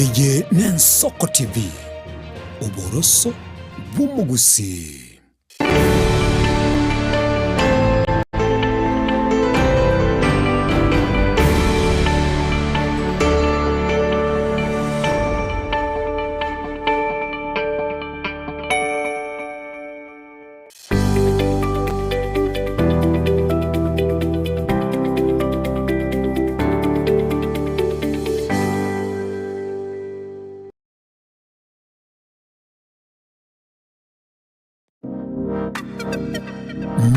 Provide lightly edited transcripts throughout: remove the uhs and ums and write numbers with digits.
Eye n'Ensoko TV, oboroso bw'omogusii.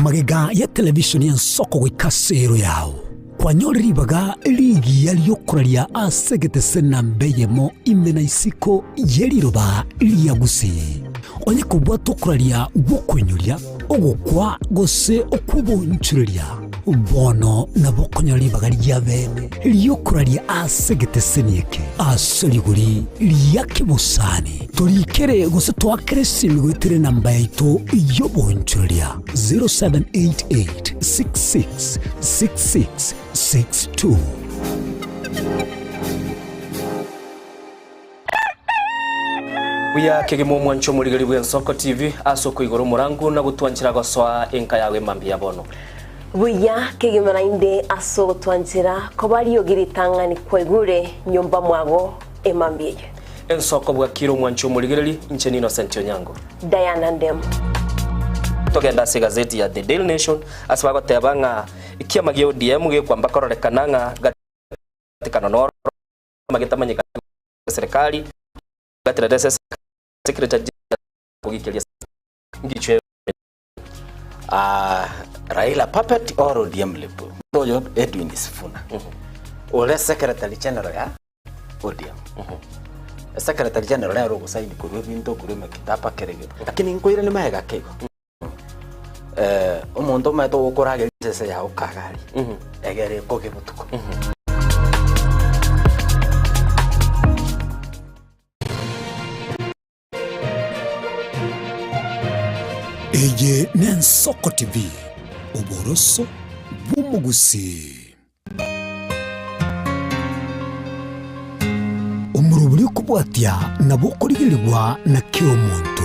Magega ya televisheni y'ensoko goika ase ero yao, kwanyore ribaga rigiya ri'okoraria ase egetese namba eyemo ime na isiko ye riroba ria Gusii. Onye kobwata okoraria gw'okoinyoria, ogokwa, gose okw'obonchoreria, bono nabo okonyora ribaga ria bene ri'okoraria ase egeteseni eke ase rigori ria kebosani. Torikere gose toakere esimi goetera enamba yaito y'obonchoreria 0788 66 66 62. Buya kegima omwancho omorigeri bw'Ensoko TV ase okoigora omorangu na gotwanchera gosoa enka yago emambia ya bono. Buya kegima naende ase ogotwanchera koba riogi ritang'ani kwaigure nyomba mwago emambia eye. Ensoko bwakire omwancho omorigereri, inche n'Innocent Onyango. Diana Ndemo. Togende ase egazeti ya The Daily Nation ase bagoteba ng'a ekiama gia ODM gekwamba kororekana ng'a gatikano noro magetamanyekana serikali gatirete ase secretary general kogikeria ngichwe Ah, Raila puppet or ODM lip oyo Edwin Sifuna ore secretary general ya ODM secretary general nere ogosaini korwa ebinto korwa emekitaba kere egento lakini nkoirane magega ake igo Eh, omonto omanyete ogokorageria esese yago kagari egere ekoge botuko. Eye n'Ensoko TV, oboroso bw'omogusii. Omorobori okobwatia nabo okorigerigwa na kera omonto.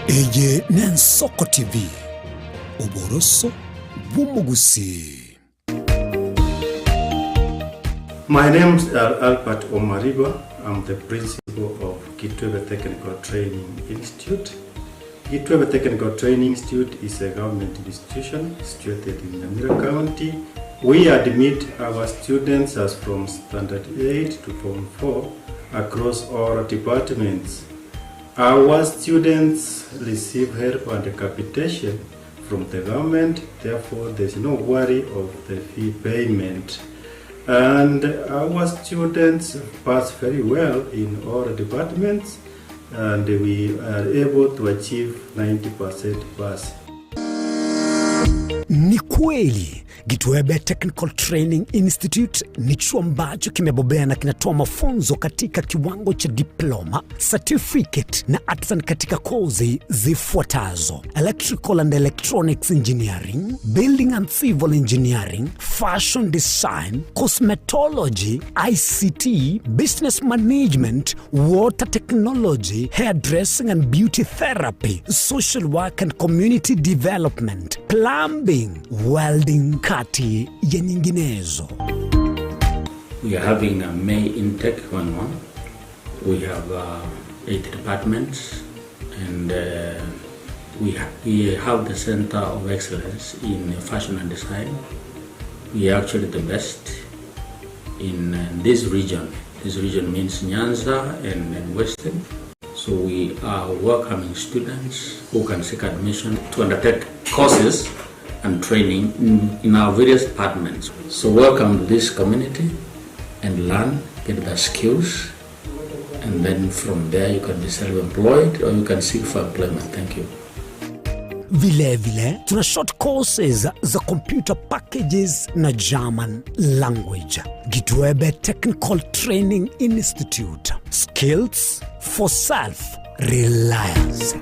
Eye n'Ensoko TV, oboroso bw'omogusii. My name is Albert Omariba. I'm the principal of Kitwebe Technical Training Institute. Kitwebe Technical Training Institute is a government institution situated in Nyamira County. We admit our students as from Standard 8 to Form 4 across all departments. Our students receive help and capitation from the government, therefore there's no worry of the fee payment. And our students pass very well in all departments and we are able to achieve 90% pass. Ni kweli Gitwebe Technical Training Institute ni chuo ambacho kimebobea na kinatoa mafunzo katika kiwango cha diploma, certificate na artisan katika kozi zifuatazo: electrical and electronics engineering, building and civil engineering, fashion design, cosmetology, ICT, business management, water technology, hairdressing and beauty therapy, social work and community development, plumbing, welding, kati ya nyinginezo. We are having a May intake going on. We have uh, eight departments and uh, we, ha we have the Center of Excellence in Fashion and Design. We are actually the best in uh, this region. This region means Nyanza and, and Western. So we are welcoming students who can seek admission to undertake courses and training in, in our various departments. So welcome to this community and learn, get get the skills and then from there you can be self employed or you can seek for employment. Thank you. Vile vile tuna short courses za computer packages na German language. Gitwebe Technical Training Institute. Skills for self reliance.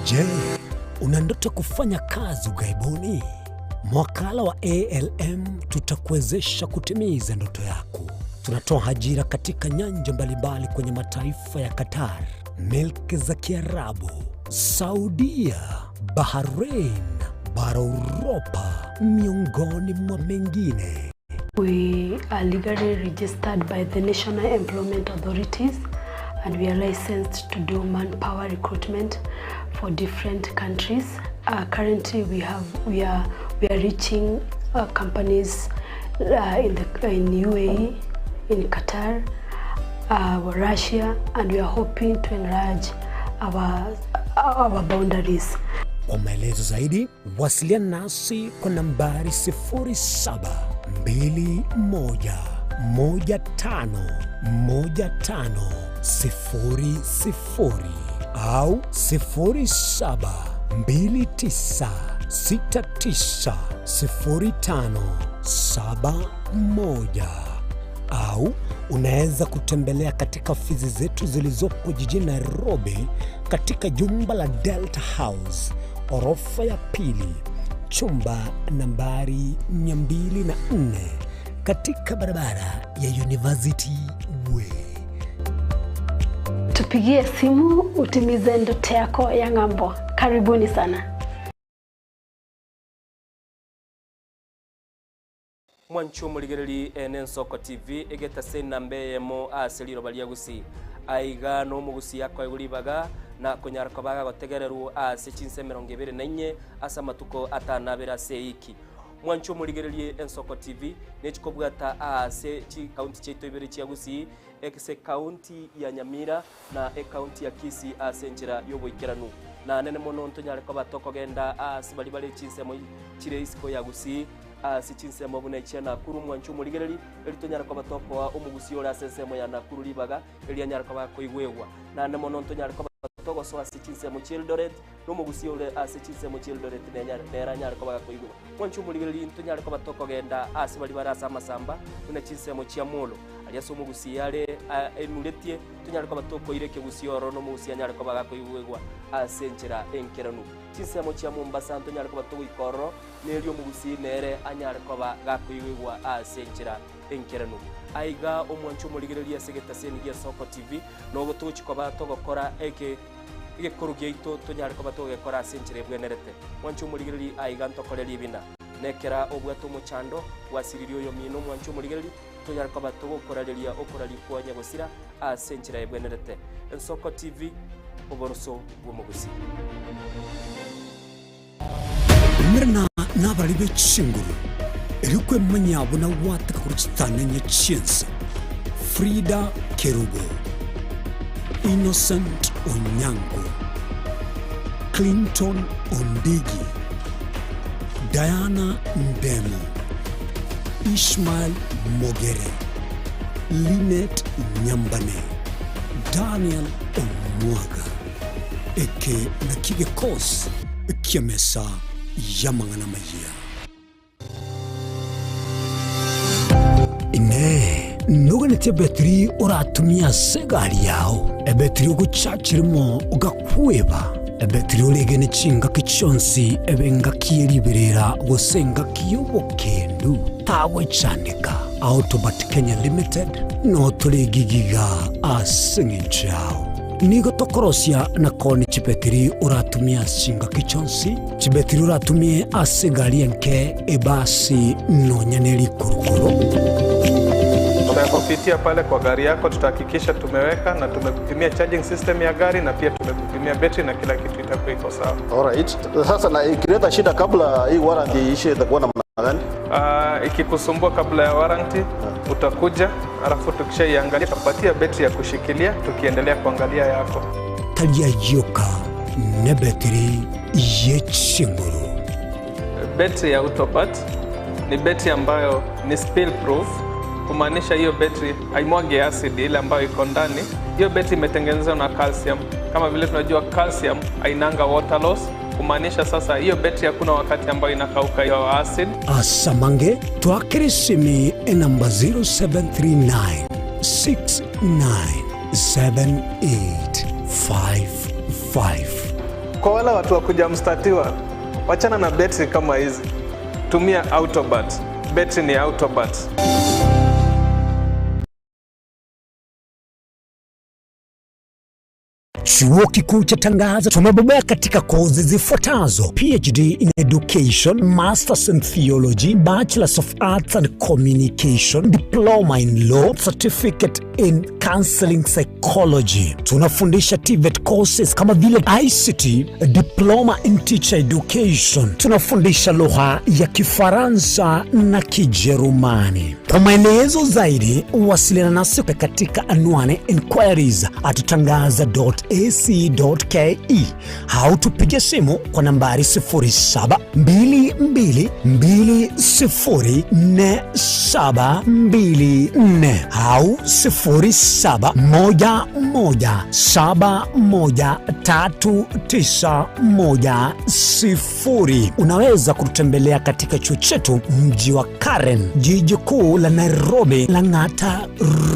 Je, una ndoto kufanya kazi ughaibuni? Mwakala wa ALM tutakuwezesha kutimiza ndoto yako. Tunatoa ajira katika nyanja mbalimbali kwenye mataifa ya Qatar, milki za Kiarabu, Saudia, Bahrain, bara Uropa, miongoni mwa mengine. We are legally registered by the National Employment Authorities and we are licensed to do manpower recruitment for different countries. Uh, currently we have we are we are reaching uh, companies uh, in the in UAE, in Qatar, uh, Russia and we are hoping to enlarge our our boundaries. Kwa maelezo zaidi wasiliana nasi kwa nambari 0721151500 au 0729690571 au unaweza kutembelea katika ofisi zetu zilizopo jijini Nairobi katika jumba la Delta House orofa ya pili chumba nambari 204 katika barabara ya University Way. Tupigie simu utimize ndoto yako ya ng'ambo. Karibuni sana. Mwanche omorigereri ene Ensoko TV egetase enamba eyemo ase riroba ria Gusii. Aiga nomogusii akoegwa ribaga na konyara koba agotegererwa ase chinsa emerongo ebere na inye ase amatuko atano abere ase eiki. Mwanche omorigererie Ensoko TV nechikobwata ase chikaunti chiaito ibere chia Gusii, ase ekaunti ya Nyamira na ekaunti ya Kisii ase enchera y'oboikeranu. Nanene mono ntonyare koba tokogenda ase baria bare chinsemo chire isiko ya Gusii ase chinsemo buna echia Nakuru mwanche omorigereri, eri tonyare koba tokoa omogusi ore ase ensemo ya Nakuru ribaga, eri anyare koba akoigwegwa. Naende mono ntonyare koba togosoa ase chinsemo chia Eldoret, na omogusi ore ase chinsemo chia Eldoret nenyare nere anyare koba gakoigwegwa. Mwanche omorigereri ntonyare koba tokogenda ase baria bare ase amasamba buna chinsemo chia Molo, aria ase omogusi are enuretie, tonyare koba tokoira ekegusii ororo na omogusi anyare koba gakoigwegwa ase enchera enkeranu. Chinsemo chia Mombasa ntonyare koba togoika ororo, Nerio omogusii nere anyare koba gakoigwegwa ase enchera enkeranu. Aiga omwanche omorigereria ase egetaseni gia Soko TV, nogo togochia koba togokora eke egekoru giaito tonyare koba togegekora ase enchera ebwenerete. Mwanche omorigereria aiga ntokore ribina. Nekera obwate omochando gwasiririe oyomino omwanche omorigereria, tonyare koba togokorareria okoraria kwa nyagosira ase enchera ebwenerete. Ensoko TV, oboroso bw'omogusii. Umerana nabarari be chinguru, erio kwemanya buna gwateka korwa chitanenye chi'ense. Frida Kerubo, Innocent Onyango, Clinton Ondigi, Diana Ndemo, Ishmael Mogere, Linet Nyambane, Daniel Omwaga. Eke nakio gekosi ki'emesa y'amang'ana amayia. Inee! Noganetie ebetiri oratumie ase egari yao, ebetiri ogochachirimo ogakweba, ebetiri oregene chingaki chionsi ebe engaki ye riberera gose engaki y'obokendu? Tagwechandeka. Autobat Kenya Limited notore egigiga ase engencho yao. Nigo tokorosia na koonia chibetiri oratumie ase chingaki chionsi, chibetiri oratumie ase egari enke, ebasi, nonya ne rikurukuru. Tutakupitia pale kwa gari yako, tutahakikisha tumeweka na tumekupimia charging system ya gari na pia tumekupimia betri na kila kitu itakuwa iko sawa. Alright. Sasa na ikileta shida kabla hii warranty iishe itakuwa namna gani? Uh, ikikusumbua kabla ya warranty utakuja, alafu tukishaiangalia tutakupatia betri ya kushikilia tukiendelea kuangalia yako. Tari ayio ka nebetiri ye chinguru. Betri ya Autobat ni betri ambayo ni spill proof, kumaanisha hiyo betri haimwagi acid ile ambayo iko ndani. Hiyo betri imetengenezwa na calcium. Kama vile tunajua calcium hainanga water loss, kumaanisha sasa hiyo betri hakuna wakati ambayo inakauka hiyo acid. Asamange twakere esimi enamba 0739 697855. Kwa wale watu wa kuja mstatiwa, wachana na betri kama hizi, tumia Autobat. Betri ni Autobat. Chuo Kikuu cha Tangaza tumebobea katika kozi zifuatazo: PhD in Education, Masters in Theology, Bachelors of Arts and Communication, Diploma in Law, Certificate in Counseling Psychology. Tunafundisha TVET courses kama vile ICT, Diploma in Teacher Education. Tunafundisha lugha ya Kifaransa na Kijerumani. Kwa maelezo zaidi, wasiliana nasi katika anwani inquiries at tangaza.ac.ke au tupige simu kwa nambari 0722204724 au 0711713910. Unaweza kututembelea katika chuo chetu mji wa Karen, jiji kuu la Nairobi, Lang'ata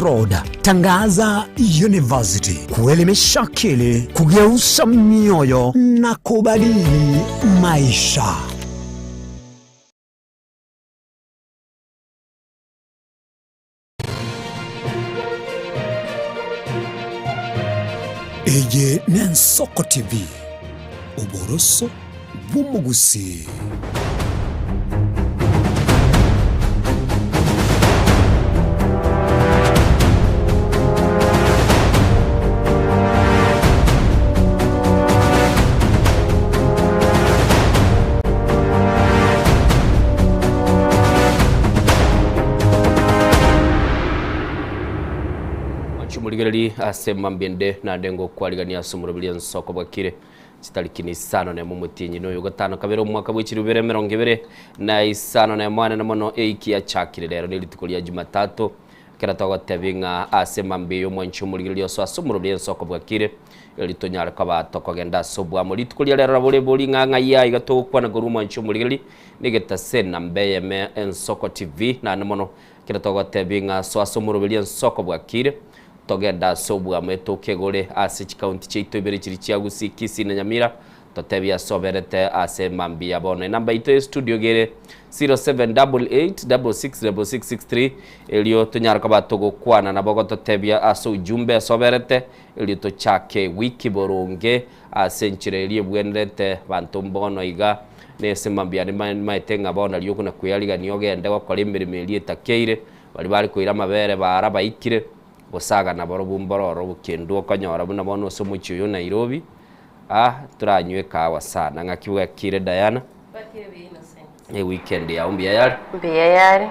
Road. Tangaza University, kuelimisha akili, kugeuza mioyo na kubadili maisha. Eye n'Ensoko TV, oboroso bw'omogusii. Mwanche omorigereria ase mambia ende naende ngokwarigania ase omoroberi ensoko bwakire chitariki na isano na emo omotienyi na oyo gatano kabere omwaka bwe chiribu bibere emerongo ebere na isano na emo anene mono eiki yachakire rero ne rituko ria Jumatatu ekero togotebia ng'a ase mambia eye omwanche omorigereria oso ase omoroberi ensoko bwakire eri tonyare koba tokogenda ase obwamo. Rituko ria rero nabo ribori ng'a ng'ai aiga togokwana korwa omwanche omorigereria negetase namba eyemo ensoko TV naende mono ekero togotebia ng'a soa ase omoroberi ensoko bwakire Togende ase obwamo etokegore ase chikaunti chiaito ibere chiria chia Gusii, Kisii na Nyamira, totebie ase oberete ase mambia bono. Enamba yaito ye studio iga ere 0788666663 erio tonyare koba togokwana nabo gototebia ase ujumbe ase oberete erio tochake wiki boronge ase enchera eria ebwenerete banto mbono iga nese mambia nimaete ng'a bono nario okona kweyarigania ogende gokora emeremo eria etakeire baria bare koira amabere bara baikire Bosaga nabarobwo mbororo obokendu okonyora buna bono ase omochie oyo o Nairobi, ah toranywe ekahawa sana. Ng'aki bwakire Diana? Bwakire buya Innocent. Eweekend yao mbuya yare? Mbuya yare,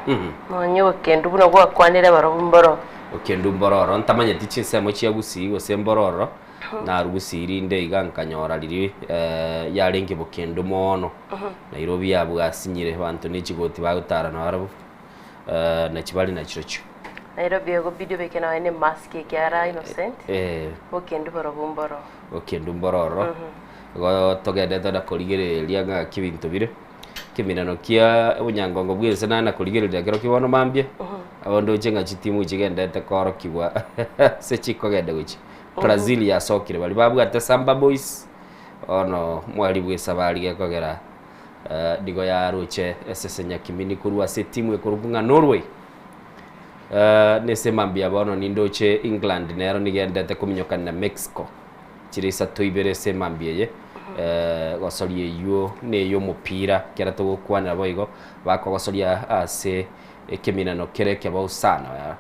nonya obokendu buna gwakwanire barobwo mbororo. Obokendu mbororo, ntamanyeti chinsemo chia Gusii gose mbororo, narwa Gusii rinde iga nkanyora riria yarenge bokendu moono. Nairobi yabwasinyire abanto ne chigoti bagotara nabarabwo. Naki bare nachirochio. Nairobi egobidi obeke nonya ne mask ekiagera innocent Eh. bokendu borobwo mboro. Bokendu mbororo. Igo togendete na korigereria ng'aki ebinto bire. Ekeminano kia obonyangongo bwa ense nana korigereria kero ki bono mambia, abo ndoche ng'a chitimu chigendete koorokigwa ase chikogenda gochia. Brazil yasokire baria babwate Samba Boys, bono mwari bwa esabari gekogera Nigo yaroche esese nyakimini korwa ase etimu ekorokwa ng'a Norway. Nese mambia bono nindoche England nero nigo endete kominyokana na Mexico chire isato ibere ase emambia eye. Gosoria eywo neye omopira ekero togokwanera boigo bakogosoria ase ekeminano kere ekebao sana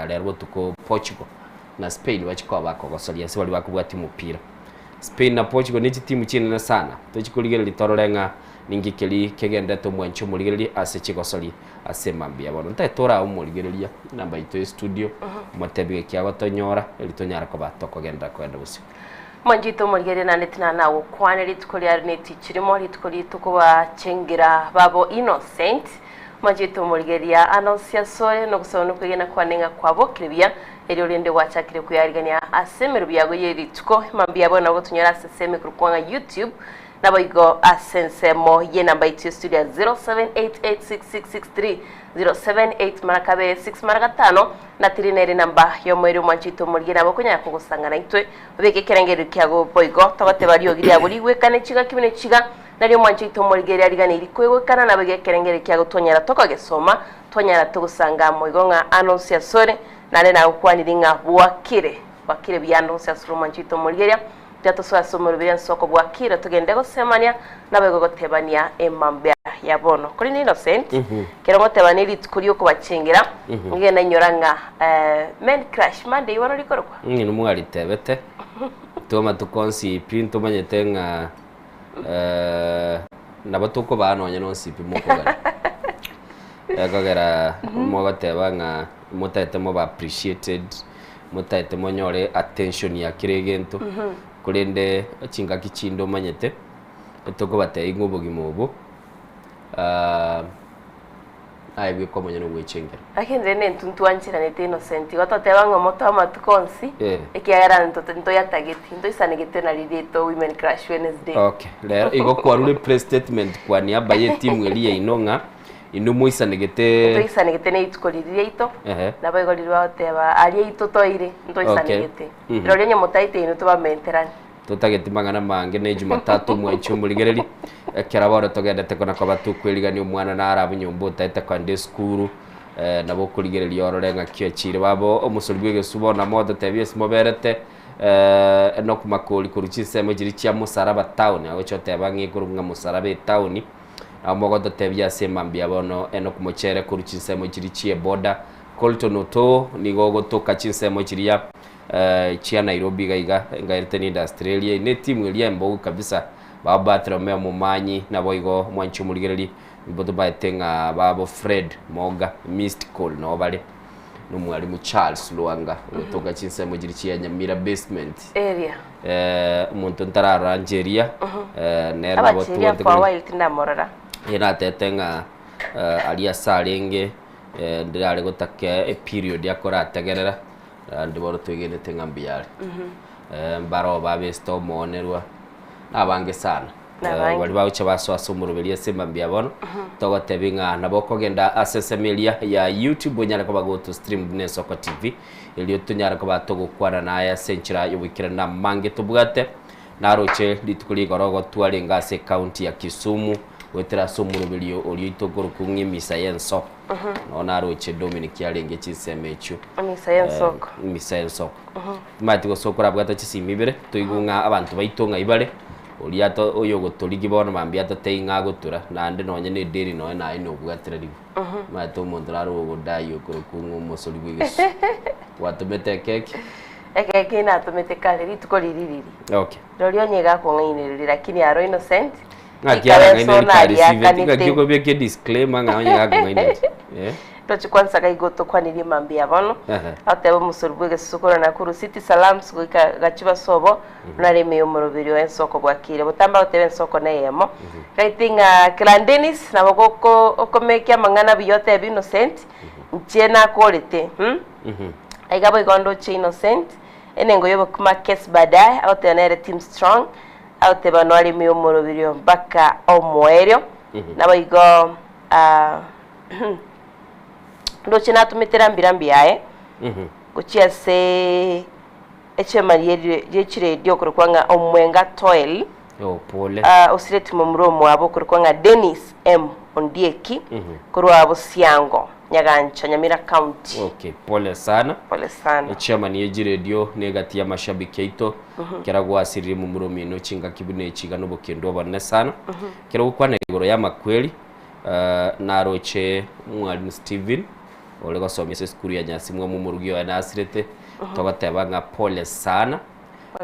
rero botuko Portugal na Spain bachia koba bakogosoria ase baria bakobwatia omopira. Spain na Portugal ne chitimu chinene sana. Tochie korigereria torore ng'a ninki keria kegenderete omwanchi omorigereria ase chigosori ase mambia bono. Ntaete torae omorigereria enamba yaito ye studio, omotebie geki agotonyora erio tonyare koba tokogenderera kogenda bosio. Mwanchete omorigereria naende tinanagokwana rituko riaro netichi rimo, rituko rituko-bachengera babo Innocent. Mwanchete omorigereria anonsi asore nogosaba nokwegena kwane ng'a kwabokire buya, erio rende gwachakire kweyarigania ase emerobio yago ye rituko. Mambia bono nabo gotonyora ase ensemo ekorokwa ng'a YouTube, Naboigo ase ensemo y'enamba yaito ya studio ya 07886663 078 mara kabere 6 mara gatano na tiri nere enamba y'omoerio omwanchi oito omorigie nabo okonyara kogosanga naintwe obeke ekerengererio kiago boigo togoteba riogi riago rigwekane chigaki buna echiga nario omwanchi oito omorigie riariganeiri kwegwekana naboigo ekerengererio kiago twanyara tokogesoma twanyara togosanga amo igo ng'a anonsi asore naende nagokwanirie ng'a bwakire bwakire buya anonsi asore omwanchi oito omorigeria Tiga tosoe ase omoroberi ensoko bwakire togende gosemania naboigo gotebania emambia ya bono. Korende Innocent, kero ngotebania rituko ri'okobachengera, nigo nainyora ng'a men crush Monday bono rikorokwa. Ng'ina mwaritebete, intwe amatuko onsi pi ntomanyete ng'a nabo tokobaa nonye nonsi pi mokogania. Ekogera mogoteba ng'a motaete mobe appreciated, motaete monyore attention ya kera egento, korende chingaki chinde omanyete, tokobatebia ng'a obogima obo aye bweka omonyene ogwechengera. Lakini rende intwe ntwancheranete Innocent, igo toteba ng'a omote amatuko onsi, Eh. ekiagera nto ntoyatageti, ntoisanegete nari riaito Women Crush Wednesday. Okay, rero igo kwarure press statement kwa niaba ye etimu eria yaino ng'a Inwe moisanegete. Ntoisanegete ne rituko riria riaito, Ehe. naboigo riria bagoteba, Aria aito toire, ntoisanegete. Okay. Mhm. Rirorio onye motaete inwe tobamenterane. Totageti mang'ana mange ne Jumatatu omwanchi omorigereri, ekero bono togendete kona koba tokwerigania omwana nare abwo nyomba otaete koenda esukuru, eh, nabo okorigereria orore ng'aki ochire. Babo omosori bw'egesu bono namo ototebie ase moberete, eh, Enock Makori korwa chinsemo chiria chia Musaraba town, agocha oteba ng'a ekorokwa ng'a Musaraba etown. Nabo mogototebia ase mambia bono Enock Mochere korwa chinsemo chiria chi'eboda, Colton Otoo nigo ogotoka chinsemo chiria chia Nairobi iga iga engaerete ni industry eria ne etimu eria embogu kabisa babo Bartholomeo Momanyi naboigo mwanche omorigereri nigo tobaete ng'a babo Fred Moga missed call noo bare na omwalimu Charles Lwanga ogotoka chinsemo chiria chia Nyamira basement. Area. Omonto ntararora ncheria, nere nabo Abacheria tobwate for a kore- while tindamorora. Eye natete ng'a aria ase arenge ndirare gotaka eperiod akorategerera, naende bono twegenete ng'a mbuya are. Mbaro babesete omoonerwa, nabange sana. Nabange. Baria bagocha basoa ase omoroberi ase mambia bono, togotebia ng'a nabo okogenda ase ensemo eria ya YouTube onyare koba goto stream buna Esoko TV, Erio tonyare koba togokwana naye ase enchera y'oboikeranu namange tobwate. Naroche rituko rigoro gotwarenge ase ecounty ya Kisumu goetera ase omoroberio oria oito okorokwa ng'a emisa y'ensoko. Noo naroche Dominic arenge chinsemo echio. Emisa y'ensoko. Emisa y'ensoko. Timanyeti gose okorabwate chisimi ibere, toigwe ng'a abanto baito ng'ai bare, oria ato oyogotorigia bono mambia atotebie ng'a agotura, naende nonye na edeni nonye naye nobwatire ribu. Omanyete omonto nare ogodai okorokwa ng'a omosori bw'egesu. Gwatomete ekeki? Ekeki natomete kare, rituko riria riria. Okay. Rirorio onye iga akong'ainereria lakini aro innocent, Ng'aki rikaba arang'ainereria ensona kareceive eti, ng'aki ariakanete. okobeka edisclaimer ng'a onye iga akong'ainereria. Eh? Tochi kwansa iga otokwanirie mambia bono, Ehe. agoteba omosori bw'egesusu korwa Nakuru City Salams goika Gachuba sobo, Nare ime y'omoroberi oye ensoko bwakire. Botambe agoteba ensoko neyemo. Gaiti ng'a Clan Dennis nabo goko okomekia amang'ana buya otebe Innocent, inche nakorete hmm? Aiga boigo ndoche Innocent, enengo y'obokima case baadaye, agoteba nere team strong, agoteba noare ime y'omoroberi oyo mpaka omoerio. Naboigo ah ndoche natomete rambi rambi yaye, gochia ase Echema rie chiredio okorokwa ng'a Omwenga Toel, Oh, pole. ah, osireti momura omwabo okorokwa ng'a Dennis M. Ondieki, korwa Bosiango, Nyagancha, Nyamira County. Okay, pole sana. Pole sana. Echairman ye chiredio na egati y'amashabiki aito kera gwasirire momura omino chingaki buna echi iga nobokendo obonene sana. Kero gokwana igoro y'amakweri, ah, naroche Mwalimu Stephen ore gosomia ase esukuru ya Nyasimwa omorugi oye nasirete, togoteba ng'a pole sana.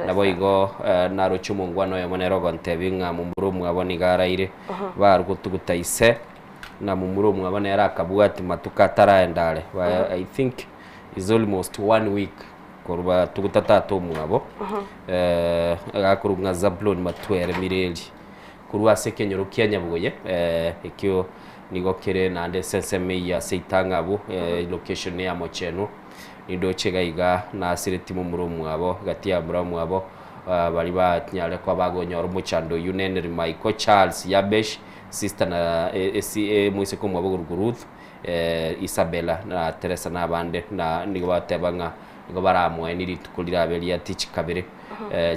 Naboigo naroche omongwana oyomo nere ogontebia ng'a momura omwabo nigo araire, bare gotuguta ise, na momura omwabo nere akabwati matuko ataraenda are. I think is almost one week. Korwa batuguta tata omwabo, agakorokwa ng'a Zabuloni Matwere Mireri, korwa ase ekenyoro kia Nyabugoye, ekio nigo kere naende ase ensemo eyio ase Itang'a abwo, location ya Mochenwa. Nindoche iga iga nasireti momura omwabo, gati ya bamura omwabo, baria banyare koba bagonyora omochando oyio Neneri Michael, Charles Yabesh, sister na moiseke omwabo okorokwa Ruth, Isabella na Teresa na abande, na nigo bateba ng'a nigo baramoenie rituko rirabe ria tichi kabere,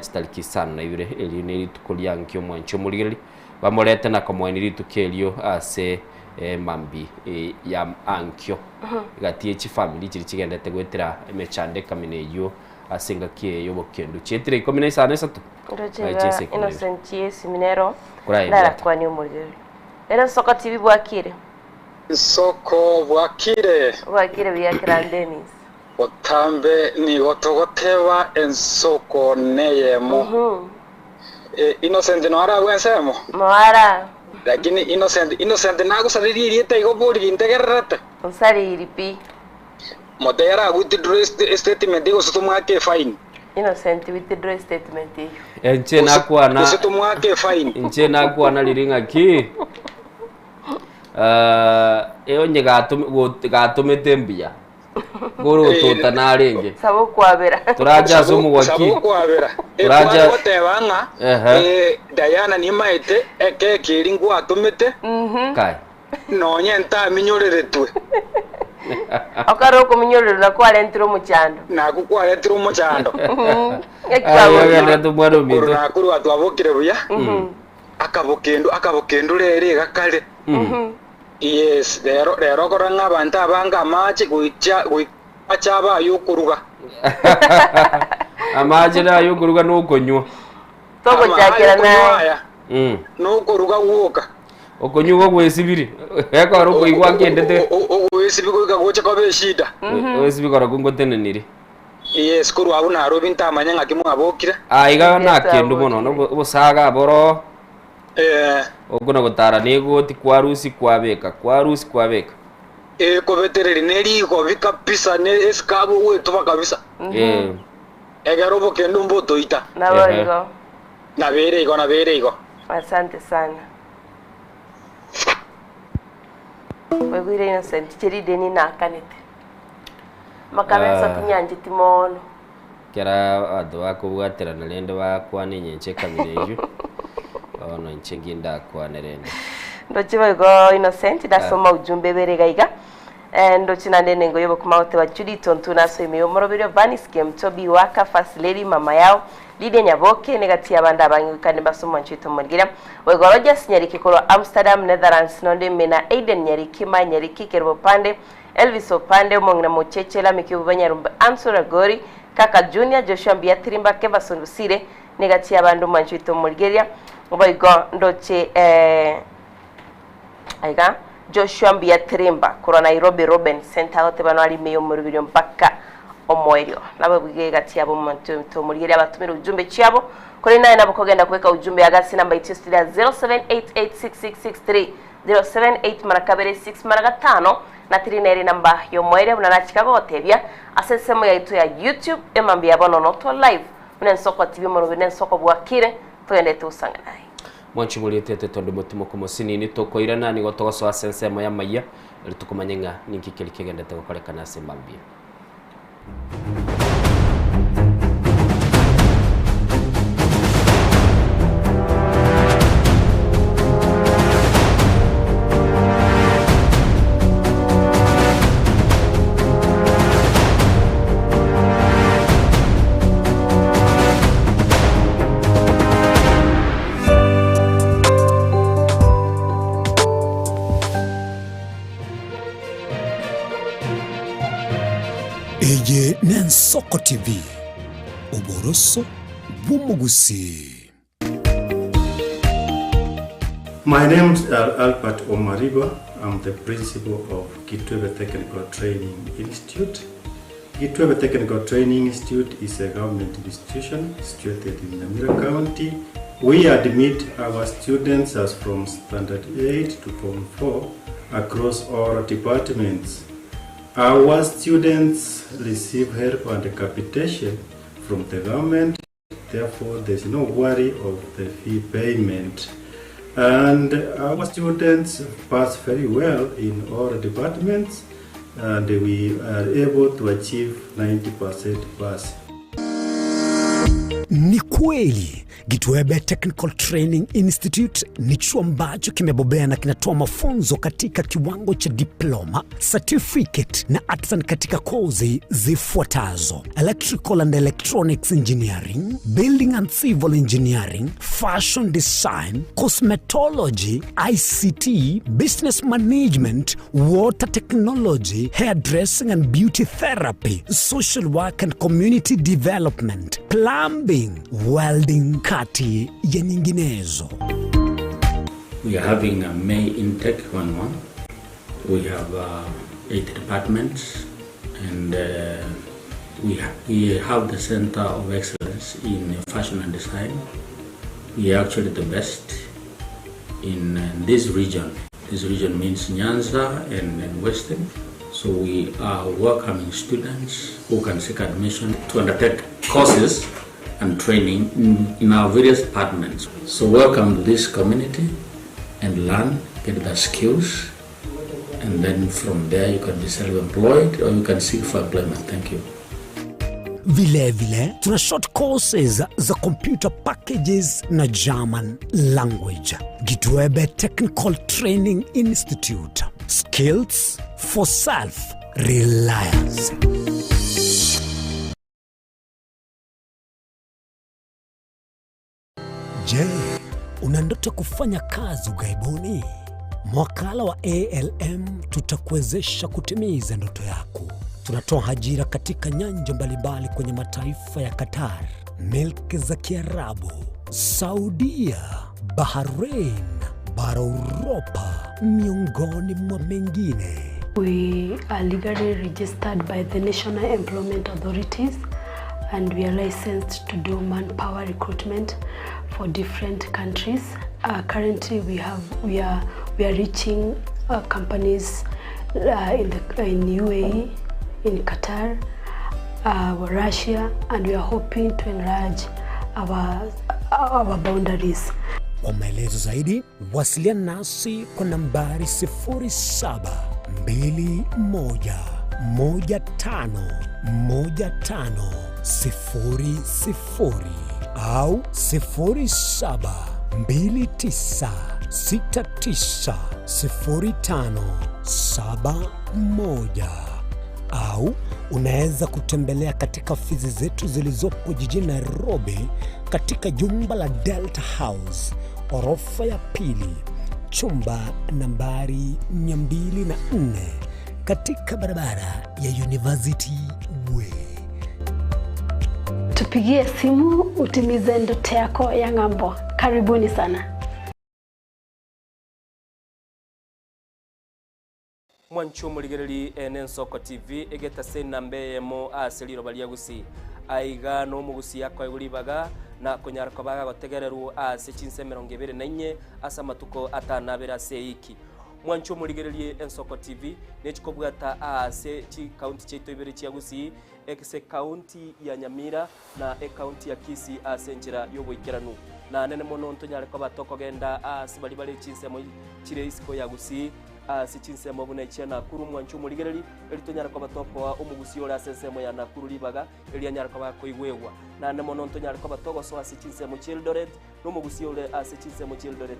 chitariki isano na ibere, erio ne rituko ria nki omwanchi omorigereria, bamorete na komoenia rituko erio ase emambi ya ankio. Gati ye chifamiri chiria chigendete goetera emechando ekamina eyio ase engaki eye y'obokendu chietire ikomi na isano na isato. Ndoche Aye iga chinsa ikomi na ibere. Innocent Yesimi nero Korayebwate. ndarakwanie omorero. Ere Nsoko TV bwakire? Nsoko bwakire. Bwakire buya Clan Dennis. Botambe nigo togoteba ensoko neyemo. Innocent noyo aragwe ensemo? Moara. Lakini Innocent, Innocent nagosarerie erieta igo bori rintegererete? Onsareiri pi. Motebe ara withdraw statement gose tomwake efine. Innocent withdraw statement eyio. Inche nakwana Gose tomwake efine. Inche nakwana riria ng'aki onye gatomete mbuya Ngorotota narenge. Saba okwabera. Torache ase omogwaki. Saba okwabera. Torache Ekware goteba ng'a Ehe. eh, Diana nimaete ekeki eri ngwatomete Kai. nonye ntaminyoreretwe. Okare okominyorerwa nakwo kwarentire omochando. Nakwo kwaretire omochando. Ng'aki Aye kwabokire? ogenderete omwana Korwa ominto. nakorwa twabokire buya. Akabokendu akabokendu rero iga kare. Yes, rero, rero okorora ng'a abanto abange amache goicha, goika amache abe ay'okoruga. Amache nayokoruga na okonywa. Togochakera Ama ay'okonywa naye. aya, nokoruga gwoka. Okonywa igo gwesibiri, ekero okoigwa akendete. Ogwesibi goika gocha koba eshida. Gwesibi korokwo ngoteneniri. Yes, korwa abwo Nairobi ntamanye ng'aki mwabokire. Aiga nakendu mono, obosaga boroo. Ee. Okona gotara negoti kwarusia kwabeka, kwarusia kwabeka. Ekobetereri ne rigobi kabisa ne esikabu ogwetuba kabisa. Ee. Egere obokendu mbotoita. Naboigo. Nabere igo, nabere igo. Asante sana. Oigwire Innocent chirideni nakanete. Makabenso tinyancheti mono. Ekero abanto bakobwaterana rende bakwana engencho ekamina eyio, bono inche nki ndakwane rende? Ndoche boigo Innocent ndasoma ujumbe ebere iga iga. Eh, ndoche naende enengo y'obokima goteba Judith Ontuna ase ime y'omoroberio, Bernice Kemunto, Bi Waka, First Lady, Mama Yao, Lydia Nyaboke, negati y'abande abange goika nde mbase omwancho oito omorigeria. Boigo Rogers Nyariki korwa Amsterdam, Netherlands, nonde ime na Aiden Nyariki, Mae Nyariki, Kerubo Pande, Elvis Opande, omong'ina mocheche, Lameki Obubanyarumbe, Anso Ragori, Kaka Junior, Joshua Mbiatirimba, Keverson Busire, negati y'abande omwancho oito omorigeria, boigo ndoche aiga Joshua Mbiatirimba korwa Nairobi Ruben Center agoteba noare ime y'omoroberio mpaka omoerio. Nabo buiga egati yabo omonto oito omorigeria abatumire ujumbe chiabo korende naye nabo kogenda kobeka ujumbe agase namba yaito ya 07886663 078 mara kabere 6 mara gatano na tiri nere namba y'omoerio buna nachika gogotebia ase ensemo yaito ya YouTube emambia ya bono notwa live buna ensoko TV omorobio na ensoko bwakire togenderete gosanga naye. Mwanche morietete tondu motimoko mosinini tokoirana nigo togosoa ase ensemo y'amayia erio tokomanye ng'a ninki keria kegenderete gokorekana ase mambia. Eye n'Ensoko TV, oboroso bw'omogusii. My name's Albert Omariba. I'm the principal of Kitwebe Technical Training Institute. Gitwebe Technical Training Institute is a government institution situated in Nyamira County. We admit our students as from Standard 8 to Form 4 across all departments. Our students receive help and capitation from the government, therefore there is no worry of the fee payment. And our students pass very well in all departments and we are able to achieve 90% pass. Ni kweli Gitwebe Technical Training Institute ni chuo ambacho kimebobea na kinatoa mafunzo katika kiwango cha diploma, certificate na artisan katika kozi zifuatazo: Electrical and Electronics Engineering, Building and Civil Engineering, Fashion Design, Cosmetology, ICT, Business Management, Water Technology, Hairdressing and Beauty Therapy, Social Work and Community Development, Plumbing, Welding kati ya nyinginezo. We are having a May intake going on. We have 8 departments and we have the Center of Excellence in Fashion and Design. We are actually the best in this region. This region means Nyanza and Western. So we are welcoming students who can seek admission to undertake courses and training in our various departments. So welcome to this community and learn, get the skills, and then from there you can be self-employed or you can seek for employment. Thank you. Vile vile tuna short courses za computer packages na German language. Gitwebe Technical Training Institute. Skills for self-reliance. Je, una ndoto kufanya kazi ughaibuni? Mwakala wa ALM tutakuwezesha kutimiza ndoto yako. Tunatoa ajira katika nyanja mbalimbali kwenye mataifa ya Qatar, milki za Kiarabu, Saudia, Bahrain, bara Uropa, miongoni mwa mengine. We are legally registered by the National Employment Authorities and we are licensed to do manpower recruitment for different countries. Currently we are reaching companies in UAE, in Qatar, Russia, and we are hoping to enlarge our boundaries. Kwa maelezo zaidi wasiliana nasi kwa nambari sifuri saba mbili moja moja tano moja tano sifuri sifuri au sifuri saba mbili tisa sita tisa sifuri tano saba moja au unaweza kutembelea katika ofisi zetu zilizopo jijini Nairobi katika jumba la Delta House orofa ya pili chumba nambari 204 katika barabara ya University Way. Tupigie simu utimize ndoto yako ya ng'ambo. Karibuni sana. Mwancho murigereri ene Nsoko TV egetase nambe yemo ase riroba ria Gusii. Aiga no omogusi akoegwa ribaga na konyara koba gagotegererwo ase chinse emerongo ebere na inye ase amatuko atano abere ase eiki. Mwancho murigererie Ensoko TV nechikobwata ase chikaunti chiaito ibere chia Gusii, ase kaunti ya Nyamira na ekaunti ya Kisii ase enchera y'oboikeranu. Na nene mono ntonyare koba tokogenda ase bari bare chinsemo chire isiko ya Gusii ase chinsemo buna chia Nakuru. Mwancho murigereri eri tonyare koba tokoa omogusi ore ase ensemo ya Nakuru ribaga eri anyare koba koigwegwa. Na nene mono ntonyare koba togosoa ase chinsemo chia Eldoret n'omogusi ore ase chinsemo chia Eldoret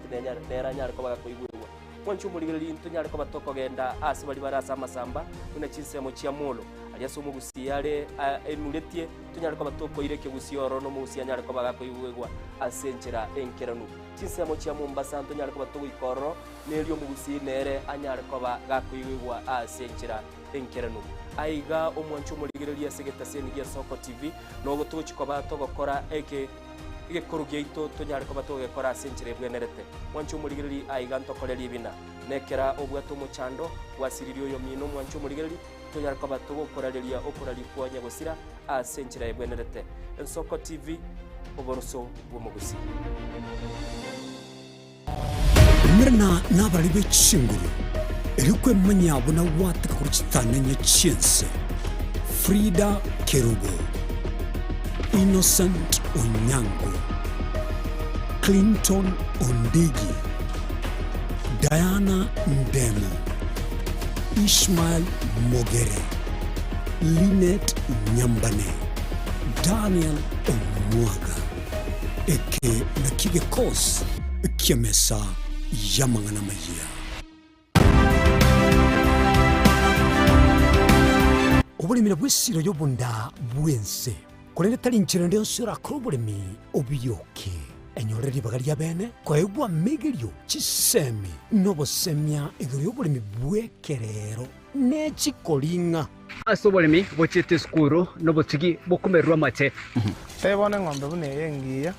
nere anyare koba koigwegwa. Mwancho murigereri ntonyare koba tokogenda ase bari bare ase amasamba buna chinsemo chia Molo aria ase omogusi are enuretie tonyare koba tokoire ekegusi oro n'omogusi anyare koba gakoigwegwa ase enchera enkeranu. Chinsemo chia Mombasa ntonyare koba togoika ororo neri omogusi nere anyare koba gakoigwegwa ase enchera enkeranu. Aiga omwancho omorigereria ase egetaseni gia Soko TV nogo togochi koba togokora eke egekoro giaito tonyare koba togekora ase enchera ebwenerete. Mwancho omorigereri aiga ntokoreria ebina nekera obwate omochando gwasiririe oyo mino. Mwancho omorigereri tonyare koba togokorareria okoraria kwa nyagosira ase enchera ebwenerete. Ensoko TV oboroso bw'omogusi. Mirna nabarari b'echinguru. Erio kwemanyia buna gwateka korwa chitanenye chi'ense, Frida Kerubo, Innocent Onyango, Clinton Ondigi, Diana Ndemo, Ishmael Mogere, Linet Nyambane, Daniel Omwaga. Eke nakio gekosi ki'emesa y'amang'ana amayia. Oboremi nabwo esiro y'obonda bw'ense, korende tari nchera ende yonsi orakore oboremi obiyoke. Enyore ribaga ri'abeene koegwa amegerio, chisemi, na obosemia igoro y'oboremi bw'ekerero ne chikoring'a. Ase oboremi bochiete esukuru nobotugi bokomererwa amate. Tebia bono eng'ombe buna eye engiya.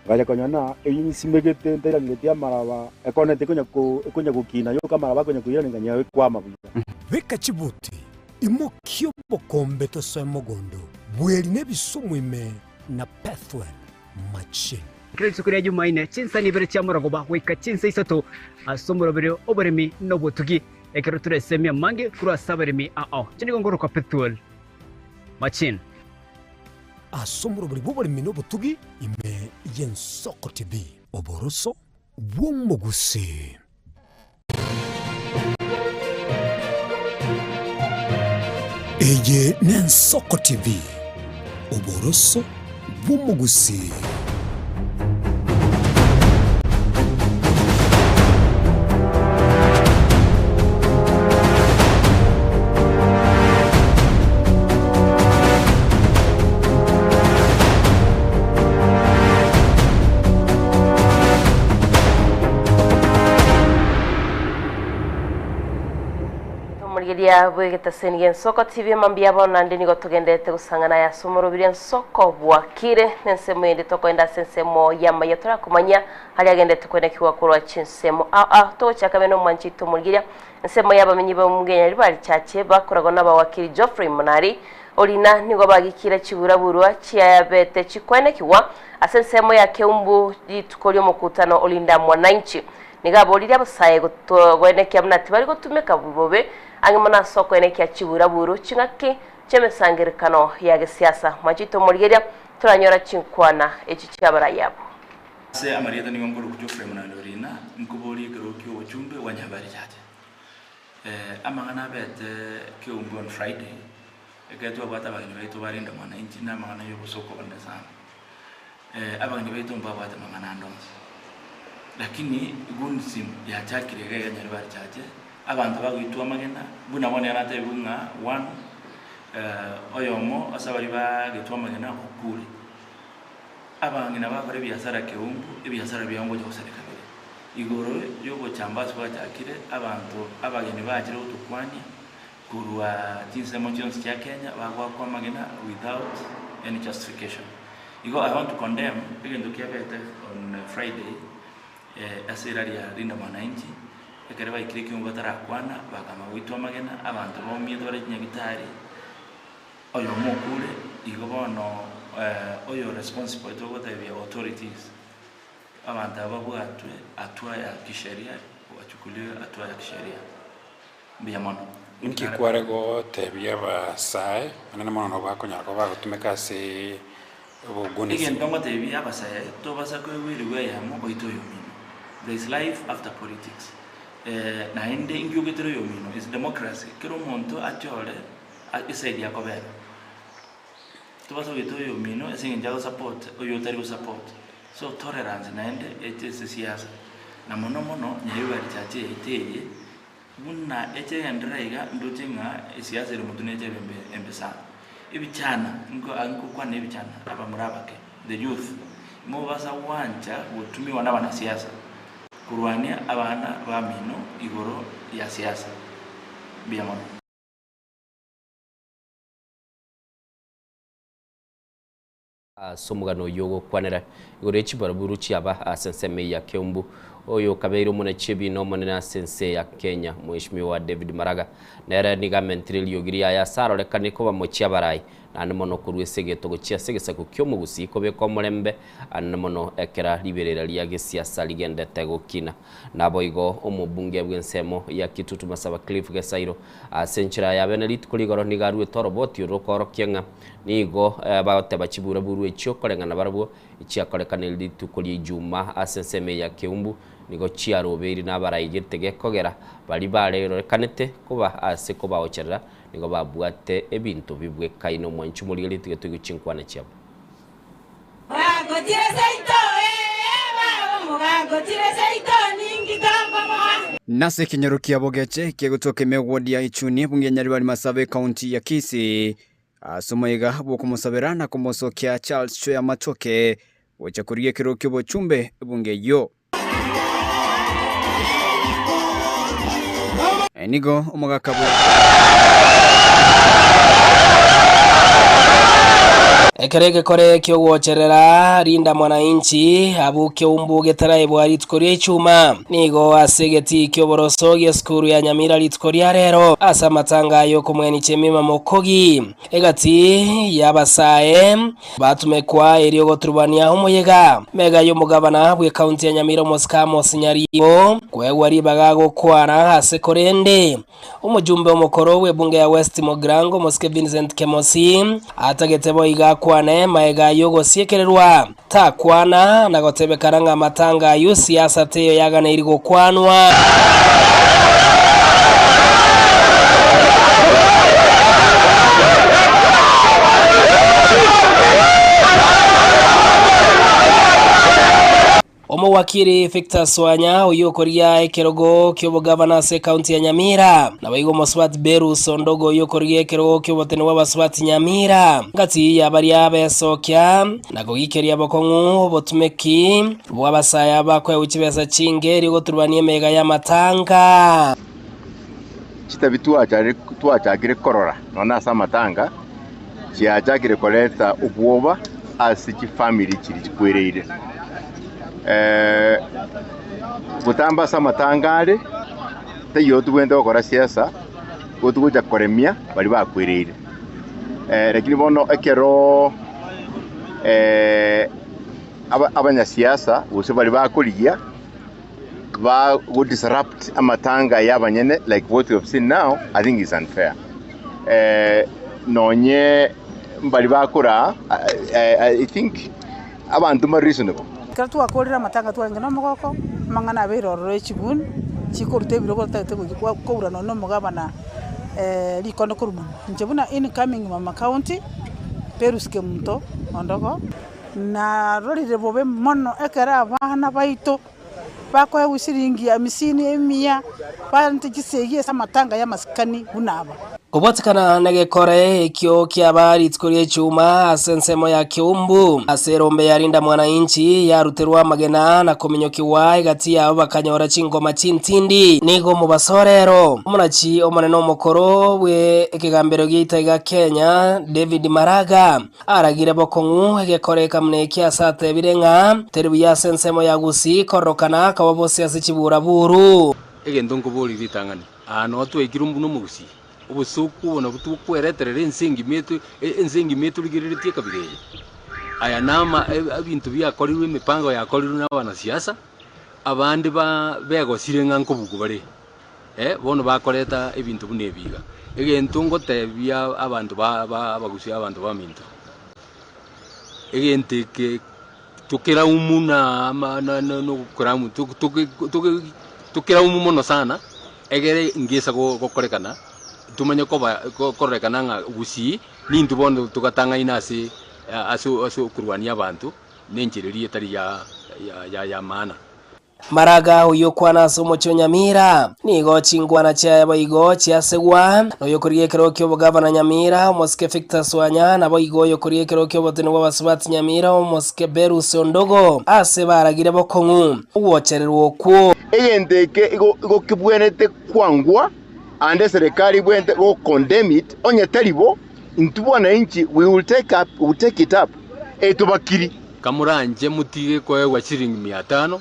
Ngacha konyora ng'a eyio nsimegete ntairangeretie amaraba, ekoneti ekonya ko ekonya gokina yoka amaraba akonya koirana nganyora ekwama buya. Beka chibuti, imokia obokombe tosoe mogondo, bweri nebisumu ime na Pethuel machine. Kera rituko ria Jumaine, chinsa ibere chia morogoba goika chinsa isato ase omoroberio oboremi na obotugi, ekero toresemie amange korwa ase abaremi ao. Inche nigo ngorokwa Pethuel Machine. Ase omoroberi bw'oboremi na obotugi ime y'Ensoko TV. Oboroso bw'omogusii. Eye n'Ensoko TV, oboroso bw'omogusii. Omorigeria bw'egetaseni gi'ensoko TV mambia bono naende nigo togenderete gosang'ana aya ase omorobiri ensoko bwakire nensemo ende tokoenda ase ensemo y'amaiya torakomanyia aria agenderete koenekigwa korwa chinsemo ao ao togochaka bene omwanchi oito omorigeria Ensemo y'abamenyi b'omogenya ribarichache bakoragwa n'abawakili Geoffrey Munari, Orina nigo bagikire chiburaburwa chiabete chikwenekigwa ase ensemo ya Keumbu rituko ri'omokutano o Linda Mwananchi. Nigo aboririe abasae goenekia buna tibari gotumeka bobe ang'e mono ase okoenekia chiburaburu ching'aki chi'emesangererekano ya gesiasa. Mwanchete omorigeria toranyora chinkwana echi chi'abarai abwo. Ase amarieta nigo nkorokwa Geoffrey Munandi Orina, nkoboria ekerogo ki'obochumbe bwa Nyabari Chache. Amang'ana abete keumbu on Friday, ekero twabwate abageni baito ba Linda Mwananchi na amang'ana ya obosooku obonene sana. Abageni baito mbabwate mang'ana ande onsi, lakini gunsim yachakire iga iga Nyaribari Chache, abanto bagoitwa amagena, buna bono nigo natebiwe ng'a one, oyomo ase abaria bagetwa amagena okure. Abang'ina bakora ebiasara keumbu, ebiasara biabo ngocha gosareka bire. Igoro y'ogochamba ase gwachakire, abanto abageni bachire gotokwania korwa chinsemo chionsi chia Kenya, bagoakwa amagena without any justification. Igo I want to condemn egento kiabete on Friday ase erari ya Linda Mwananchi, ekero baikire ekeumbu batarakwana, bakama goitwa amagena, abanto baumiete bare chinyagitari. Oyomo okure, igo bono oyo responsible togotebia authorities, abanto aba babwatwe hatua ya kisheria, bachukuliwe hatua ya kisheria. Mbuya mono. Inki kware gotebia abasae, anene mono nabo bakonyara koba bagotumeka ase obogunisi? Egento ngotebia abasae, tobasa koigwa erigwa eyemo oite oyomino. There is life after politics. Naende inki ogetera oyomino, is democracy, kera omonto achore. Esegi akobera. Tobasa goita oyomino ase eng'encho agosupport oyo otari gosupport. So tolerance naende eche ase siasa. Na mono mono Nyaribari church yaito eye, buna echegenderera iga ndoche ng'a esiasa ere motwe neche ebe embe embe sana. Ebichana nko nkokwana ebichana abamura abake, the youth, mobasa gwancha gotumiwa na abanasiasa korwania abana bamino igoro ya siasa. Mbuya mono. Ase omogano oyio ogokwanera igoro ye chiburaburu chiaba ase ensemo eye ya Keumbu. Oyo okabeire omonachiebi na omonene ase ense ya Kenya, Mheshimiwa David Maraga, nere nigo amentire eriogi riaye ase arorekane kobamochia abarai, naende mono korwa ase egeto gochia ase egesaku ki'omogusii kobeka omorembe, ande mono ekera riberera ria gesiasa rigendete gokina. Naboigo omobunge bw'ensemo ya Kitutu Masaba Cliff Gesairo ase enchera ya bene rituko rigoro nigo aruete oroboti oro rokoorokia ng'a nigo bagoteba chiburaburu echio koreng'ana barabwo Chiakorekanire rituko ria Ijuma ase ensemo eye ya Keumbu, nigo chiarobeire nabaraigete gekogera baria barerorekanete koba ase kobaocherera nigo babwate ebinto bibwekaine omwanchi omorigereria tiga toigwe chinkwana chiabo. Nase ekenyoro kiabo geche kegotoka emegwodi ya Ichuni bunge ya Nyaribari Masabe ekaunti ya Kisii. Ase omoyega bw'okomosabera na komosokia Charles Chweya Matoke gocha korigia ekerogo ki'obochumbe ebunge eyio. Nigo omogaka bwe. Ekero egekore ki'ogwocherera Linda Mwananchi abwo Keumbu getaraebwa rituko ria Ichuma, Nigo ase egetii ki'oboroso gi'esukuru ya Nyamira rituko ria rero ase amatanga ay'okomwenicha emima mokogi egati y'abasae batumekwa erio goturubania omoyega. Mega y'omogabana bw'ekaunti ya Nyamira omosike Amos Nyaribo kwegwa ribaga gokwana ase korende Omojumbe omokoro bw'ebunge ya West Mugirango omosike Vincent Kemosi atagete boigo akwane maega y'ogosiekererwa. Takwana na gotebekana ng'a amatanga ayio siasa teiyo yaganeiri gokwanwa. Omowakiri Victor Swanya oyio okorigia ekerogo ki'obogavana ase ekaunti ya Nyamira, naboigo omosubati Berus Ondogo oyio okorigia ekerogo ki'obotene bw'abasubati Nyamira, ngati ya baria besokia na kogikeria bokong'u obotumeki bw'abasae aba koegwa chibesa chinge erio goturubania emeyega y'amatanga. Chitabi twachakire korora nonya ase amatanga chiachakire koreta obwoba ase chifamiri chiria chikwereire. Botambe ase amatanga are, taiyo tobwenerete gokora siasa, igo togocha koremia baria bakwereire. Lakini bono ekero abanyasiasa gose baria bakorigia ba go disrupt amatanga ya abanyene like what we have seen now, I think is unfair. Nonye mbari bakoraa I think abanto mbare reasonable. Ekero twakorire amatanga twarenge na omogoko, amang'ana abeire ororo echibuni, chikoruta ebirogo otagete gochia koura nonye na omogabana rikondo korwa monwe. Inche buna incoming mama county, Perus Kemunto Ondogo, narorire bobe mono ekero abana baito bakoegwa chiringi amisini, emia, barente chisegi ase amatanga y'amasikani buna aba. Kobwatekana negekore ekio kiaba rituko ri'echuma ase ensemo ya Kiumbu, ase erombe ya Linda Mwananchi yaruterwa amagena na kominyokigwa egati yabo bakanyora chingoma chintindi. Nigo omobaso rero omonachi omonene omokoro bwe ekegambero giaito iga Kenya David Maraga Aragire bokong'u egekoreka buna eki ase atebire ng'a teri buya ase ensemo ya Gusii kororokana akaba bose ase chiburaburu. Egento nkoboria ritang'ani, aa noo twaikire buna omogusii, obosoku obo nabwo tokwereterera ense engima eto ense engima etorigereretie ekabira eye. Aya nama ebinto biakorirwe emipango yakorirwe na abanasiasa, abande ba begosire ng'a nkobugwa bare. Bono bakoreta ebinto buna ebi iga. Egento ngotebia abanto ba ba abagusia abanto baminto, egento eke tokeraumu na ama na na na ogokoramu toke toke toke tokeraumu mono sana, egere ngesa go gokorekana, tomanye koba ko kororekana ng'a gusii, nintwe bono togatang'aina ase ase ase okorwania abanto, na enchera eria etari ya ya ya maana. Maraga oyio okwana ase omochie o Nyamira, nigo chingwana chiaye boigo chiasegwa noyokorigia ekerogo ki'obogavana Nyamira, omosike Victor Swanya, naboigo oyokorigia ekerogo ki'oboteni bw'abasubati Nyamira, omosike Berus Ondogo, ase baragire bokong'u ogwochererwa okwo. Egento eke igo igo kebwenerete kwangwa, ande eserekari ebwenerete go condemn it, onye tari bo, intwe bwananchi we will take up, we will take it up, etobakiri. Kamoranche motige koegwa chiringi mia tano.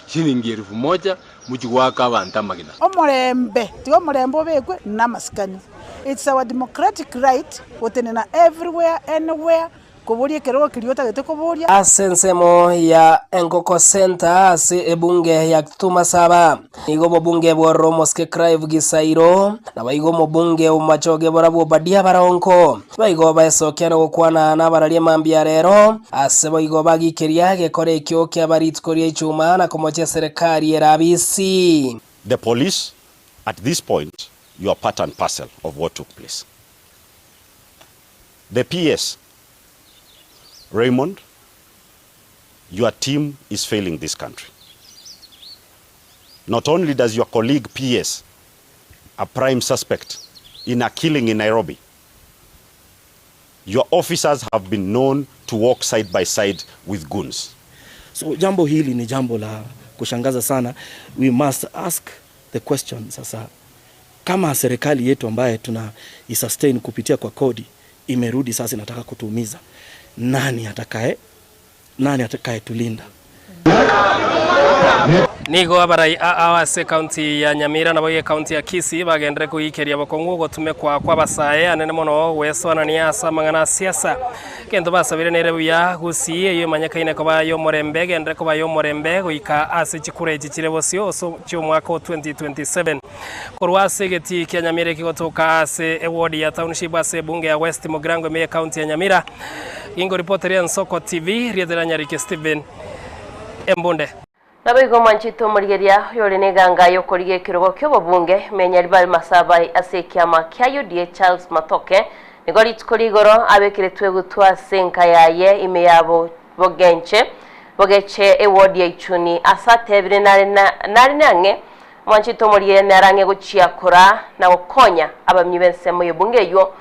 Shilingi elfu moja mochie goaka abanto amagena. Omorembe, tiga omorembe obekwe namasikani. It's our democratic right gotenena everywhere, anywhere, koboria ekerogo keria otagete koboria. Ase ensemo ya Engoko Centre ase ebunge ya Kitutu Masaba, nigo obobunge bwororo omosike Clive Gisairo, naboigo omobunge omomachoge borabwo Obadia Baronko, baigo baesokia na gokwana nabararia mambia rero, ase boigo bagikeria egekora ekio kiaba rituko ria Ichuma na komochia eserekari ere abisi. The police at this point you are part and parcel of what took place. The PS Raymond your team is failing this country. Not only does your colleague PS a prime suspect in a killing in Nairobi, your officers have been known to walk side by side with goons. So jambo hili ni jambo la kushangaza sana. We must ask the question sasa, kama serikali yetu ambaye tuna isustain kupitia kwa kodi imerudi sasa inataka kutuumiza, nani atakaye nani atakayetulinda? Nigo abarai aa ase ekaunti ya Nyamira naboigo ekaunti ya Kisii bagenderere koigikeria bokong'u ogotumekwa kw'abasae anene mono gwesoanania ase amang'ana a siasa. Egento basabire nere buya Gusii eyio emanyekaine koba y'omorembe egenderere koba y'omorembe goika ase chikura echi chire bosio chi'omwaka o 2027. Korwa ase egetii kia Nyamira ekegotoka ase eward ya Township ase ebunge ya West Mugirango ime y'ekaunti ya Nyamira, Gingoripoteria Ensoko TV, rieta ria Nyariki Stephen Embunde. Naboigo mwanchete omorigereria oyore neganga y'okorigia ekerogo ki'obobunge, Menyari Balmasabai ase ekiama kia UDA Charles Matoke, nigo rituko rigoro abekeretwe egutwa ase enka yaye ime ya Bogenche, Bogeche eward ya Ichuni ase atebire nare nare nang'e mwanchete omorigereria nare ang'e gochia koraa na gokonya abamenyi b'ensemo y'ebunge eywo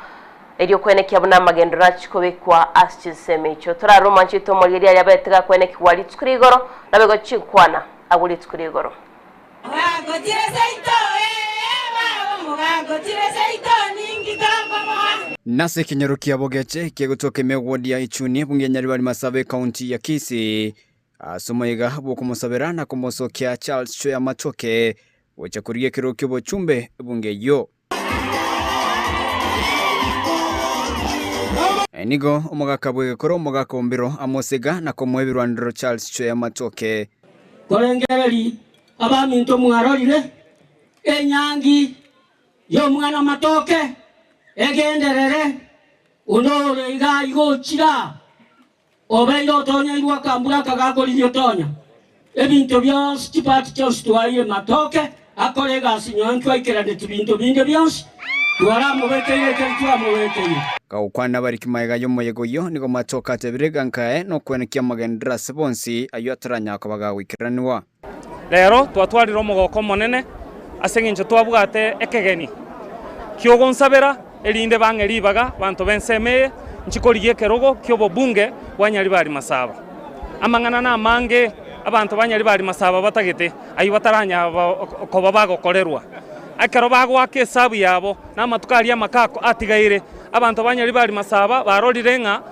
Erio kwenekia buna amagenderero achia kobekwa ase chinsemo echio. Torarore omwanchete omorieria aria abete gakwenekigwa rituko ria igoro, naboigo chinkwana agwo rituko ria igoro. Nase ekenyoro kiabo geche kegotoka emegwodi ya Ichuni ebunge ya Nyaribari Masaba ekaunti ya Kisii ase omoyega bw'okomosabera na komosokia Charles Chweya Matoke gocha korigia ekerogo ki'obochumbe ebunge eyio. Nigo omogaka bw'egekoro omogaka o mbiro amosega na komoa ebirwanero Charles Chweya Matoke. Korengereria abaminto mwarorire enyangi y'omwana Matoke egenderere, onde ore iga igo ochira Obeire otonyeirwe akambura aka gakorigia otonya ebinto bionsi, chibati chionsi twaeire matoke akore egasi nyowe ntwaikeranetie binto binde bionsi twaramobekeire ekeri twamobekeire. Gagokwana abariki magega y'omoyega oyio, nigo matoke atebire iga nkae nokwenekia amagenderero ase bonsi ayio ataranyara koba gagoikeranigwa. Rero twatwarire omogoko omonene ase engencho twabwate ekegeni ki'ogonsabera, erinde bang'e ribaga abanto b'ensemo eye inche korigia ekerogo ki'obobunge bwa Nyaribari Masaba. Amang'ana namange abanto ba Nyaribari Masaba batagete, ayio bataranyara koba bagokorerwa. Ekero bagoaka esabu yabo na amatuko aria amake atigaire, abanto ba Nyaribari Masaba barorire ng'a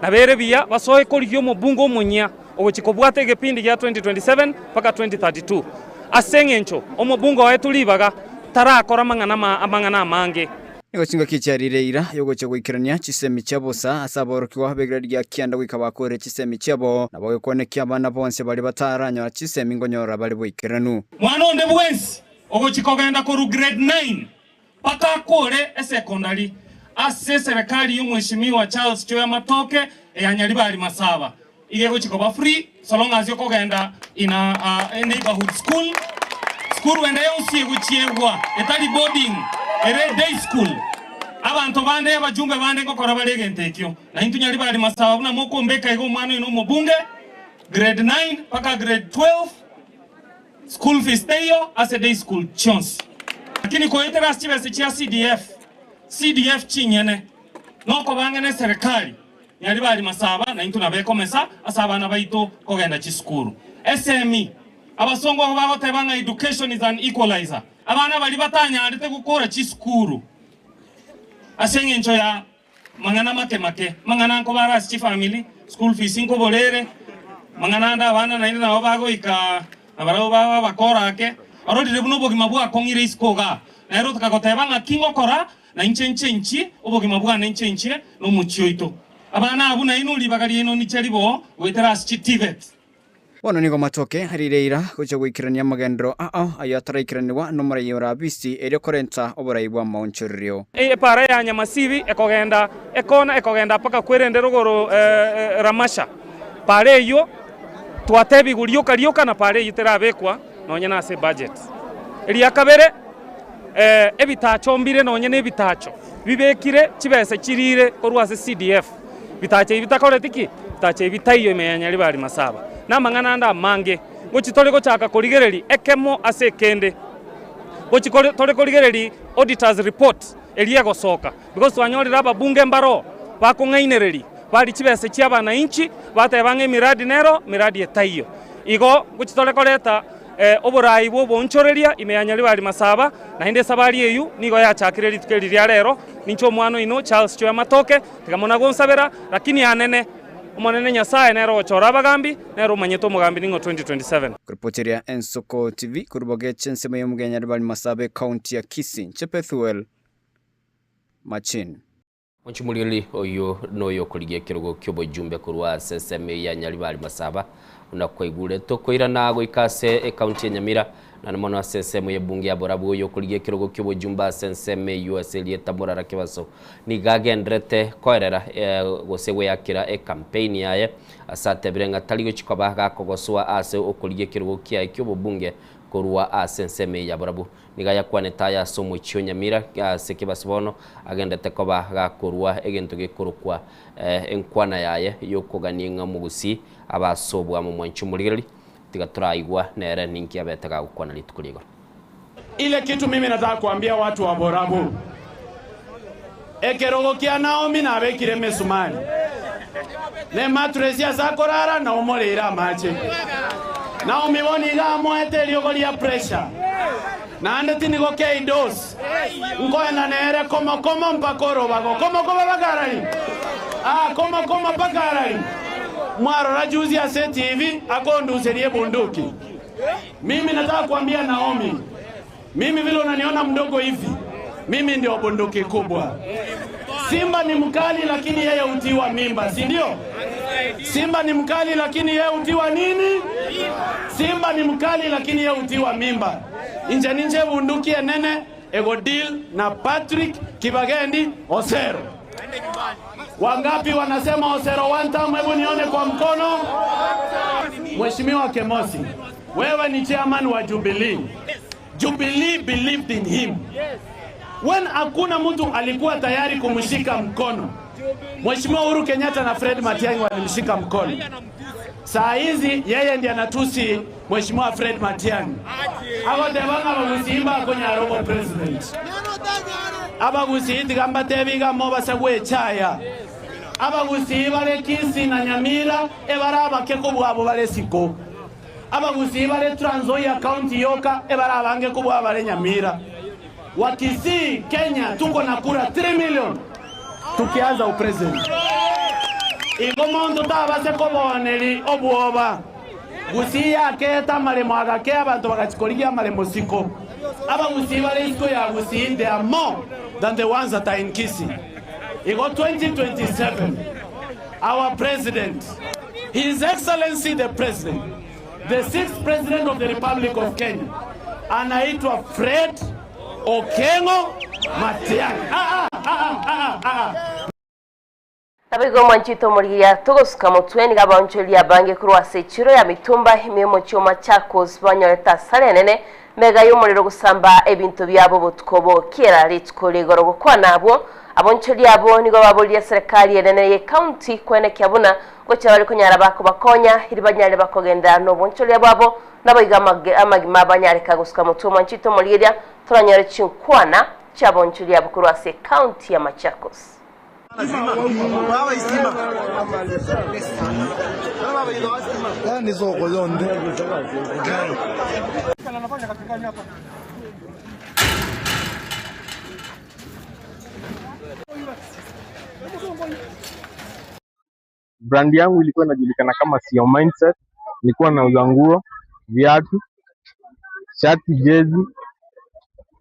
nabere buya basoe korigia omobunge omonyia. Ogochia kobwata egepindi gia 2027 mpaka 2032 ase eng'encho omobunge oetwe ribaga tarakora amang'ana amang'ana amange. Nigo chingaki chiarire eira y'ogochia goikerania chisemi chia bosa ase aborokigwa b'egrade gia kianda goika bakoire chisemi chiabo, nabo gekwane ki'abana bonsi baria bataranyora chisemi nkonyora bare boikeranu. Mwana onde bwensi ogochia kogenda korwa grade 9 Mpaka akore esekondari ase eserekari y'omweshimiwa Charles Choya Matoke eya Nyaribari Masaba. Iga egochia koba free so long as okogenda in a neighborhood school. School ende yonsi egochiegwa etari boarding ere day school. Abanto bande abajumbe bande ngokora bare egento ekio. Na intwe Nyaribari Masaba buna mokombeka iga omwana oyo na omobunge grade 9 mpaka grade 12. School fees teiyo ase day school chionsi. Lakini koetera ase chibesa chia CDF, CDF chinyene, nokoba ang'e neserikali, nyari bari masaba naintwe nabo ekomesa ase abana baito kogenda chisukuru. Esemi, abasongo igo bagoteba ng'a education is an equalizer. Abana baria batanyarete gokora chisukuru ase eng'encho ya Mang'ana make make, mang'ana nkobare ase chifamiri, school fees nkobora ere, mang'ana ande abana naende nabo bagoika. Na barabwo baba abakora ake, ororire buna obogima bwakong'ire isiko igaa. Nere otaka goteba ng'aki ngokora, na inche nchenchie obogima bwane nchenchie nomochie oito. Abana abwo nainwe ribaga riaino niche ribo goetera ase chiTVET. Bono nigo matoke arire eira gochia goikerania amagenderero ao ayio ataraikeranigwa nomoraia ore Abisi, erio korenta oborai bw'amaonchorerio. Epaara ya Nyamasibi ekogenda ekona ekogenda mpaka kwerende rogoro Ramasha. Paara eyio twatebigwe rioka rioka na paara eyio terabekwa nonya nase ebudget. Eria kabere ebitacho mbire nonya na ebitacho bibekire chibesa chirire korwa ase CDF. Bitacho ebi bitakoreti ki? Bitacho ebi taiyo ime ya Nyaribari Masaba. Na amang'ana ande amange. Ngochi tore gochaka korigereria ekemo ase ekende. Ngochi tore korigereria auditors report eria egosoka because twanyorire ababunge mbaroo bakong'ainereria baria chibesa chia abananchi bateba ng'a emiradi nero, miradi etaiyo. Igo ngochi tore koreta oborai bwa oboonchoreria ime ya Nyaribari Masaba, naende esabari eyio nigo yachakire rituko eri ria rero. Ninche omwana oino Charles Choya Matoke, tiga muna gonsabera, lakini anene, Omonene Nyasae nere ogochora abagambi, nere omanyete omogambi ning'o 2027. Koripoteria Ensoko TV korwa Bogeche ensemo y'omuga ya Nyaribari Masaba ekaunti ya Kisii, inche Pethuel Machin. Monchumurieri oyio noyo okorigia ekerogo ki'obojumbe korwa ase ensemo eyio ya Nyaribari Masaba, buna kwaigure tokoirana goika ase ekaunti ya Nyamira, naende mono ase ensemo y'ebunge ya Borabu oyo okorigia ekerogo ki'obojumbe ase ensemo eyio ase erieta Morara Kebaso nigo agenderete koerera gose goeakera ekampeini yaye ase atebire ng'a tari gochia koba gakogoswa ase okorigia ekerogo kiaye ki'obobunge korwa ase ensemo eye ya Borabu. Nigo ayakwanete aya ase omochie o Nyamira ase Kebaso bono agenderete koba gakorua egento gekorokwa enkwana yaye y'okogania ng'a omogusii abe ase obwamo mwanche omorigereria. Tiga toraigwa nere ninki abete gagokwana rituko ria igoro. Ile kitu mimi nataka kuambia watu wa Borabu, ekerogo kia Naomi nabekire emesumari, na ematuresi ase akorara na omoreire amache. Naomi bono iga amoete eriogo ria pressure, naende tindi gokei dose, nkoenda nere komo komo mpaka orobago. Komo komo mpaka arari? Ah, komo komo mpaka arari? Mwarora juzi ase etivi akonduseria ebunduki. Mimi nataka kuambia Naomi, mimi vile unaniona mdogo hivi, mimi ndio bunduki kubwa. Simba ni mkali lakini yeye hutiwa mimba, si ndio? Simba ni mkali lakini yeye hutiwa nini? Simba ni mkali lakini yeye hutiwa mimba. Inche ninche bunduki enene ego deal na Patrick Kibagendi Osero. Wangapi wanasema Osero one time? Hebu nione kwa mkono. Mheshimiwa Kemosi, wewe ni chairman wa Jubilee. Jubilee believed in him. When hakuna mtu alikuwa tayari kumshika mkono, Mheshimiwa Uhuru Kenyatta na Fred Matiang'i walimshika mkono. Saa hizi yeye ndiye anatusi Mheshimiwa Fred Matiang'i. Agoteba ng'a abagusii mbakonyara obo president. Abagusii tiga mbatebi iga mobase gwechaya. Abagusii bare Kisii na Nyamira ebare abake kobua abwo bare isiko. Abagusii bare Trans Nzoia County yoka ebare abange kobua abare Nyamira. Wa Kisii Kenya tuko na kura 3 million tukianza upresident. Igo monto tabase kobooneri obwoba. Gusii yakeeta amaremo agakea abanto bagachia korigia amaremo siko. Abagusii bare isiko ya Gusii they are more than the ones that are in Kisii. Igo 2027 our president His Excellency the President the sixth president of the Republic of Kenya anaitwa Fred Okengo Matiang'i. Ah, ah, ah, ah, ah, ah. Naboigo omwanchete omorigia togosuka motwe nigo abaonchoreria abange korwa ase echiro ya mitumba ime y'omochie o Machakos banyorete asara enene mega y'omorero gosamba ebinto biabo obotuko obo kiera rituko ria igoro gokwana abwo Abonchoria abwo nigo baboririe serikali enene y'ecounty kwenekia buna gochia bare konyara bakobakonya eri banyare bakogenderera nobonchoria bwabo naboigo amagima banyareka gosuka motwe omwanchete omorigeria toranyore chinkwana chiabonchoria abwo korwa ase ecounty ya Machakos. Brand yangu ilikuwa inajulikana kama Sio Mindset. Nilikuwa nauza nguo, viatu. shati, jezi.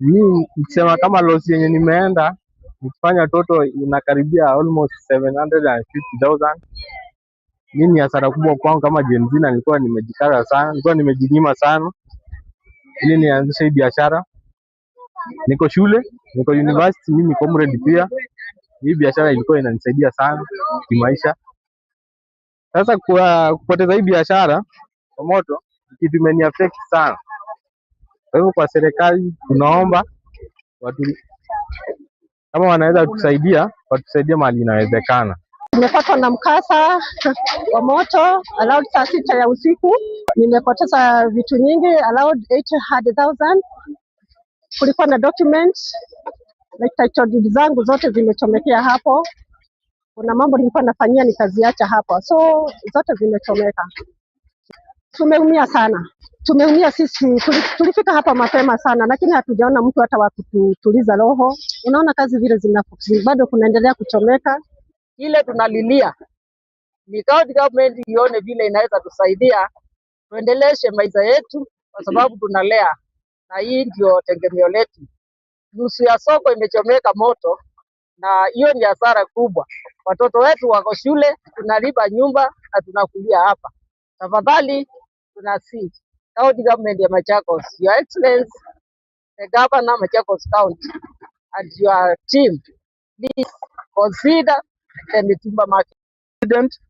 Mi nikisema kama loss yenye nimeenda nikifanya total inakaribia almost 750,000. Mi ni hasara kubwa kwangu kama Gen Z, na nilikuwa nimejikaza sana, nilikuwa nimejinyima sana ili nianzishe hii biashara. Niko shule, niko university, mimi comrade pia. Hii biashara ilikuwa inanisaidia sana kimaisha. Sasa kwa kupoteza hii biashara kwa moto, kitu imeniaffect sana. Kwa hivyo kwa serikali tunaomba watu kama wanaweza kutusaidia, watusaidie mahali inawezekana. Nimepatwa na mkasa wa moto around saa sita ya usiku. Nimepoteza vitu nyingi around 800,000. Kulikuwa na document like title deed zangu zote zimechomekea hapo. Kuna mambo nilikuwa nafanyia nikaziacha hapo, so zote zimechomeka. Tumeumia sana, tumeumia sisi. Tulifika hapa mapema sana, lakini hatujaona mtu hata wa kututuliza roho. Unaona kazi vile zina bado kunaendelea kuchomeka. Ile tunalilia ni county government ione vile inaweza tusaidia tuendeleshe maisha yetu, kwa sababu tunalea na hii ndio tegemeo letu. Nusu ya soko imechomeka moto, na hiyo ni hasara kubwa. Watoto wetu wako shule, tunalipa nyumba na tunakulia hapa. Tafadhali tunasi county government ya Machakos, Your Excellency the Governor Machakos County and your team, please consider the Mitumba market. President,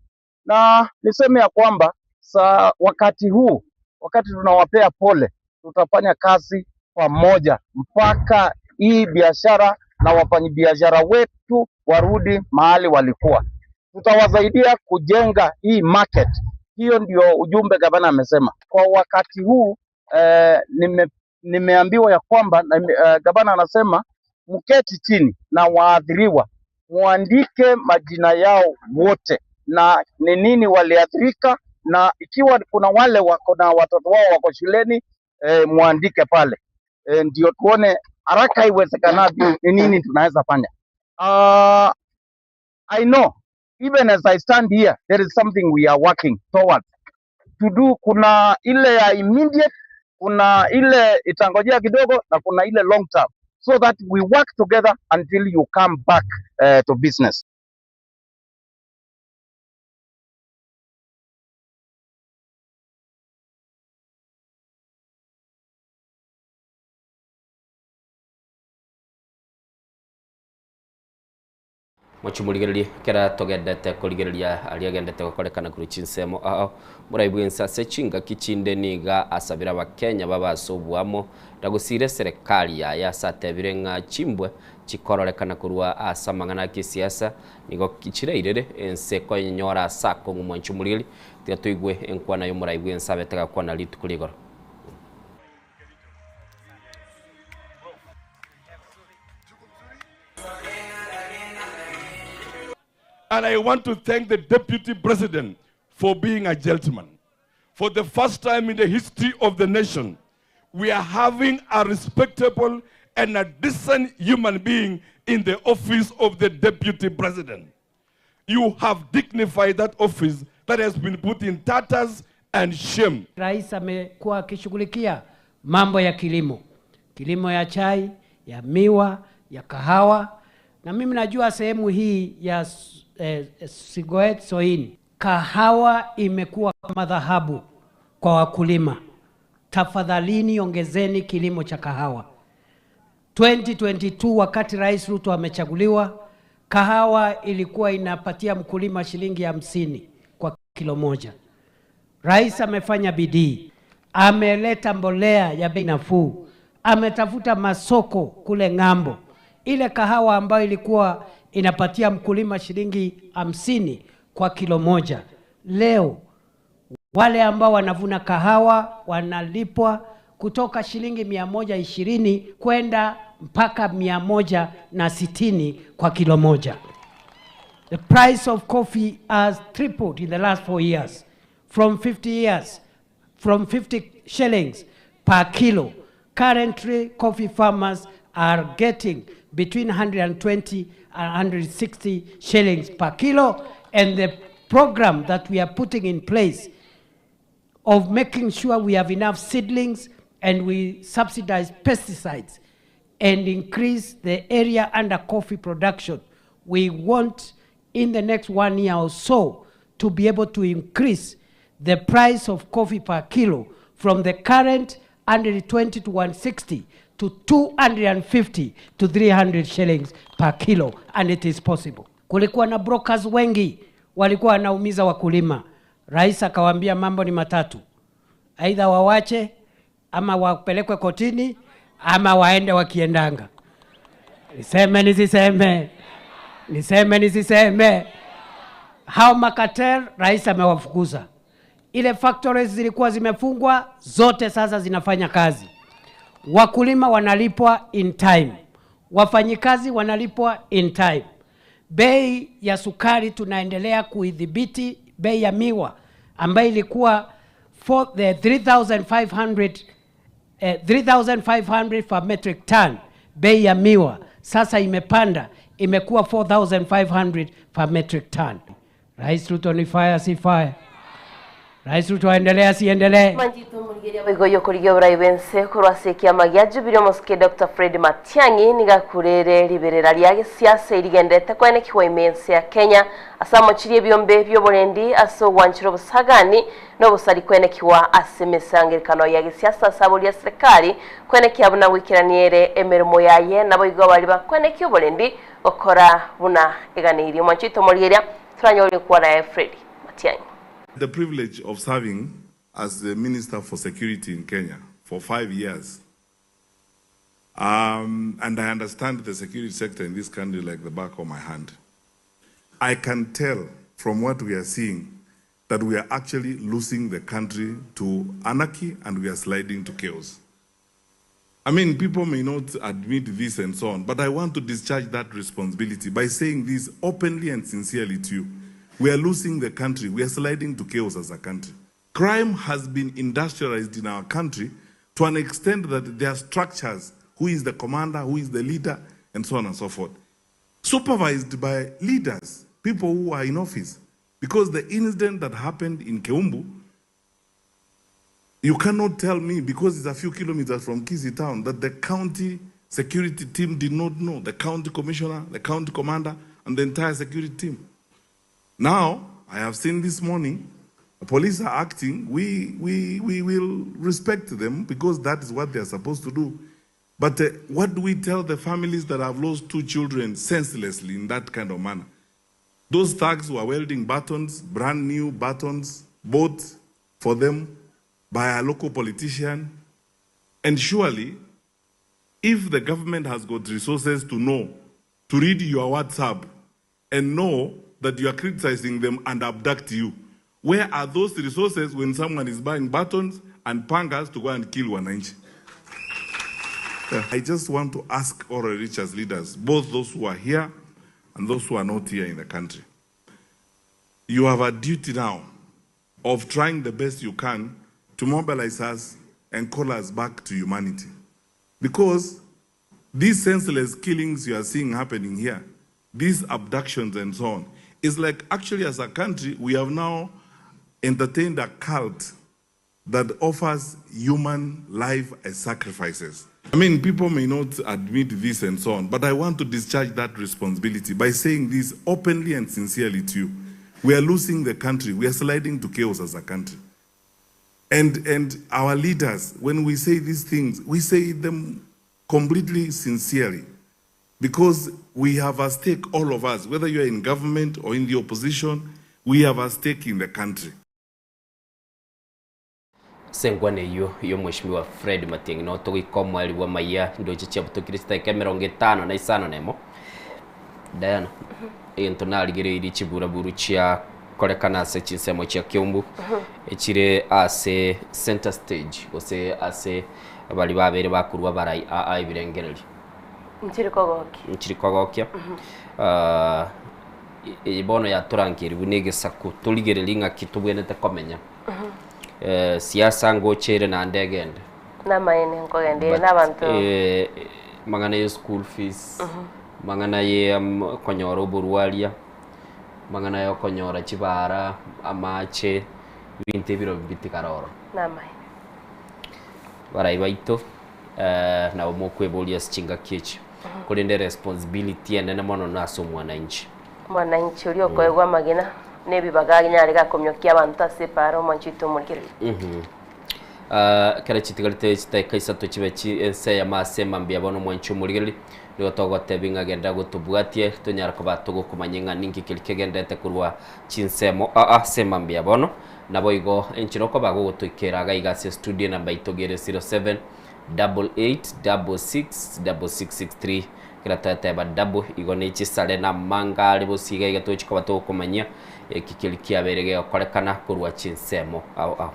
na niseme ya kwamba sa wakati huu, wakati tunawapea pole, tutafanya kazi pamoja mpaka hii biashara na wafanyabiashara wetu warudi mahali walikuwa. Tutawasaidia kujenga hii market. Hiyo ndio ujumbe gavana amesema. Kwa wakati huu eh, nimeambiwa ya kwamba na, gavana anasema mketi chini na waathiriwa muandike majina yao wote na ni nini waliathirika, na ikiwa kuna wale wako na watoto wao wako shuleni muandike pale ndio tuone haraka iwezekanavyo ni nini tunaweza fanya. I know even as I stand here there is something we are working towards to do. Kuna ile ya immediate, kuna ile itangojea kidogo na kuna ile long term, so that we work together until you come back to business. Mochimurigererie kera togendete kurigereria aria agendete gokorekana kuru chinsemo ao muraibu ensase chingaki chinde niga asabira abakenya babase obuamo ragusire serikali yaya ase atebire ng'a chimbwe chikororekana korwa ase amang'ana a kisiasa nigo chireirere ense koenyora ase akong'u mwanchumurigeri tiga toigwe enkwana ya omoraibu ense abete gakwana rituko rigoro. And I want to thank the deputy president for being a gentleman. For the first time in the history of the nation, we are having a respectable and a decent human being in the office of the deputy president. You have dignified that office that has been put in tatters and shame. Rais amekuwa akishughulikia mambo ya kilimo, kilimo ya chai, ya miwa, ya kahawa, na mimi najua sehemu hii ya Sigoet Soin, kahawa imekuwa kama dhahabu kwa wakulima. Tafadhalini ongezeni kilimo cha kahawa. 2022 wakati Rais Ruto amechaguliwa, kahawa ilikuwa inapatia mkulima shilingi 50 kwa kilo moja. Rais amefanya bidii, ameleta mbolea ya bei nafuu, ametafuta masoko kule ng'ambo. Ile kahawa ambayo ilikuwa inapatia mkulima shilingi 50 kwa kilo moja, leo wale ambao wanavuna kahawa wanalipwa kutoka shilingi 120 kwenda mpaka 160 kwa kilo moja. The price of coffee has tripled in the last 4 years, from 50 years, from 50 shillings per kilo. Currently, coffee farmers are getting between 120 and 160 shillings per kilo, and the program that we are putting in place of making sure we have enough seedlings, and we subsidize pesticides and increase the area under coffee production. We want in the next one year or so to be able to increase the price of coffee per kilo from the current 120 to 160 to 250 to 300 shillings per kilo and it is possible. Kulikuwa na brokers wengi walikuwa wanaumiza wakulima. Rais akawaambia mambo ni matatu, aidha wawache ama wapelekwe kotini ama waende wakiendanga. Niseme nisiseme? Niseme nisiseme? Hao makatel rais amewafukuza. Ile factories zilikuwa zimefungwa zote sasa zinafanya kazi. Wakulima wanalipwa in time, wafanyikazi wanalipwa in time. Bei ya sukari tunaendelea kuidhibiti. Bei ya miwa ambayo ilikuwa for the 3500 eh, 3500 per metric ton, bei ya miwa sasa imepanda imekuwa 4500 per metric ton. Rais Ruto ni fire, si fire? Rais Ruto aendelee asiendelee? Boigo korigia oborai bwense korwa ase ekiama gia Jubilee omosike Dr Fred Matiang'i nigakurere riberera ria gesiasa erigendete kwenekigwa ime ense ya Kenya ase amochirie ebiombe bia oborendi ase ogwanchera obosagani na obosari kwenekigwa ase emesangerekano ya gesiasa ase aboria serikali kwenekia buna gwikerania ere emeremo yaye nabo igo bari bakwenekia oborendi gokora buna eganeirie mwanchito morieria turanyore kuona ya Fred Matiang'i. The privilege of serving as the Minister for Security in Kenya for 5 years. And I understand the security sector in this country like the back of my hand. I can tell from what we are seeing that we are actually losing the country to anarchy and we are sliding to chaos. I mean, people may not admit this and so on, but I want to discharge that responsibility by saying this openly and sincerely to you. We are losing the country. We are sliding to chaos as a country. Crime has been industrialized in our country to an extent that there are structures, who is the commander, who is the leader, and so on and so forth. Supervised by leaders, people who are in office. Because the incident that happened in Keumbu, you cannot tell me, because it's a few kilometers from Kisii town, that the county security team did not know, the county commissioner, the county commander, and the entire security team. Now, I have seen this morning, the police are acting. We will respect them because that is what they are supposed to do. But what do we tell the families that have lost 2 children senselessly in that kind of manner? Those thugs were welding buttons, brand new buttons, bought for them by a local politician. And surely, if the government has got resources to know, to read your WhatsApp and know that you are criticizing them and abduct you, where are those resources when someone is buying buttons and pangas to go and kill wananchi? I just want to ask all religious leaders, both those who are here and those who are not here in the country, you have a duty now of trying the best you can to mobilize us and call us back to humanity. Because these senseless killings you are seeing happening here, these abductions and so on, is like actually as a country, we have now entertained a cult that offers human life as sacrifices. I mean, people may not admit this and so on, but I want to discharge that responsibility by saying this openly and sincerely to you. We are losing the country. We are sliding to chaos as a country. And our leaders, when we say these things, we say them completely sincerely, because we have a stake, all of us, whether you are in government or in the opposition, we have a stake in the country. Sengwane iyo iyo mheshimiwa Fred Matiang'i no tugikoma wa maiya ndoche chia butokire chitaika emerongo etano na isano nemo. Diana, egento narigereirie chiburaburu chia korekana ase chinsemo chia Kiumbu, echire ase center stage gose ase bari babere bakurwa barai a ebirengererio. Nchiri kogokia. Nchiri kogokia. Ibono yaturangirirwe n'egesaku torigereria ng'aki tobwenete komenya. Siasa ngochere na ndegende. Namaene nkogendere n'abantu. Mang'ana ya school fees, mang'ana ya konyora oborwaria, mang'ana ya konyora chibara, amache, binto ebiro bitikaroro. Namaene. Barai baito eh, nabo mokweboria ase chingaki echi. Korende responsibility enene mono nase omwananchi. Mwananchi oria okoegwa amagena na ebibaga anyare gakomiokia abanto ase epaara omwanchi oito omorikire. Mhm. Ah, ekero chitigarete chidakika isato chibe chi ense eyemo ase mambia bono omwanchi omorigereria, nigo togotebia ng'a genda gotobwatie tonyare koba togokomanya ng'a ninki keria kegenderete korwa chinsemo aa ase mambia bono. Naboigo enchera okoba gogotoikera iga iga ase studio enamba yaito iga ere 07 88 66 66 63 Ekero twateba double igo ne chisare na amanga are bosio iga iga tochi koba togokomanyia eki keria kiabeire gegokorekana korwa chinsemo ao ao.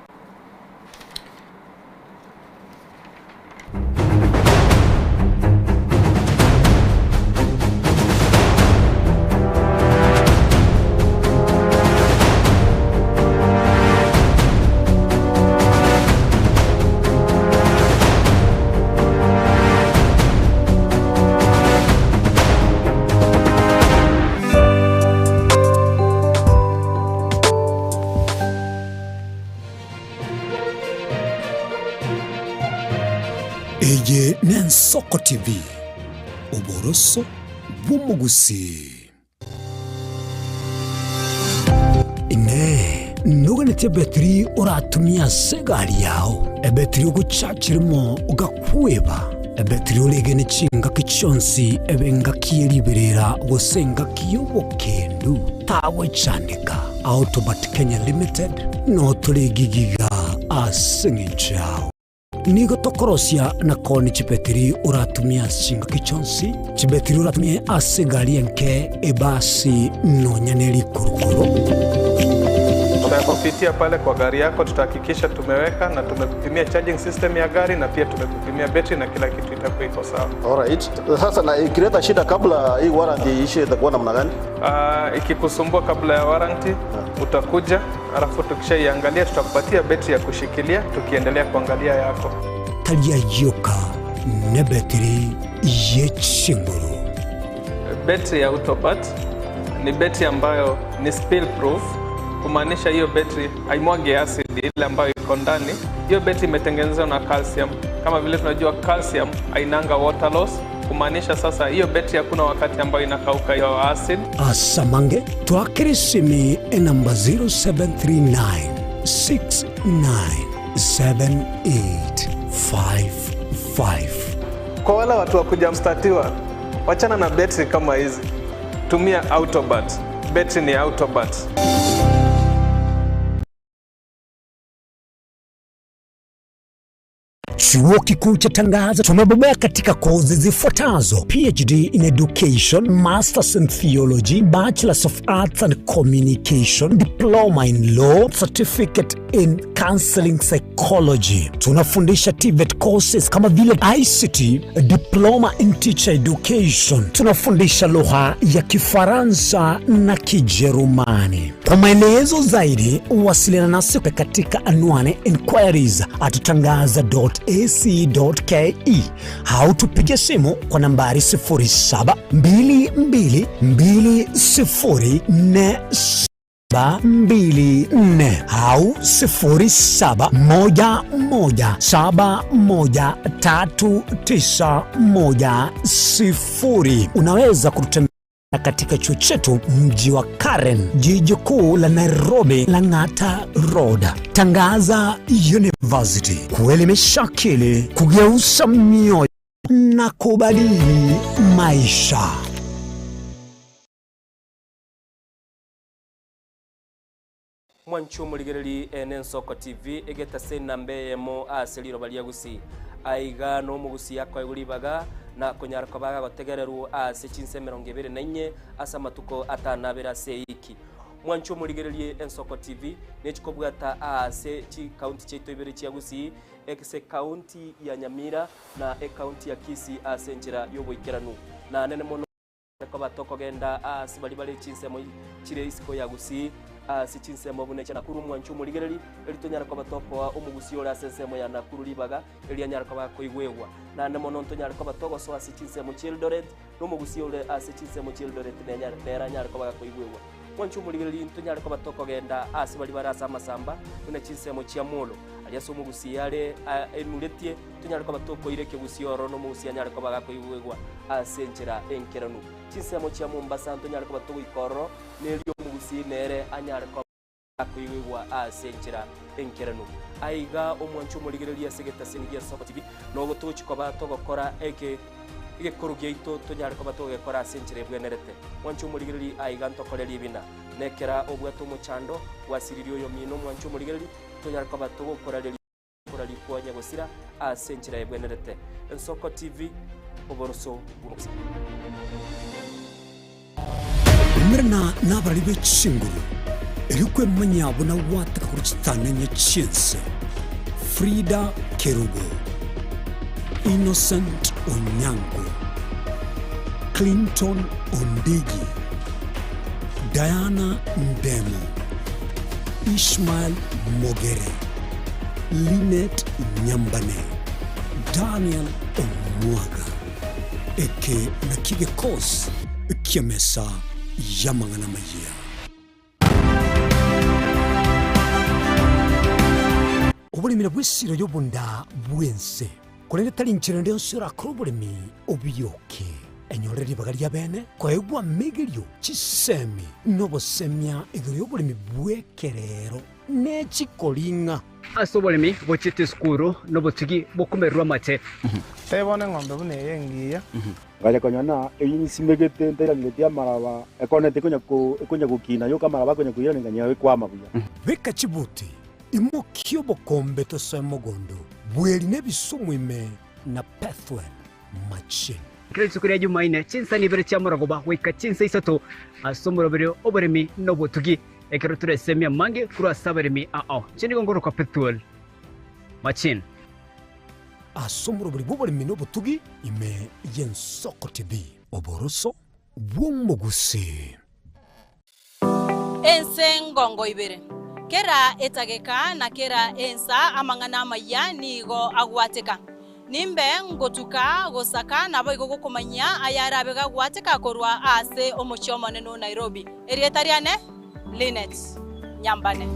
Eye n'Ensoko TV, oboroso bw'omogusii. Inee! Noganetie ebetiri oratumie ase egari yao, ebetiri ogochachera mo ogakweba, ebetiri oregene chingaki chionsi ebe engaki ye riberera gose engaki y'obokendu? Tagochandeka. Autobat Kenya Limited notore egigiga ase eng'encho yao. Nigo tokorosia na koonia chibetiri oratumie ase chingaki chionsi, chibetiri oratumie ase egari enke, ebasi, nonya ne rikurukuru. Tutakupitia pale kwa gari yako, tutahakikisha tumeweka na tumekupimia charging system ya gari na pia tumekupimia betri na kila kitu itakuwa iko sawa. Alright. Sasa na ikileta shida kabla hii warranty iishe itakuwa namna gani? Uh, ikikusumbua kabla ya warranty utakuja, alafu tukishaiangalia tutakupatia betri ya kushikilia tukiendelea kuangalia yako. Tari ayioka nebetiri ye chinguru. Betri ya Autobat ni betri ambayo ni spill proof, kumaanisha hiyo betri haimwagi acid ile ambayo iko ndani. Hiyo betri imetengenezwa na calcium. Kama vile tunajua calcium hainanga water loss, kumaanisha sasa hiyo betri hakuna wakati ambayo inakauka hiyo acid. Asamange twakere esimi enamba 0739 697855. Kwa wale watu wa kujamstatiwa, wachana na betri kama hizi, tumia Autobat. Betri ni Autobat. Chuo Kikuu cha Tangaza tumebobea katika kozi zifuatazo: PhD in Education, Masters in Theology, Bachelors of Arts and Communication, Diploma in Law, Certificate in Counseling Psychology. Tunafundisha TVET courses kama vile ICT, Diploma in Teacher Education. Tunafundisha lugha ya Kifaransa na Kijerumani. Kwa maelezo zaidi, wasiliana nasi katika anwani inquiries at tangaza.ac.ke au tupige simu kwa nambari 07222047 24 au 0711713910. Unaweza kututembelea katika chuo chetu mji wa Karen, jiji kuu la Nairobi, Lang'ata Road. Tangaza University, kuelimisha akili, kugeuza mioyo na kubadili maisha. Mwanche omorigereri ene Ensoko TV egetase enamba eyemo ase riroba ria Gusii. Aiga nomogusii akoegwa ribaga na konyara koba agotegererwa ase chinsa emerongo ebere na inye ase amatuko atano abere ase eiki. Mwanche omorigererie Ensoko TV nechikobwata aase chikaunti chiaito ibere chia Gusii ase ekaunti ya Nyamira na ekaunti ya Kisii ase enchera yoboikeranu na nene mono. Koba tokogenda aase baria bare chinsemo chire isiko ya Gusii, ase chinsemo buna echia Nakuru, omwancho omorigereri, erio tonyare koba tokoa omogusii ore ase ensemo ya Nakuru ribaga, erio anyare koba akoigwegwa. Naende mono ntonyare koba togosoa ase chinsemo chia Eldoret, na omogusii ore ase chinsemo chia Eldoret nenyare nere anyare koba gakoigwegwa. Mwanche omorigereria, ntonyare koba tokogenda aase baria bare ase amasamba, buna chinsemo chia Molo. Aria ase omogusii are enuretie, tonyare koba tokoira ekegusii ororo na omogusii anyare koba gakoigwegwa ase enchera enkeranu. Chinsemo chia Mombasa ntonyare koba togoika ororo, na erio omogusii nere anyare koba gakoigwegwa ase enchera enkeranu. Aiga omwanche omorigereria ase egetaseni gia Soko TV, nogo togochi koba togokora eke egekoro giaito tonyare koba togegekora ase enchera ebwenerete. Mwanche omorigereria aiga ntokore ribina, na ekera obwate omochando, gwasiririe oyomino omwanche omorigereria, Tonyare koba togokorareria okoraria kwa nyagosira ase enchera ebwenerete. Ensoko TV, oboroso bw'obogima. Umerana nabarari be chinguru, erio kwemanyia buna gwataka korwa chitang'anya chi'ense. Frida Kerubo, Innocent Onyango, Clinton Ondigi, Diana Ndemo, Ishmael Mogere, Linet Nyambane, Daniel Omwaga. Eke nakio gekosi ki'emesa y'amang'ana amayia. Oboremi nabwo esiro y'obonda bw'ense, korende tari nchera ende yonsi orakore oboremi obiyoke. Enyore ribaga ri'abeene koegwa amegerio, chisemi, na obosemia igoro y'oboremi bw'ekerero ne chikoring'a. Ase oboremi bochiete esukuru nobotugi bokomererwa amate. Tebona eng'ombe buna eye engiya. Ngacha konyora ng'a eyio nsimegete ntairangeretie amaraba, ekoneti ekonya ko ekonya gokina yoka amaraba akonya koirana nganyora ekwama buya. Beka chibuti, imokia obokombe tosoe mogondo, bweri nebisumu ime na Pethuel machine. Kera rituko ria Jumaine, chinsani ibere chia morogoba goika chinsa isato ase omoroberio oboremi na obotugi, ekero toresemie amange korwa ase abaremi ao. Inche nigo nkorokwa Pethuel Machine. Ase omoroberi bw'oboremi na obotugi ime y'Ensoko TV. Oboroso bw'omogusii. Ense ngongo ibere. Kera etageka na kera ensa amang'ana amayia nigo agwateka. Nimbe ngotuka gosaka naboigo gokomanyia ayarabe gagwateka korwa ase omochie omonene o Nairobi. Erieta riane Linet Nyambane.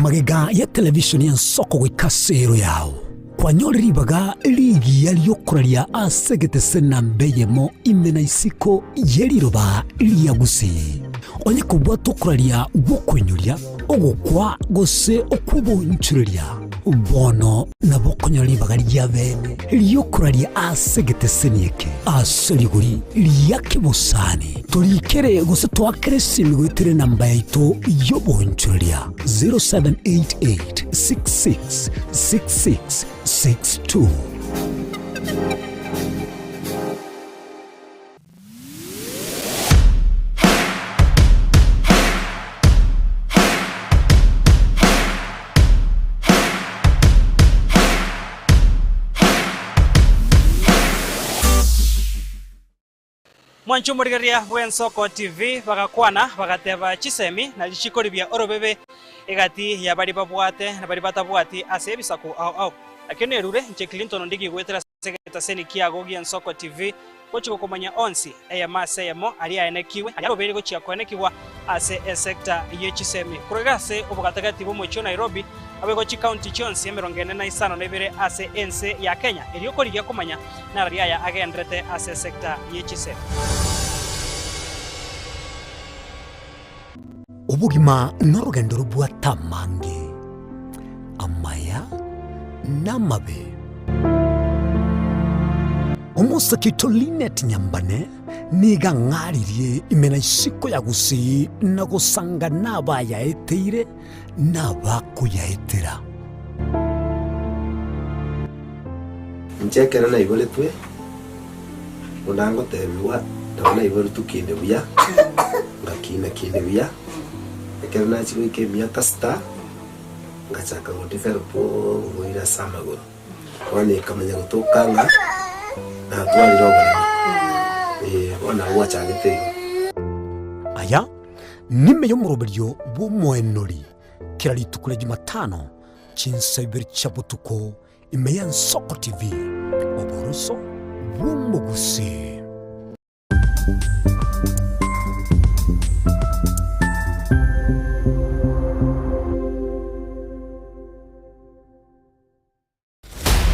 Magega ya televisheni y'ensoko goika ase ero yao, kwanyore ribaga rigiya ri'okoraria ase egetese namba eyemo ime na isiko ye riroba ria Gusii. Onye kobwate okoraria gw'okoinyoria, ogokwa gose okw'oboonchoreria, bono nabo okonyora ribaga ri'abeene ri'okoraria ase egeteseni eke ase rigori ria kebosani. Torikere gose toakere esimi goetera enamba yaito y'oboonchoreria 0788 66 66 62. Mwanche omorigereria bw'Ensoko TV bagakwana bagateba chisemi na richiko ribia orobebe egati ya baria babwate na baria batabwati ase ebisaku ao ao. Nakio nerure inche Clinton Ondigi goetera ase egetaseni kiago gi'Ensoko TV gochia gokomanya onsi eyemo ase eyemo aria aenekiwe aria arobeire gochia koenekigwa ase esecta ye chisemi korwa iga ase obogatagati bw'omochie o Nairobi aboigo chikaunti chionsi emerongo ene na isano na ibere ase ense ya Kenya erio korigia komanya narari aya agenderete ase esecta ye chisemi. Obogima norogendo robwate amange, amaya na amabe. Omosake oito Linet Nyambane nigo ang'aririe ime na isiko ya Gusii na gosanga nabayaeteire na abakoyaetera. Inche ekero naiboretwe, buna ngotebigwa, nabo naiboretwe kinde buya, ngakina kinde buya, ekero nachia goika emiaka sita, ngachaka go develop oborwaire ase amagoro. Bono ekamanya gotoka ng'a natwarire oboremo, eh, bono nabo gwachagete igo. Aya nime y'omoroberio bw'omoenori kera rituko ria Jumatano chinsa ibere chia botuko ime y'Ensoko TV, oboroso bw'omogusii.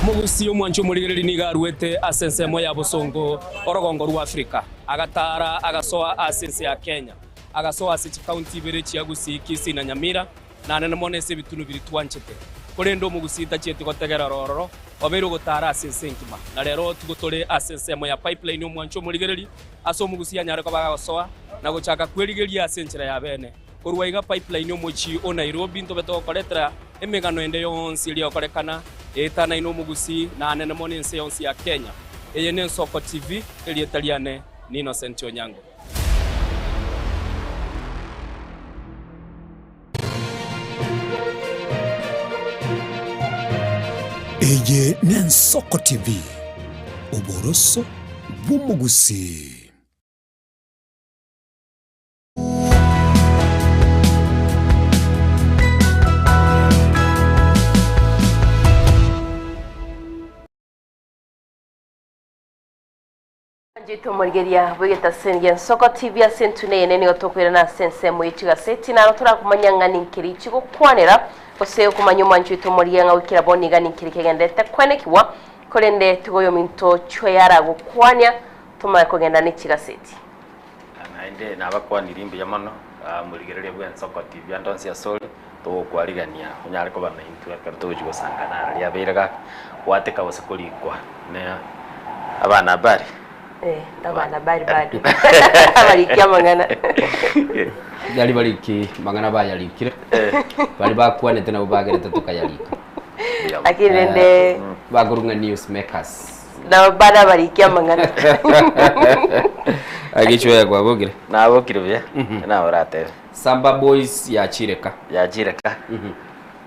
Omogusii omwanchi omorigereria nigo aruete ase ensemo ya bosongo orogongo rwa Afrika, agataara agasoa ase ense ya Kenya, agasoa ase chikaunti ibere chia Gusii, Kisii na Nyamira, na nene mono ase ebitunu biria twanchete. Korende omogusii tachieti gotegerera ororo, obeire ogotaara ase ense engima. Na rero tigo tore ase ensemo ya Pipeline omwanchi omorigereria, ase omogusii anyare koba agosoa na gochaka kwerigeria ase enchera ya bene. Korwa iga Pipeline omochie o Nairobi ntobe togokoretera emegano ende yonsi eria egokorekana eetanaine omogusii na anene mono ense yonsi ya Kenya. Eye n'Ensoko TV, erieta riane ni Innocent Onyango. Eye n'Ensoko TV, oboroso bw'omogusii. Nchete omorigeria bw'egetaseni gia Nsoko TV ase entune eyene nigo tokoirana ase ensemo ye chigaseti naro torakomanya ng'a ninkeri chigokwanera gose okomanya omwancho oito omorigia ng'a goikera bono iga ninkeri kegenderete kwenekigwa korende tiga oyominto chweya aragokwania tomanye kogenda ne chigaseti. Naende nabakwanirie mbuya mono, morigereria bw'Ensoko TV ande onsi asore, togokwarigania onyare koba naintwe ekero togochia gosangana ara riabeire gaka gwateka gose korikwa ne abana habari. Eh, abana habari bado abariki amang'ana. Yari bariki mang'ana bayarikire bari bakwanete nabo bagerete tokayarika. Lakini rende Bakorwa ng'a news makers. Nabo bado abariki amang'ana. Agichweya kwabokire. Nabokire buya, nawe oratebe. Samba boys yachire ka. Yachire ka.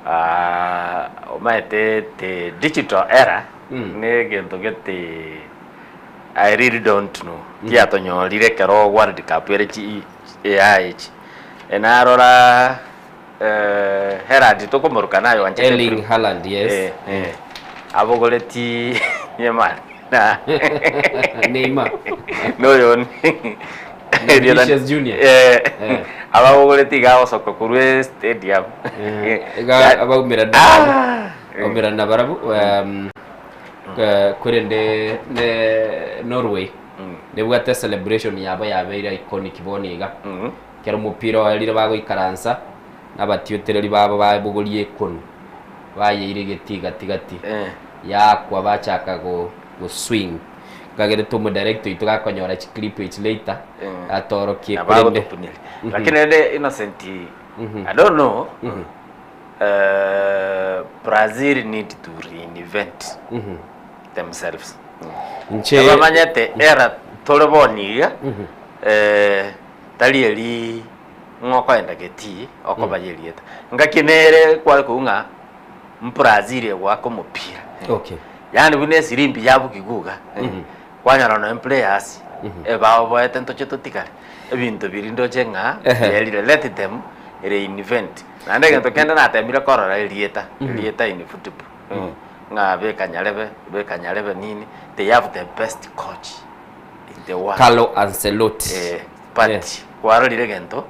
Ah, omaete the digital era ne egento gete I really don't know. Tiatonyorire ekero World Cup ere chi AI echi. Enarora eh, Herald tokomoroka naye oanchete Erling Haaland, yes. Eh, eh. Abogoreti Neymar. Na Neymar. Noyo ni Na Vinicius Junior. Eh. Eh. Ababogoreti iga agosoka korwa stadium. Iga abaumera na Ah! abaumera na barabwo um, eh, korende ne Norway nebwate celebration yabo yabeire iconic bono iga Ekero omopira oerire bagoikaransa, na abatiotereri babo babogoria ekonu, bayeira egetii gati-gati, yaakwa bachaka go goswing. Nkagerete omodirector oito gakonyora chiclip echi later, atorokie Na korende bagotopuneria. Lakini rende Innocent, I don't know, Brazil need to reinvent themselves. Inche- Nabamanyete era tore bono iga, Tari eri ng'a okoenda getii okoba y'erieta. Ngaki nere kware koigwa ng'a Mbrazil egoaka omopira. Okay. Yaani buna esirimbi yabugiwa iga, kwanyora nonya players ebaoboete ntoche totigare. Ebinto biria ndoche ng'a Ehe. bierire let them reinvent. Naende egento kende natemire korora erieta, erieta in football ng'a beka nyarebe, beka nyarebe nini, they have the best coach. in the world. Carlo Ancelotti. Eh, but kwarorire egento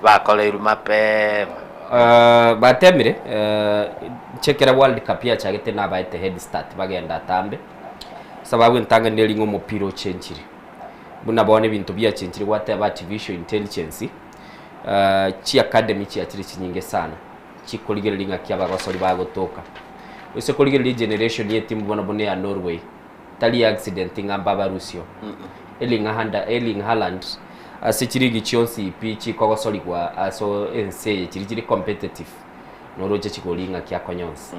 bakoreirwe mapema. Uh, batemire uh, nchekera World Cup yachagete nabaete head start bagenda atambe sababu entang'ani neri ng'a omopira ochenchire buna bono ebinto biachenchire gwateba artificial intelligence uh, chi academy chiachire chinyinge sana chikorigereria ng'aki abagosori bagotoka ase korigereria generation ye timu bono buna eya Norway Tari accident ng'a mbabarusio. Erling Handa, Erling Haaland ase chiligi chionsi pi chikogosorigwa ase ense eye chiri chiri competitive noroche chigori ng'aki akonyonsi.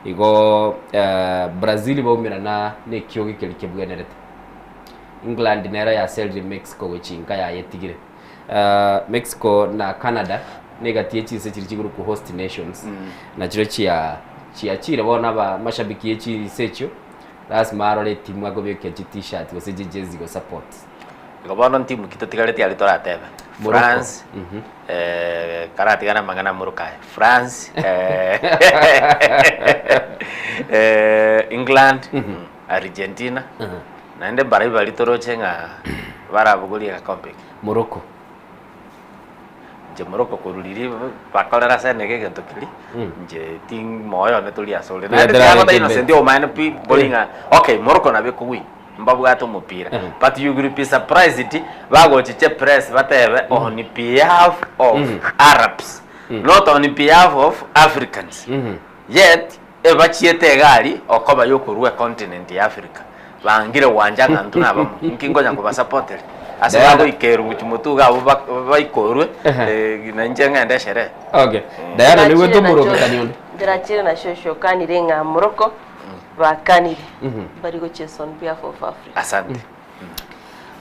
Igo eh, Brazil baumerana na ekiogi keria kebwenerete. England nero yaserire Mexico gochia inka yayetigire. Eh, Mexico na Canada negati ye chinse chiri chigoro ku host nations na chiro chia chiachire bono aba mashabiki ye chinse echio Lasima arore etimu akobeka chi t-shirt gose chi jezi go support. Igo bono ntimu ki totigareti aria toratebe? Morocco. France, eh, karatigane amang'ana a Morocco aya. France, eh, eh, England, Argentina, naende mbarabwo baria toroche ng'a barabogorie egekombe eke. Morocco. Inche Morocco korwa riria bakorera Senegal egento keria, inche ting moyo one tori ase ore. Naende Tiga tiga terareche Innocent mbere. omaene pi mbori ng'a okay Morocco nabo ekowin, mbabwate omopira but you will be surprised bagochicha epress batebe on behalf of Arabs not on behalf of Africans yet ebachiete egari okoba yokorua econtinent ya Africa bangire gwancha ng'a intwe nabamo inki nkonya kobasapoteria ase Diana. bagoikerwa gochia motwe iga abwo bak- baikorwe na inche ng'ende esherehe. Okay. Diana nigo omorobekani onde. Ndirachire na shosho okanire ng'a Morocco bakanire bari gochesa on behalf of Africa. Asante.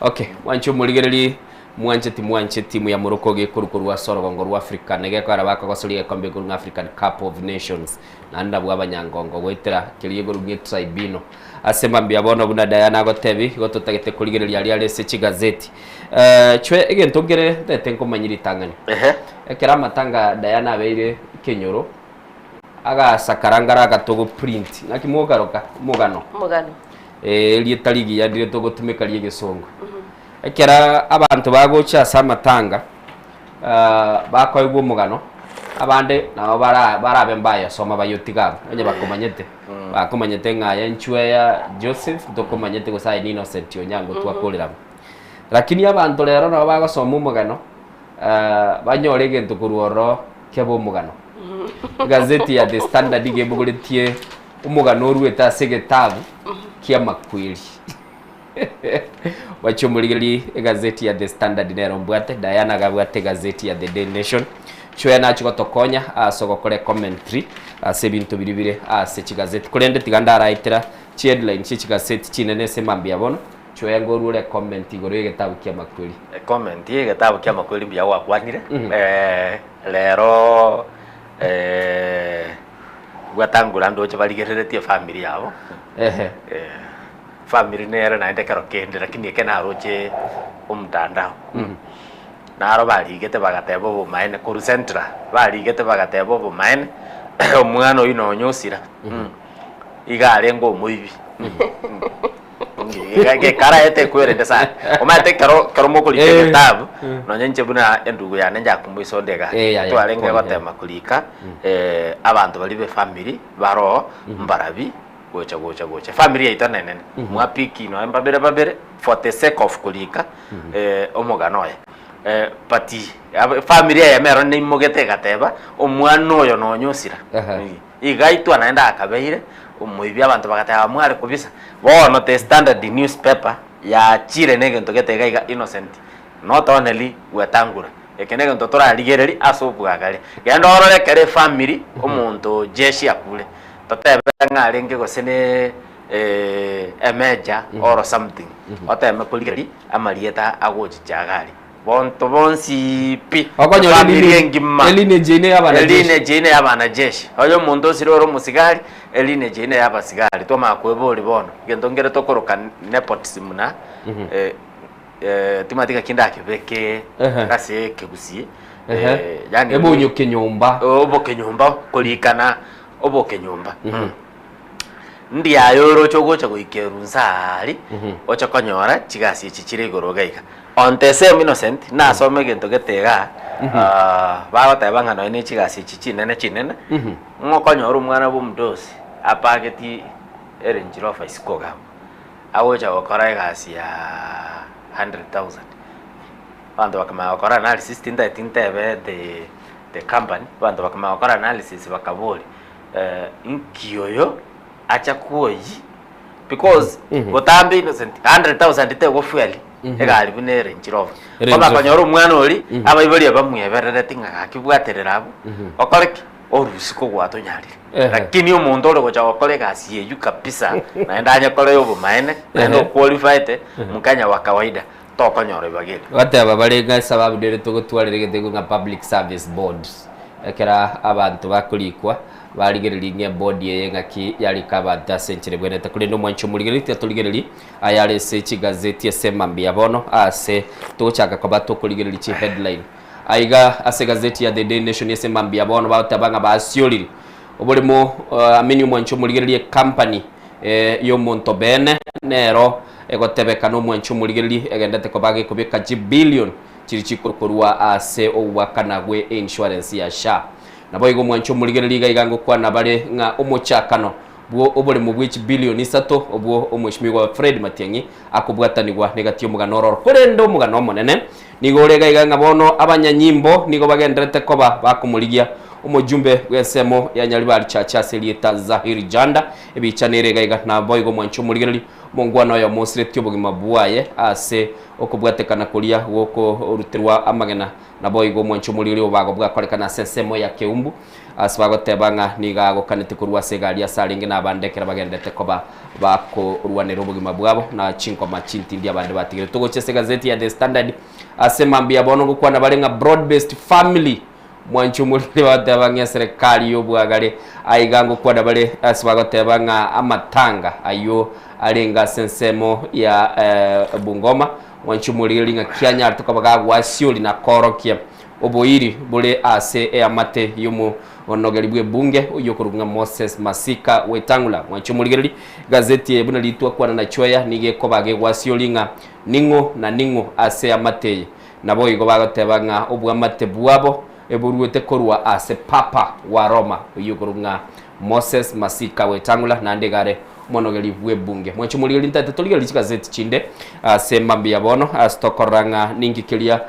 Okay, mwanche omorigereri mwanche timwanche timu ya Morocco gekoru korwa ase orogongo rwa Africa negekora bakogosoria egekombe igoro ng'a African Cup of Nations naende nabwo abanyangongo goetera keria igoro ng'a etribunal ase mambia bono buna Diana agotebi igo totagete korigereria aria are ase chigazeti eh, chwe egento nkere ntete nkomanyia ritang'ani ekero amatanga Diana abeire ekenyoro agasakara ngara agatogo print ng'aki mogaroka omogano Omogano. Eh, erieta rigiya ndire togotumeka ri'egesongo. Ekero abanto bagocha ase amatanga, ah, bakoegwa omogano, abande nabo bara barabe mbayosoma bayotige abwo, onye bakomanyete. Bakomanyete ng'a aye nchweya Joseph, ntokomanyete gose aye ni Innocent Onyango twakorera amo. Lakini abanto rero nabo bagosoma omogano, ah, banyore egento korwa ororo kebe omogano. Egazeti ya The Standard iga ebogoretie Omogano oruete ase egetabu ki'amakweri. Bachia omorigererie egazeti ya The Standard nero mbwate, Diana agabwate egazeti ya The Daily Nation. Chwea nachia gotokonya ase ogokora ecommentary ase ebinto biria bire ase chigazeti. Korende tiga ndaraetera chiheadline chie chigazeti chinene ase mambia bono, Chwea ngorue ore ecomment igoro y'egetabu ki'amakweri. Ecomment y'egetabu ki'amakweri mbuya gwakwanire, rero Gwatangura ndoche barigereretie efamiri yabo, Ehe. Famiri nere naende ekero kende lakini eke naroche omtandao. Naro barigete bagateba obomaene korwa central, barigete bagateba obomaene omwana oyio nonya osira, iga arenge omoibi. Gekaraete ekwerende sana. Omanyete ekero ekero mokorika Eh. egetabu, nonya inche buna endugu yane njakomoisa onde iga, Eh, ya, ya, twarenge pole, eh. gotema korika eh, abanto baria be family baroo mbarabi gocha gocha gocha. Family yaito nenene, mwapiki nonya mbabere babere for the sake of korika eh, omogano oye. Eh, but ab- family eyemo ero neimogete egateba, omwana oyo nonya osira. Ehe. Igaitwa naende akabeire omoibi abanto bagateba mware kobisa bono the standard newspaper yachire negento gete iga iga innocent not only gwetangura eke negento torarigereri ase obwagare genda orore ekero efamiri omonto jeshi akure totebe ng'a arenge gose ne emeja or something oteme korigereria amarieta agochicha iga aria. Bonto bonsi pi, Okonyora efamiri eline- engima. elineage eye y'abanajeshi. Elineage eye y'abanajeshi. Oyo omonto osire ore omosigari, elineage eye y'abasigari. Twamanya koeboria bono, egento nkere tokoroka nepotism na eh, eh, timanyeti ng'aki ndakebeke Ehe. ase ekegusii. Ehe. Eh, yaani Ebonyokenyomba. obokenyomba, korikana obokenyomba. Ndiaye oroche ogocha goika erunsa aaria, oche konyora chigasi echi chire igoro iga iga. On the same Innocent, nasome egento gete igaa, bagoteba ng'a nonye ne chigasi echi chinene chinene, ng'a okonyora omwana bwa omodosi apageti eRange Rover isiko iga abwo, agocha gokora egasi ya 100,000. Abanto bakamanya gokora analysis, tintageti ntebe the the company, abanto bakamanya gokora analysis bakaboria. Inki oyo acha kwoyi because botambe innocent 100,000 tegofueli egari buna ere Range Rover. Range Bono Rover. akonyora omwana oria abaibori abamweberereti ng'a gaki bwaterera abwo okore ki orusie kogwatonyarire. Ehe. Lakini omonto ore gocha gokora egasi eywo kabisa naende anyekore ya obomaene naende Ehe. oqualified mkenya wa kawaida tokonyora ibaga erio. Goteba bare ng'a esababu nere togotwarera egento ekio ng'a Public Service Board. Ekero abanto bakorikwa, barigereria ng'a eboard eye ng'aki yarika abanto ase enchera ebwenerete. Korende omwanchi omorigereria tiga torigererie ayare ase chigazeti ase mambia bono ase togochaka koba tokorigereria chiheadline. Aiga ase egazeti ya The Daily Nation ase mambia bono bagoteba ng'a basiorire oboremo amini omwanchi omorigereria ecompany y'omonto bene nero egotebekana omwanchi omorigereria egendete koba gekobeka chibillion. chiri chikorwa ase ogwakana gwe einsurance ya SHA. Naboigo omwanche omorigereria iga iga ngokwana bare ng'a omochakano bwo oboremo bwe chibilioni isato obwo omweshimiwa Fred Matiang'i akobwatanigwa negati y'omogano ororo. Korende omogano omonene nigo ore iga iga ng'a bono abanyanyimbo nigo bagendererete koba bakomorigia omojumbe bw'ensemo ya Nyaribari Church ase erieta Zahir Janda ebicha nere iga iga. Naboigo omwanche omorigereria omongwana oyomo osiretie obogima bwaye ase okobwatekana koria gokoruterwa amagena Naboigo omwancho omoriri obago bwakorekana ase ensemo ya Keumbu, ase bagoteba ng'a nigo agokanete korwa ase egari ase arenge nabande ekero bagenderete koba bakorwanera obogima bwabo na chinkoma chintindi abande batigire. Togochia ase egazeti ya The Standard ase mambia bono ngokwana bare ng'a broad based family mwancho omoriri bagoteba ng'a eserekari y'obwagare aiga ngokwana bare ase bagoteba ng'a amatanga ayio arenge ase ensemo ya Bungoma Mwanche omorigererie ng'a kianyarete koba gagwasiori na koorokia oboiri bore ase eamate y'omonogeri bw'ebunge oyio okorokwa ng'a Moses Masika Wetang'ula. Mwanche omorigererie, egazeti eye buna ritwakwana na chweya nigo ekoba gegwasiori ng'a ning'o na ning'o ase eamate eye. Naboigo bagoteba ng'a obwamate bwabo eboruete korwa ase Papa wa Roma oyio okorokwa ng'a Moses Masika Wetang'ula naende iga are Omonogeri bw'ebunge. Mwanche omorigereria ntaete torigererie chigazeti chinde ase mambia bono ase tokorora ng'a ninki keria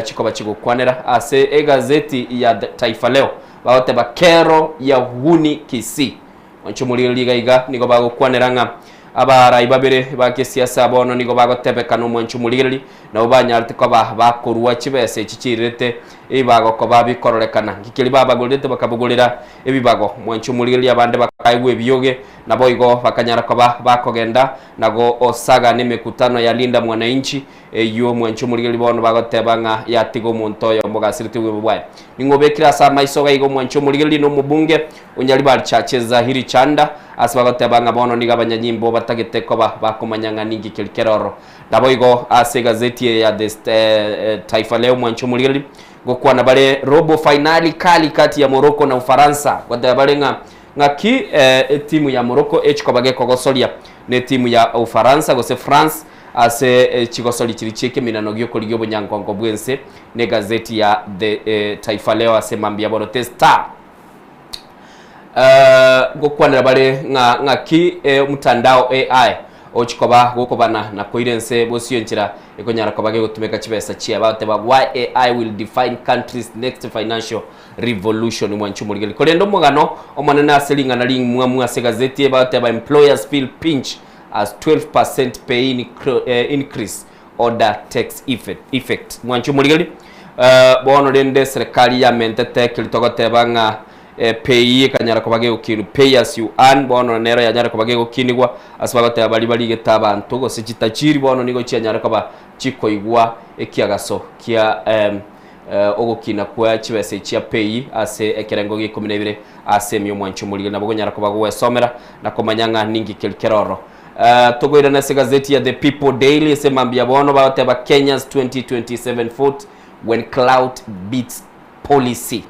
chikoba chigokwanera. Ase egazeti ya The Taifa Leo bagoteba kero ya uhuni Kisii. Mwanche omorigereria iga iga nigo bagokwanera ng'a abarai babere ba kesiasa bono nigo bagotebekana omwanche omorigereria nabo banyarete koba bakorua chibesa echi chirirete ebibago koba bikororekana. Nki keria babagorerete bakabogorera ebibago. Mwanche omorigereria abande bakaegwa ebioge Naboigo bakanyara koba bakogenda na gosaga nemekutano ya Linda Mwananchi, eyio mwanche omorigereria bono bagoteba ng'a yatiga omonto oyomo gasirete obogima bwaye. Ning'o obekire ase amaiso gaiga omwanche omorigereria na omobunge o Nyaribari Chache Zahiri Chanda ase bagoteba ng'a bono nigo abanyanyimbo batagete koba bakomanya ng'a ninki keri kere ororo. Naboigo ase egazeti eye ya The Taifa Leo mwanche omorigereria ngokwana bare robo fainali kali kati ya Morocco na Ufaransa goteba bare ng'a Ng'aki etimu ya Morocco echikoba gekogosoria netimu ya Ufaransa gose France ase chigosori chiria chi'ekeminano gi'okorigia obonyankonko bw'ense negazeti ya The Taifa Leo ase mambia bono The Star. Ngokwanera bare ng'a ng'aki omotandao AI ochikoba gokobana na koira ense bosio enchera ekonyara koba gegotumeka chibesa chiaye bagoteba why AI will define country's next financial Revolution mwanche omorigereria. Korende omogano omonene ase ring'ana ring'mwamu ase egazeti eye bagoteba Employers feel pinch as 12% pay increase order takes effect. Mwanche omorigereria. Bono rende serikali yamentete ekeri togoteba ng'a pay ekanyara koba gegokinwa pay as you earn bono nero yanyare koba gegokinigwa ase bagoteba baria barigete abanto gose chitajiri bono nigo chianyare koba chikoigwa ekiagaso kia Ogokina kwa chibesa echia pei ase ekerengo gia ikomi na ibere ase emiya omwanchi omorigeri nabo okonyara koba gogwesomera na komanya ng'a ninki keri kere ororo. Tokoirana ase egazeti ya The People Daily ase mambia bono bagoteba Kenya's 2027 vote when clout beats policy.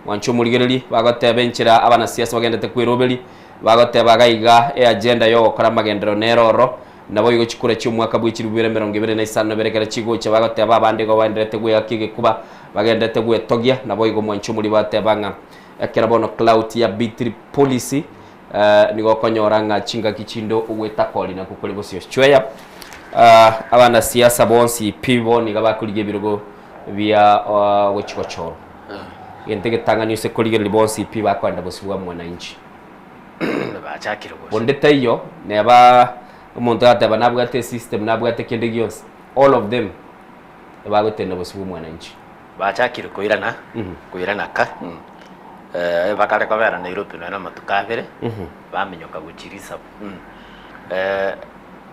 Mwanchi omorigereri bagoteba enchera abanasiasa bagendete kweroberi bagoteba iga iga eagenda yogokora amagenderero nere ororo Naboigo chikura chi'omwaka bwe chilifu bibere emerongo ebere na isano na ibere ekero chigocha, bagoteba abande igo bagendererete gweaka egekuba, bagendererete gwetogia. Naboigo mwanche omori bateba ng'a ekero bono clout ya bitiri policy nigo okonyora ng'a chingaki chinde ogwetakori nakwo kore bosio. Chweya abanasiasa bonsi pi bono iga bakorigia ebirogo bia gochi gochorwa. Egento egetang'ani ase korigereria bonsi pi bakoenda bosio bwa mwananchi. Bachakire gose. Bonde taiyo neba omonto agateba nabwate esystem nabwate kende gionsi all of them ebagotenena bosio bwa omwananchi. Bachakire koirana koirana ka bakare kobera Nairobi nonya na amatuko abere baminyoka gochia risabu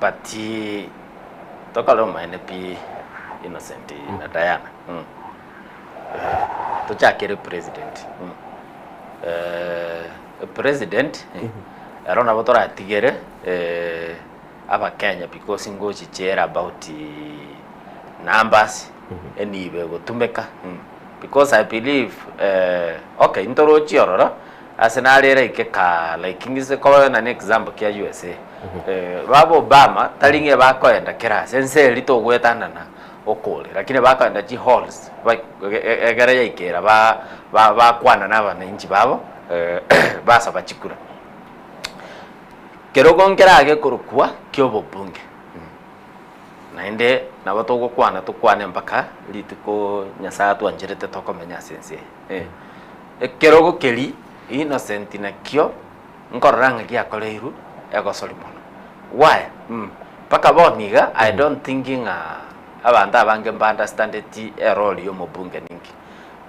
but tokore omaene pi Innocent na Diana tochakere president. President, ero nabo toratigere abakenya because ngochichera about numbers enibo egotumeka because I believe okay ntorochie ororo ase narere ike ka like ng'ise koena na example kia USA baba Obama tari ng'a ebakoenda kera ase ense eria togoetanana. okore lakini bakogenda chihalls ba egere yaikera ba ba bakwana na abananchi babo basaba chikura. Kerogo nkerage korokwa kia obobunge, naende nabo togokwana tokwane mpaka rituko Nyasaye atwancherete tokomenya ase ense eye. Ekerogo keria Innocent nakio nkorora ng'a giakoreirwe egosori mono. Why? Mpaka bono iga I don't think ng'a abanto abange mba understandeti erole ya omobunge ninki.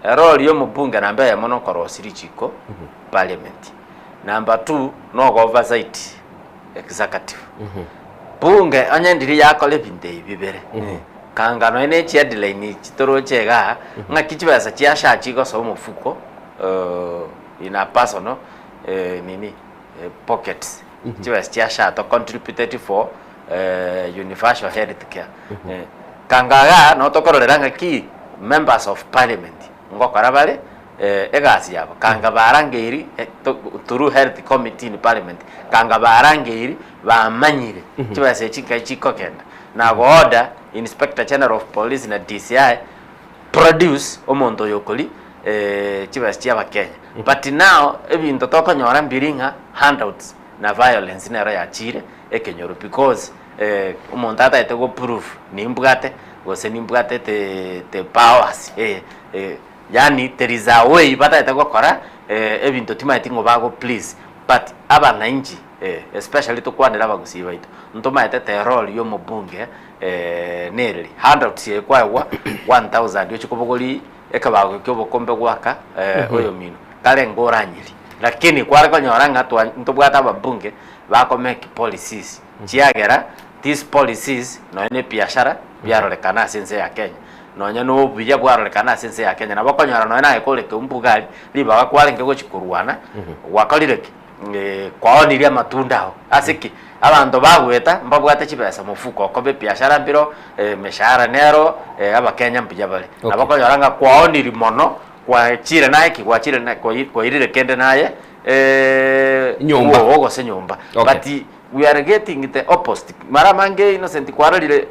Erole ya omobunge namba eyemo nokorosia richiko parliament. Number two nogo oversight executive. Bunge onye ndiri yakora ebinto ebi bibere, kanga nonya ne chiheadline chitoroche igaa, ng'aki chibesa chia SHA chigosoa omofuko in a personal nini pockets. Chibesa chia SHA to contributed for universal health care. Kanga igaa no tokororera ng'aki members of parliament ngokora bare egasi yabo, kanga barangeiri through health committee in parliament, kanga barangeiri bamanyire chibesa echi nkai chikogenda, na go order inspector general of police na DCI produce omonto oyo okori chibesa chia abakenya. But now ebinto tokonyora mbiri ng'a handouts na violence nero yachire ekenyoro because omonto atagete go prove nimbwate gose nimbwate the the powers Yaani there is a way batagete gokora ebinto timaeti ng'o bago please but abananchi especially tokwanere abagusii baito ntomaete the role ya omobunge nereri handouts eye kwaegwa 1000 ochie kobogoria ekebago kia obokombe goaka oyomino kare nigo oranyerie lakini kware konyora ng'a twa ntobwate ababunge bako make policies chiagera these policies nonya na ebiashara biarorekana ase ense ya Kenya. Nonya nobuya bwarorekana ase ense ya Kenya, nabo okonyora nonya naye kore keumbu iga aria, ribaga kwarenge gochia korwana, gwakorire ki? Kwaonirie amatunda ao. Ase ki? Abanto bagoeta mbabwate chibesa mofuko, okoba ebiashara mbiro, emeshahara nero, abakenya mbuya bare. Nabo okonyora ng'a kwaonirie mono, gwachire naye ki? Gwachire na kwairire kende naye Nyomba. bwogo gose nyomba. But We are getting the opposite. Mara amange Innocent kwarorire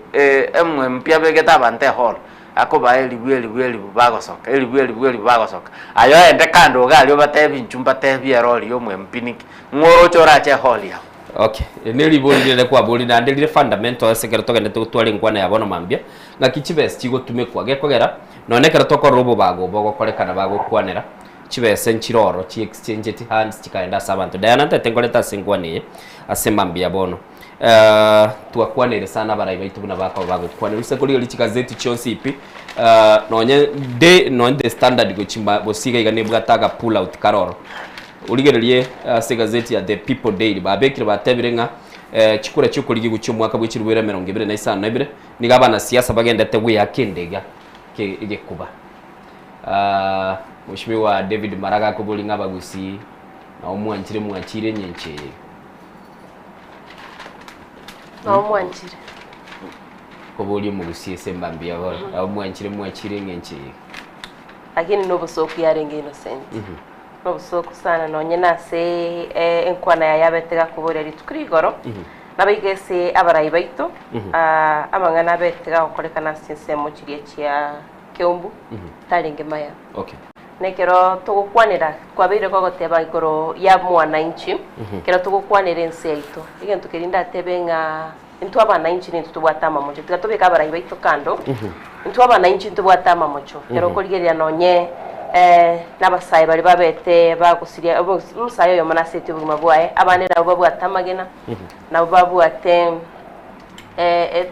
MMP abegete abanto ehall akobaa elibu elibu elibu bagosoka elibu elibu elibu bagosoka. Aye oende kando iga aria obatebi inchu mbatebi eroli ya omo-MP ninki? Ng'o oroche orache ehall yao? Okay, eri neribori rinene kwaboria naende rire fundamental ase ekero togendete gotwara enkwana ya bono mambia, ng'aki chibesa chigotumekwa gekogera nonye ekero tokorora obobago obo bogokorekana bagokwanera, Chibesa nchire oro chi exchanged hands chikaenda ase abanto. Diana ntete nkorete ase enkwana eye ase mambia bono. Eh, twakwanire sana abarai baito buna bakoba bagokwana. Gose korigereria chigazeti chionsi pi, eh, nonye de nonye the standard gochima gose iga iga nebwate aga pull out kare oro. Origererie ase egazeti ya the people daily babekire batebire ng'a eh, chikura chiokorigia gochia omwaka bwe chirubere 2052 nigo abanasiasa bagendete goeaka endega ke egekuba. Mweshimiwa David Maraga akoboria ng'a abagusii nabo mwanchire mwachire enyencho eye. Nabo mwanchire. Koboria omogusii ase embambi ya bono nabo mwanchire mwachire eng'encho eye. Lakini nobosoku yarenge Innocent. Nobosoku sana nonye nase enkwana yaye abete gakoboria rituko rigoro. Nabaige ase abarai baito amang'ana abete gagokorekana ase chinsemo chiria chia Keumbu tarenge maya. Okay. Na ekero togokwanera kwabeire kogoteba igoro ya mwananchi, ekero togokwanera ense yaito, egento keria ndatebe ng'a intwe abananchi nintwe tobwate amamocho, tiga tobeke abarai baito kando, intwe abananchi ntobwate amamocho. Ekero okorigereria nonye nabasae baria babete bagosiria omosae oyomo nasetie obogima bwaye, abande nabo babwate amagena, nabo babwate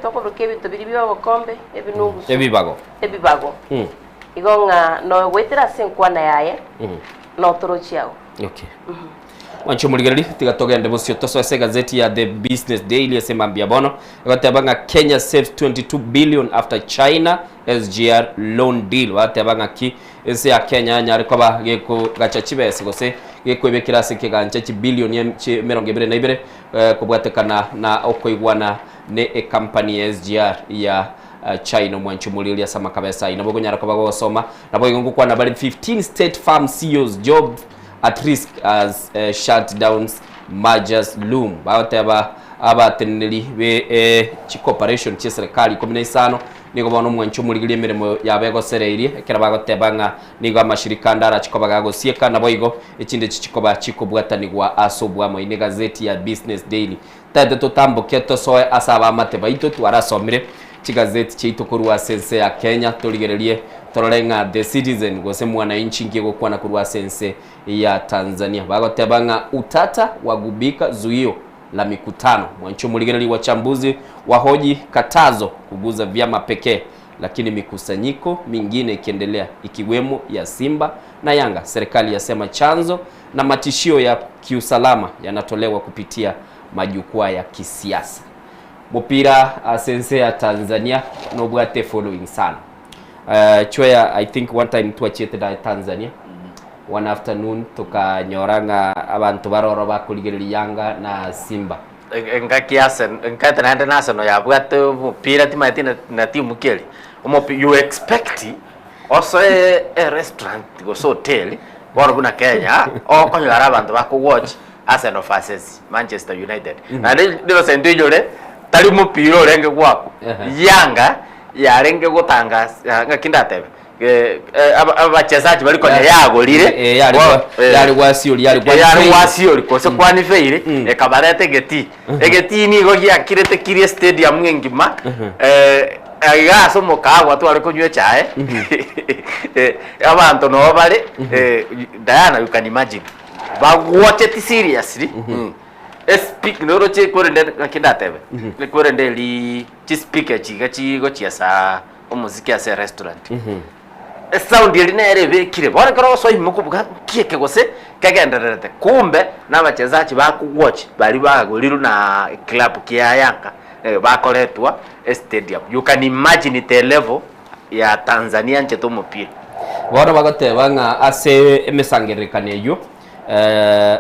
Tokobeka ebinto biria bi'obokombe, ebinugusu, Ebibago. ebibago. Igo ng'a nogoetera ase enkwana yaye, notorochie agwo. Okay. Mwanche omorigereria, tiga togende bosio tosoe ase egazeti ya The Business Daily ase mambia bono egoteba ng'a Kenya saves 22 billion after China SGR loan deal. Bateba ng'a ki ense ya Kenya yanyare koba gekogacha chibesa gose gekoebekera ase ekegancha chibilioni 22 Kobwatekana na okoigwana ne ekampani ya SGR ya China omwanchi omorioria ase amakabesa ayio nabo okonyara koba gogosoma. Naboigo ngokwana bare 15 state farm CEOs job at risk as shutdowns mergers loom. Bagoteba Abateneneri be chicorporation chi'eserekari ikomi na isano nigo bono omwanchi omorigereria emeremo yabo egosereirie, ekero bagoteba ng'a nigo amashirika ande arache koba gagosieka, naboigo echinde chichikoba chikobwatanigwa ase oboamo. Eye negazeti ya Business Daily. Taete totamboke tosoe ase abaamate baito twarasomire chigazeti chiaito korwa ase ense ya Kenya, torigererie torore ng'a The Citizen gose Mwananchi nki egokwana korwa ase ense ya Tanzania. Bagoteba ng'a utata wagubika zuio la mikutano. Mwanchi omorigereria wachambuzi wahoji katazo kuguza vyama pekee lakini mikusanyiko mingine ikiendelea ikiwemo ya Simba na Yanga. Serikali yasema chanzo na matishio ya kiusalama yanatolewa kupitia majukwaa ya kisiasa. Mopira ase ense ya Tanzania nobwate following sana. Uh, Chweya, I think one time twachiete da Tanzania one afternoon tokanyora ng'a abanto baroro bakorigereria Yanga na Simba. Engaki ya Arsenal, nkaete naende na Arsenal yabwate omopira timanyeti na na timu ki eria, omopi you expect osoe erestaurant gose hoteli bono buna Kenya, okonyora abanto bakowatch Arsenal versus Manchester United. Naende Innocent oinyore, tari mopira orenge goakwa, Yanga yarenge gotangasa ng'aki ndatebe. Abachesaji baria konya yagorire Eh, yare bo- gwa- yare gwasiori, yare Eh, yare kwanifairi. gwasiori gose kwanifairi ekabareta egetii egetii nigo giakirete kirie stadium engima eh, iga ase omokagwa tware konywa echae Eh, abanto noo bare eh, Diana you can imagine bagwocheti seriously Mm. Espeak noroche korende naki ndatebe korende eri chispeaker echi iga chigochiesa omosike ase erestaurant. Esound eria nere ebekire, bono ekero ogosoa ime okobuga nki eke gose kegendererete, kumbe na abachezaji bakogwatch baria bagorirwe na eclub kia Yanga bakoretwa estadium. You can imagine the level ya Tanzania anchete omopira. Bono bagoteba ng'a ase emesangererekano eyio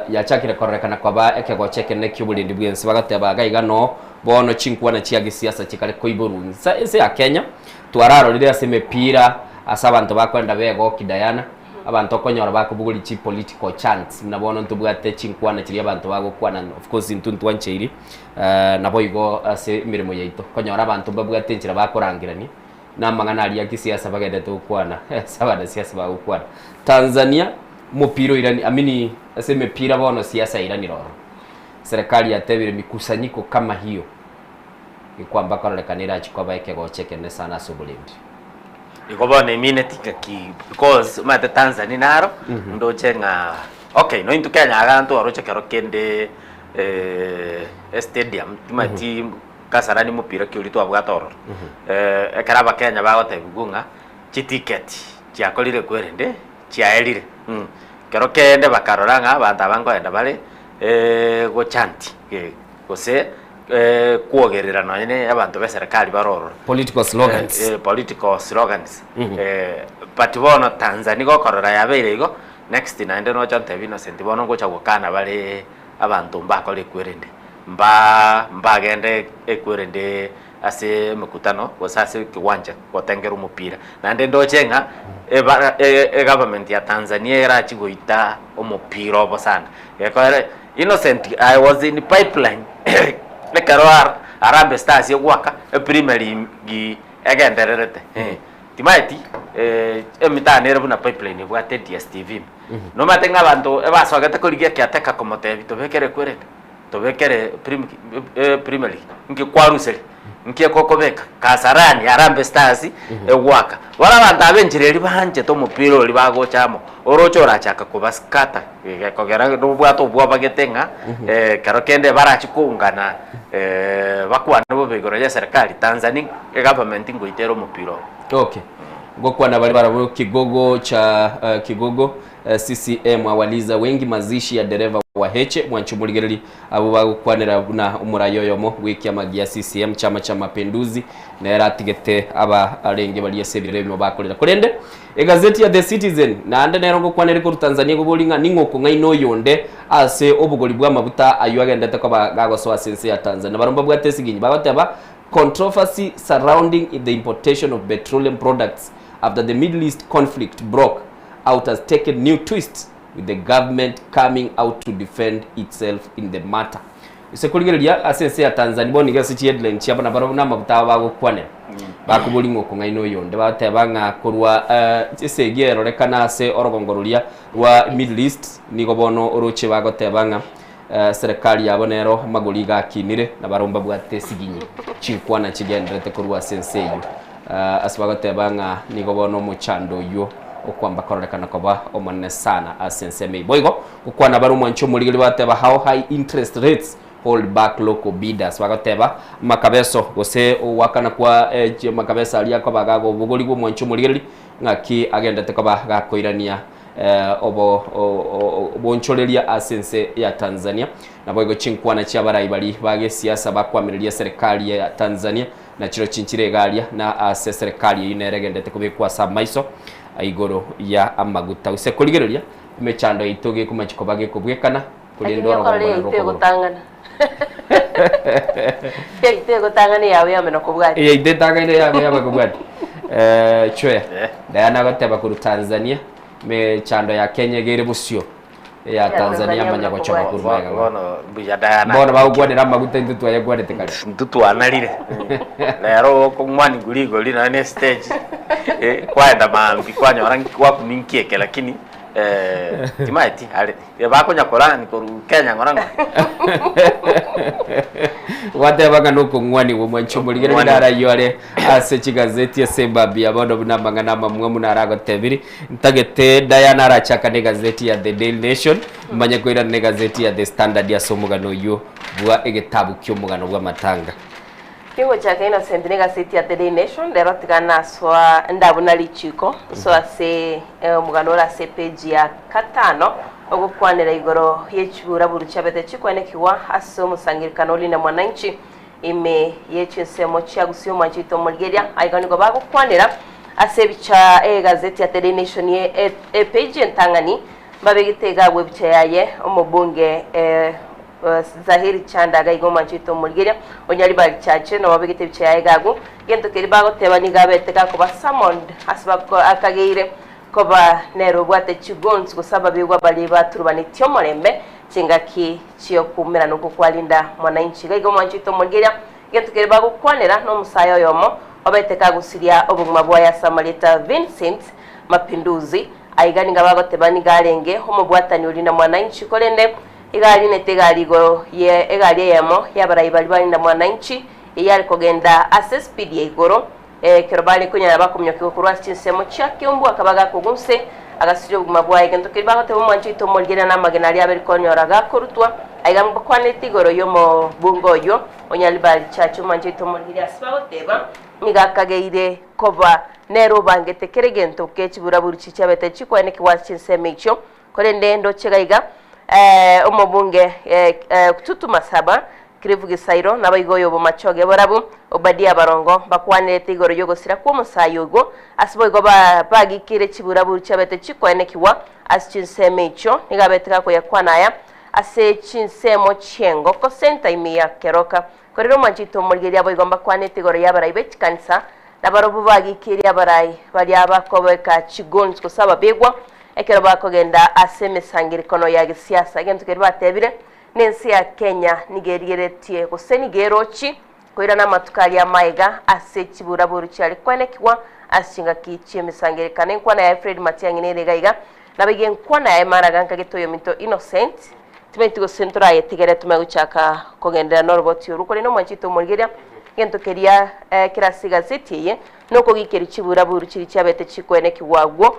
yachakire kororekana koba ekegocha ekenene ki'oborendi bw'ense, bagateba iga iga noo bono chinkwana chia gesiasa chikare koiborwa inse ense ya Kenya. Twararorire ase emepira ase abanto bakoenda begoki Diana, abanto okonyora bakobogoria chipolitical chants buna bono ntobwate chinkwana chiria abanto bagokwana of course intwe ntwancheiri naboigo ase emeremo yaito, okonyora abanto mbabwate enchera bakorangerania na amang'ana aria a kisiasa bagenderete gokwana ase abanasiasa bagokwana. Tanzania omopira oirani I mean ase emepira bono siasa yairanire ororo. Serikali yatebire mikusanyiko kama hiyo gekwamba kororekana erachi koba ekegocha ekenene sana ase oborendi. Igo bono emineti ng'aki because omanyete Tanzania naro ndoche ng'a okay nointwe Kenya iga ntwaroche ekero kende estadium timanyeti Kasarani mopira ki oria twabwate ororo. Ekero abakenya bagotebigwa ng'a chiticket chiakorire kwerende chiaerire, kero kende bakarora ng'a abanto aba nkoenda bare gochanti gose kwogerera nonye na abanto b'eserekari bare ororo. Political slogans. Political slogans. But bono Tanzania gokorora yabeire igo, next naende nocha ontebie Innocent bono ngocha gokana bare abanto mbakore ekwerende, mba mbagende ekwerende ase emekutano gose ase ekiwanja gotengera omopira. Naende ndoche ng'a eba egovernment ya Tanzania erachie goita omopira obo sana. Gekogera Innocent I was in pipeline ekero Harambee Stars egwaka epremier league egendererete. Timaeti emitano ere buna pipeline ebwate DSTV ime. Nomanyete ng'a abanto ebasogete korigia ekiateka komotebia tobekere ekwerende, tobekere Premier League, nki kwaruseria, nki ekokobeka, Kasarani, Harambee Stars egwaka. Bono abanto aba enchera eria banchete omopira oria bagocha amo, oroche orachaka kobaskata gekogera nobwate obwoba gete ng'a ekero kende barachi koungana bakwane bobe igoro ya eserekari, Tanzania egovernment ngoita ere omopira obo. Okay. Ngokwana bare barabwo kigogo cha uh, kigogo uh, CCM awaliza wengi mazishi ya dereva wa Heche mwancho morigereri abo bagokwanera buna omorai oyomo bw'ekiama gia CCM chama cha mapinduzi nere atigete aba arenge baria ase ebirero ebimo bakorera korende egazeti ya The Citizen naende nero ngokwanere korwa Tanzania gobori ng'a ning'o okong'aina oyonde ase obogori bw'amabuta aywo agendete koba gagosoa ase ense ya Tanzania barabwo mbabwate esiginyi bagoteba Controversy surrounding the importation of petroleum products after the Middle East conflict broke out has taken new twist with the government coming out to defend itself in the matter. Ase korigereria ase ense ya Tanzania bono nigo ase chiheadline chiabo nabarabwo namaguta abo bagokwanera. Bakoboria ng'a okong'aina oyonde bagoteba ng'a korwa esegi erorekana ase orogongo roria rwa Middle East nigo bono oroche bagoteba ng'a serikali yabo nero amagori iga akinire nabarabwo mbabwate esiginyi chinkwana chigendererete korwa ase ense eyio. Ase bagoteba ng'a nigo bono omochando oyio okwamba kororekana koba omonene sana ase ensemo eyio. Boigo gokwana bare omwanchi omorigeri bagoteba how high interest rates hold back local bidders bagoteba amakabeso gose ogoakana kwa amakabeso aria akoba gagobogorigwa omwanchi omorigereri ng'aki agendete koba gakoirania obo obonchoreria ase ense ya Tanzania. Naboigo chinkwana chi'abarai baria ba gesiasa bakwamireria eserekari ya Tanzania na chirochio nchire iga aria na ase eserekari eyio nere egendete kobekwa ase amaiso igoro ya amaguta. Gose korigereria emechando yaito gekomachia koba gekobwekana korende Lakini orogongo okorora naro yaito rokogoro. egotang'ana. Yaito egotang'ana eyago yamena kobwatia. Eyaito etang'aine eyago yamena kobwatia. Eh, chwe. Diana agoteba korwa Tanzania, emechando ya Kenya iga ere bosio. Eya Tanzania manya gochoma korwa magega bono. Bono mbuya Diana. Bono bagokwanera amaguta intwe twayakwanete kare. Intwe twanarire. Rero okong'wanigwa rigori nonya ne stage, eh, kwaenda maambia kwanyora gwakumia nki eke lakini eh, timaeti are bakonya korani korwa Kenya ng'ora ng'ora. Gwateba ng'a nokong'wanigwa mwanche omorigereria Ng'wanigwa. narayio are ase chigazeti ase emambia ya bono buna amang'ana amamwamu naragotebiri Ntagete Diana arachaka negazeti ya The Daily Nation, manye koirana negazeti ya The Standard ase omogano oyio bwa egetabu ki'omogano bw'amatanga. Kingochaka Innocent negaseti ya The Daily Nation rero tiga nasoa ndabuna richiko nsoe ase omogano ore ase epage ya katano ogokwanera igoro ye chiburaburu chiabete chikwenekigwa ase omosangererekano o Linda Mwananchi Ime ye chinsemo chia gusii omwanchete omorigeria, aiga nigo bagokwanera ase ebicha egazeti ya The Daily Nation ye epage entang'ani, mbabegete iga agwo ebicha yaye omobunge Zahiri Chanda iga iga omwanchete omorigeria, Onyaribari Chache nabo babegete ebicha yaye iga agwo. Gento keria bagoteba nigo abete gakoba summoned ase akageire koba nere obwate chiguns gose ababegwa baria baturubanetie omorembe chingaki chi'okoumerana okwo kwarinda mwananchi. Iga iga omwanchete omorigeria, egento keria bagokwanera nomosae oyomo obete kagusiria obogima bwaye ase amarieta Vincent Mapinduzi. Aiga nigo bagoteba nigo arenge omobwatani orinda mwananchi korende iga arinete egari igoro ye egari eyemo y'abarai baria barinda mwananchi eyio are kogenda ase espeed ya igoro Ekero bare konyara bakominyokigwa korwa ase chinsemo chia keumbu, akaba agakogwa inse, agasiria obogima bwaye. Egento keria bagoteba omwancho oito omorigereria namagena aria abere konyora gakorutwa. Aiga mbakwanerete igoro y'omobunge oyio o Nyaribari Church. Omwancho oito omorigereria ase bagoteba nigo akageire koba nere obangete kera egento ke chiburaburu chichiabete chikwenekigwa ase chinsemo echio. Korende ndoche iga iga, omobunge Tutu Masaba, Cliff Gisairo, naboigo oyo Bomachoge Borabu, Obadia Barongo, mbakwanerete igoro y'ogosira kw'omosayi oywo, ase boigo bagikeire chiburaburu chiabete chikoenekigwa ase chinsemo echio. Nigo abete gakoyakwana aya ase chinsemo chi'engoko Centre ime ya Keroka. Korende omwanchete omorigereria boigo mbakwanete igoro y'abarai be chikanisa, nabarobwo bagikeire abarai baria bakobeka chiguns gose ababegwa Ekero bakogenda ase emesangererekano ya gesiasa, egento keria batebire, Nense ya Kenya nigo erigeretie gose nigo erochi koirana amatuko aria amaega ase chiburaburu chiare koenekigwa ase chingaki chi'emesangererekano. Enkwana yaye Fred Matiang'i nere iga iga, Nabaiga enkwana yaye maraga nkagete oyominto Innocent, timaeti gose ntorayetigere tomanye gochaka kogenderera noroboti orwo. Korende omwanchete omorigereria, egento keria kere ase egazeti eye nokogikeria chiburaburu chiria chiabete chikoenekigwa agwo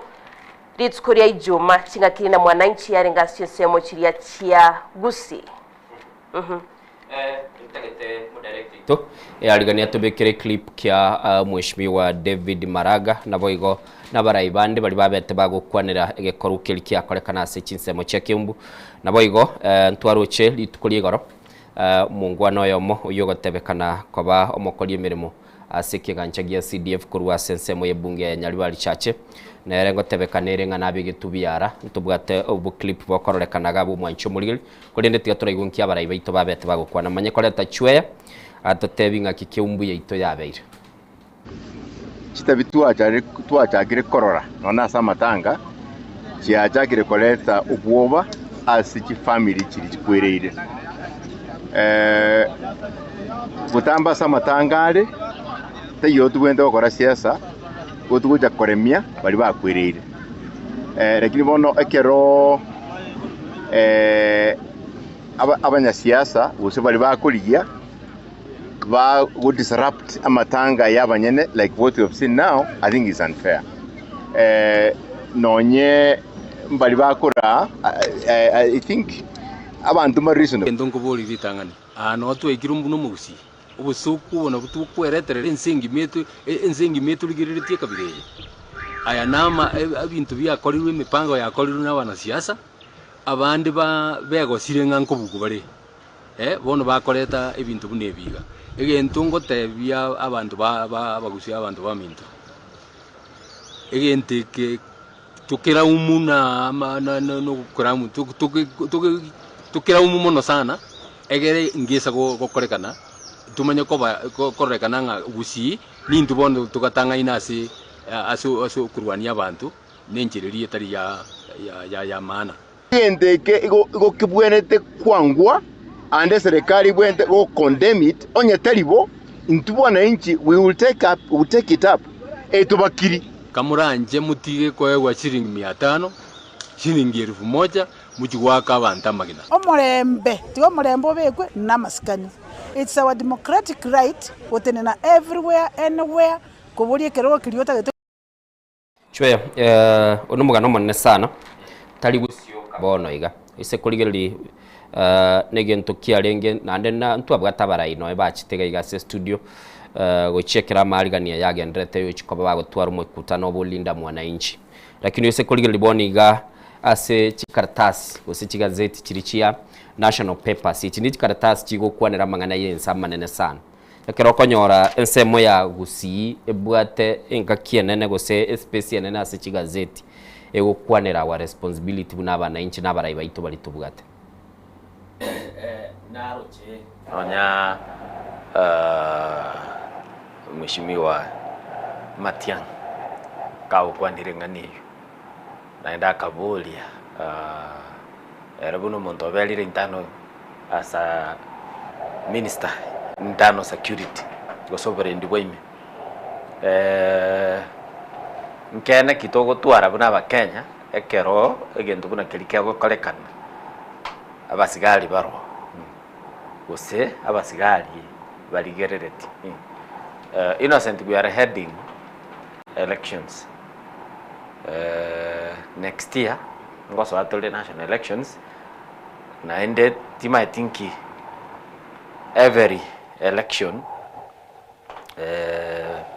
Rituko ria Ijuma, chingaki na mwananchi yarenge ase chinsemo chiria chia Gusii. To earigania tobekere clip kia Mheshimiwa David Maraga naboigo nabarai bande baria babete bagokwanera egekorwa keria kiakorekana ase chinsemo chia Kiambu. Naboigo ntwaroche rituko ria igoro omongwana oyomo oyio ogotebekana koba omokori emeremo Ase ekegancha gia CDF korwa ase ensemo y'ebunge ya Nyaribari Chache, nere ngotebekana ere ng'a nabe egetubi ara, ntobwate oboclip bokororekana iga bw'omwanchi omorigeri, korende tiga toraigwe nki abarai baito babete bagokwana. Manye koreta chweya, atotebi ng'aki keumbu yaito yabeire. Chitabi twachakire korora nonya ase amatanga chiachakire koreta obwoba ase chifamiri chiria chikwereire. Gotamba ase amatanga are, taiyo tobwenerete gokora siasa, igo togocha koremia baria bakwereire. Lakini bono ekero abanyasiasa gose baria bakorigia bago disrupt amatanga ya abanyene like what we have seen now, I think is unfair. Nonye mbari bakoraa I think abanto mbare reasonable. Egento nkoboria ritang'ani, aa noo twaikire buna omogusii, obosoku obo nabwo tokwereterera ense engima eto ense engima etorigereretie ekabira eye. Aya nama ebinto biakorirwe emipango yakorirwe na abanasiasa, abande ba begosire ng'a nkobugwa bare, eh, bono bakoreta ebinto buna ebi iga. Egento ngotebia abanto ba ba abagusii abanto baminto, egento eke Tokeraumu na nogokeramu tokeraumu mono sana, egere ngesa gokorekana, tomanye koba kororekana ng'a gusii nintwe bono togatang'aina ase ase ase okorwania abanto na enchera eria etari ya ya maana. Egento eke igo kebwenerete kwangwa, ande eserekari ebwenerete go condemn it, onye tari bo, intwe bwananchi we will take up, we will take it up, etobakiri. Kamoranche motige koegwa chiringi mia tano, chiringi elfu moja, mochie goaka abanto amagena. Omorembe, tiga omorembe obekwe na amasikani. It's our democratic right gotenena everywhere, anywhere, koboria ekerogo keria otagete. Chwee, eh, oyo nomogano omonene sana, tari gosioka bono iga. Ase korigereria eh, negento kiarenge naende na ntwabwate abarai noe bachete iga iga ase estudio eh, gochiekera amaarigania yagenderete yochi koba bagotwara omokutano obo Linda Mwananchi. Lakini ase korigereria bono iga ase chikaratasi gose chigazeti chiria chia national papers, echi ne chikaratasi chigokwanera amang'ana ya ense amanene sana. Ekero okonyora ensemo ya Gusii ebwate engaki enene gose espace enene ase chigazeti egokwanera our responsibility buna abanainchi na abarai baito baria tobwate. Naroche nonya Mheshimiwa Matiang'i kagokwanire eng'ana eywo, naende akaboria ere buna omonto oberire intano as a minister internal security gose oborendi bwa ime, nkeene ki togotwara buna abakenya ekero egento buna keria kegokorekana abasigari baroo gose abasigari barigerereti. Innocent we are heading elections next year ngosoa tore national elections. Naende timaeti nki every election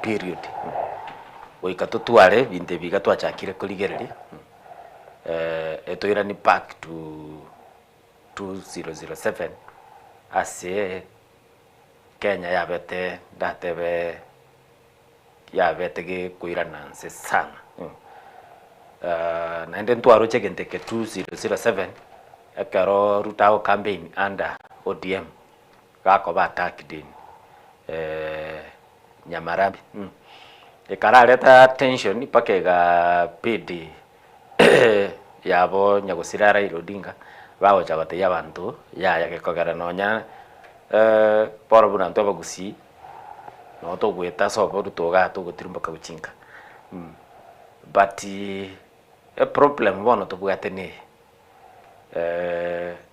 period goika totware ebinto ebi iga twachakire korigereria etoiranie back to 2007 ase Kenya yabete ndatebe yabete gekoirana nse sana. Naende ntwaroche egento eke 2007 ekero Ruto ago campaign under ODM gakoba attacked in Nyamarambe. Ekarareta tension mpaka egabidi yabo nyagosira Raila Odinga bagocha gotebia abanto yaya gekogera nonya bono buna intwe abagusii. Nabo togoeta ase oboruto igaa togotirimboka gochia inka but eproblem bono tobwate neye,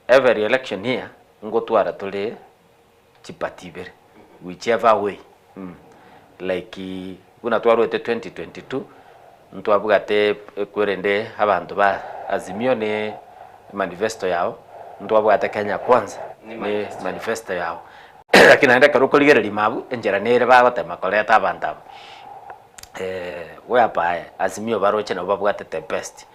every election here ngotwara tore chiparty ibere whichever way like buna twarwete 2022 ntwabwate ekwerende abanto ba Azimio ne manifesto yabo, ntwabwate Kenya Kwanza ne manifesto yabo. Lakini naende ekero okorigereria ime abwo, enchera nere bagotema koreta abanto aba whereby Azimio baroche nabo babwate the best,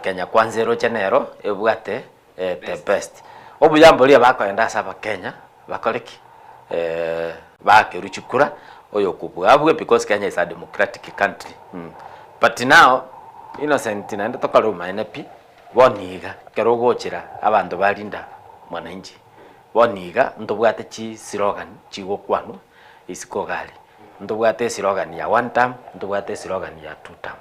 Kenya Kwanza eroche nero ebwate the best. Obuya mboria bakoenda ase abakenya bakore ki? Bakerwe chikura oyo okobua abue because Kenya is a democratic country but now Innocent naende tokore omaene pi, bono iga ekero ogochera abanto barinda mwananchi. Bono iga ntobwate chisilogan chigokwanwa isiko iga aria, ntobwate esilogan ya one term, ntobwate esilogan ya two term.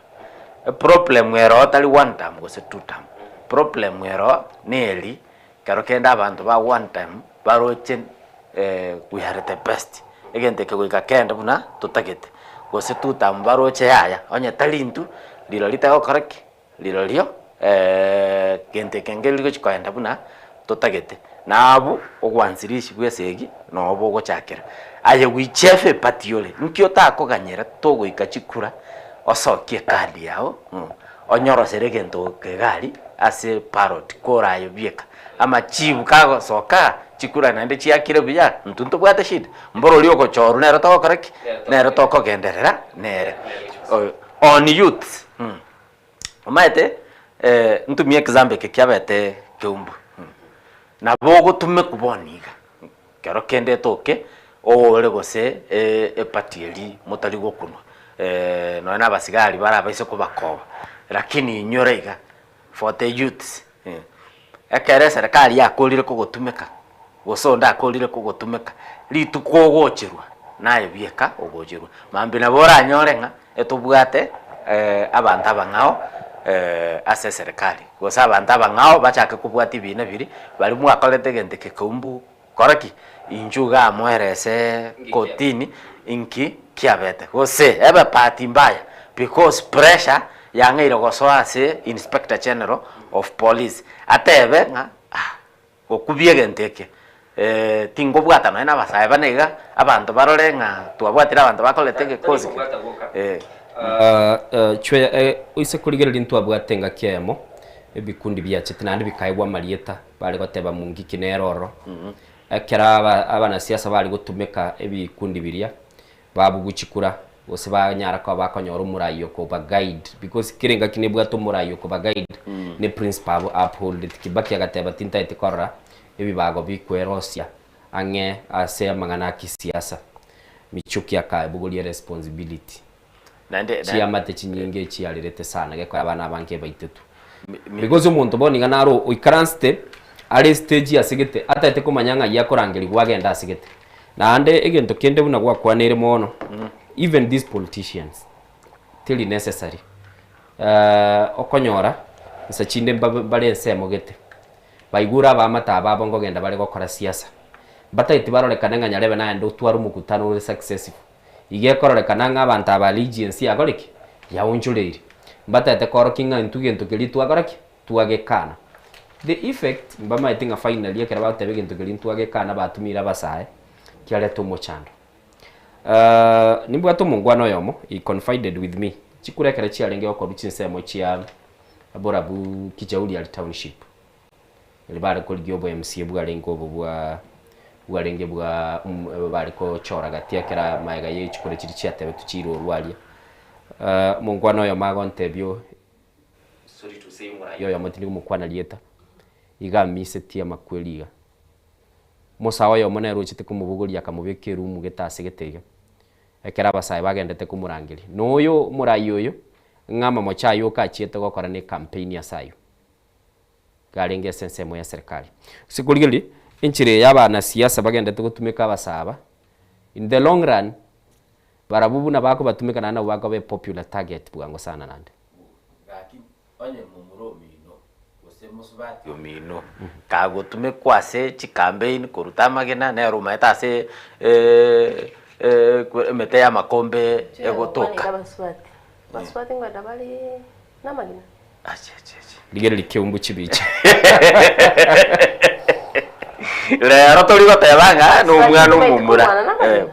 Eproblem ere oo tari one term gose two term, problem ere oo neri, ekero kende abanto ba one term Baroche we are the best, egento eke goika kende buna totagete, gose tutam baroche yaya, onye tari intwe, rirorio tagokora ki? Rirorio gento eke nkeri rigochi koenda buna totagete. Na abwo ogwansirishi bwa esegi noo bogochakera. Aye whichever eparty ore, nki otakoganyera togoika chikura osokie ecard yago onyorosere egento iga aria ase ballot koraye bieka. Amachibu kagosoka, chikura naende chiakire buya, intwe ntobwate shida? Mboro oria ogochorwa nere togokora ki? Nere tokogenderera nere. On youths, omanyete ntumie example eke kiabete Keumbu, nabo ogotumekwa bono iga, kero kende etoke, oore gose eparty eria motari gokunwa, nonya na abasigari barabaise kobakoba, lakini inyora iga, for the youths, Ekero eserekari yakorire kogotumeka, gose onde akorire kogotumeka, rituko ogocherwa, naye bieka ogocherwa. Mambia nabo oranyore ng'a etobwate abanto abang'ao ase eserekari, gose abanto abang'ao bachake kobwatia ebiina biria, baria mwakorete egento eke keumbu kora ki? Inchuo igaa moerese kotini inki kiabete. Gose ebe bahati mbaya because pressure yang'eire gosoa ase inspector general of police atebe ng'a ah gokubia egento eke tingobwata nonye na abasae bane iga abanto barore ng'a twabwatire abanto bakorete egekosi eh. Chweya oise korigereria ntwabwate engaki eyemo ebikundi biachete naende bikaegwa amarieta bare goteba Mungiki nere ororo. Ekero aba abanasiasa bare gotumeka ebikundi biria, babugu chikura, gose banyara koba bakonyora omorai okoba guide, because kera engaki nebwate omorai okoba guide, ne principle abo uphold it. Kibaki agateba tintageti korora ebibago bikwerosia ang'e ase amang'ana a kisiasa. Michuki akaebogoria responsibility. Naende Chiamate chinyinge echiarerete sana gekora abana abange baitetwe. Because omonto bono iga naro oikaransete are stage ase gete atagete komanya ng'ai akorangerigwa agende ase gete. Naende egento kende buna gwakwaneire mono, even these politicians teri necessary okonyora nsa chinde mbabe bare ensemo gete, baigure abaamate aba abo nkogenda bare gokora siasa, mbatageti barorekane ng'a nyarebe naende otware omokutano ore successful. Iga ekororekana ng'a abanto aba allegiance yakore ki? Yaonchoreire. Mbatete koorokia ng'a intwe gento keria twakora ki? Twagekana. The effect, mbamaete ng'a finally ekero bagoteba egento keria ntwagekana batumiire abasae, kiareta omochando. Nimbwate omongwana oyomo, he confided with me, chikura ekero chiarenge gokorwa chinsemo chia borabu Kijauri aria township, Erio bare korigia obo MCA bwarenge obo bwa bwarenge bwa bare kochora gati ekero magega ye chikura chiria chiatebetwe chiirorwe aria. Omongwana oyomo agontebia o sorry to say omoraia oyomo tindi komokwana rieta, iga amisetie amakweri iga. Omosae oyomo nere ochete komobogoria akamobeka eroom gete ase gete iga, ekero abasae bagendete komorangeria. Na oyo omoraia oyo, ng'a amamocho aye oka achiete gokora ne ecampaign ase aywo. Yarenge ase ensemo ya serikali. Ase korigereria enchera eye abanasiasa bagenderete gotumeka abasaaba, in the long run, barabwo buna bakobatumeka naende nabo bakoba a popular target bwango sana naende. Gaki onye momura omino gose mosubati omino kagotumekwa ase chikambeini koruta amagena nere omanyete ase emete y'amakombe egotoka. Abasubati, abasubati ngoenda bare namagena. Rigereria keumbu chibicha. Rero tori goteba ng'a nomwana omomura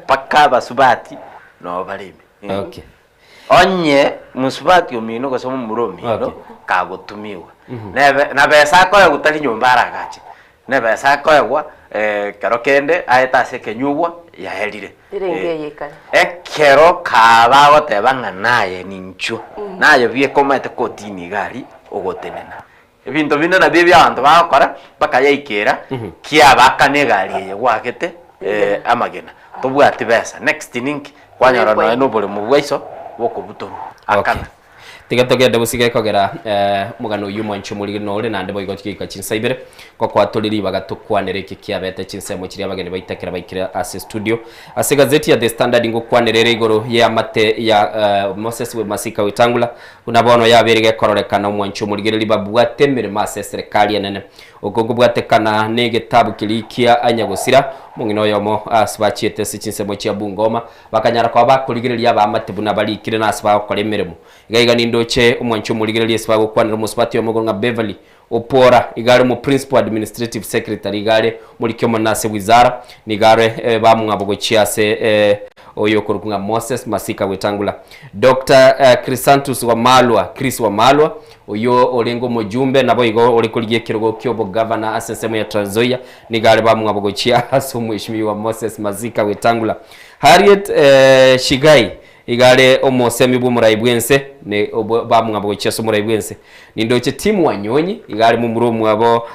mpaka abasubati noo bare ime. Okay. Onye mosubati omino gose omomura omino kagotumiwa nebe nabesa akoegwa tari nyomba aragache, nebesa akoegwa ekero kende aete ase ekenyugwa yaerire. Erenge eye ekare. Ekero kaaba agoteba ng'a naye ninchwo, naye bieka omanyete kotini iga aria ogotenena. Ebinto binde nabio ebi abanto bagokora mpaka yaikera kiabakana egari eye gwagete amagena, tobwati besa. Next ninki? Kwanyora nonya na oboremo bwa iso bokobutorwa. Akana. Tiga togende bosio gekogera eh, omogano oyio omwanchi omorigeri nore naende boigo tigaika chinsa ibere ngokoa tore ribaga tokwanere eke kiabete chinsemo chiria abageni baito ekero baikire ase studio. Ase egazeti ya The Standard ngokwanera ere igoro y'eamate ya eh, Moses Masika Wetangula buna bono yabeire gekororekana omwanchi omorigereri babwate emeremo ase eserekari enene. Oko nkobwatekana negetabu keria kia nyagosira, omong'ina oyomo ase bachiete ase chinsemo chia Bungoma, bakanyara koba bakorigereria abaamate buna barikire na ase bagokora emeremo. Iga iga nindoche omwanchi omorigereria ase bagokwanera omosubati oyomo igoro ng'a Beverly Opora, iga are omoprincipal administrative secretary, iga are omoriki omonene ase wizara, nigo are bamwabo gochia ase oyo okorokwa ng'a Moses Masika Wetangula. Doctor Chrysantus Wamalwa, Chris Wamalwa, oyio orenge omojumbe naboigo ore korigia ekerogo ki'obogavana ase ensemo ya Trans Nzoia, nigo are bamwabo gochia ase omweshimiwa Moses Masika Wetangula. Harriet Shigai, iga are omosemi bw'omorai bw'ense, ne bamwabo gochia ase omorai bw'ense. Nindoche Tim Wanyonyi, iga are momura omwabo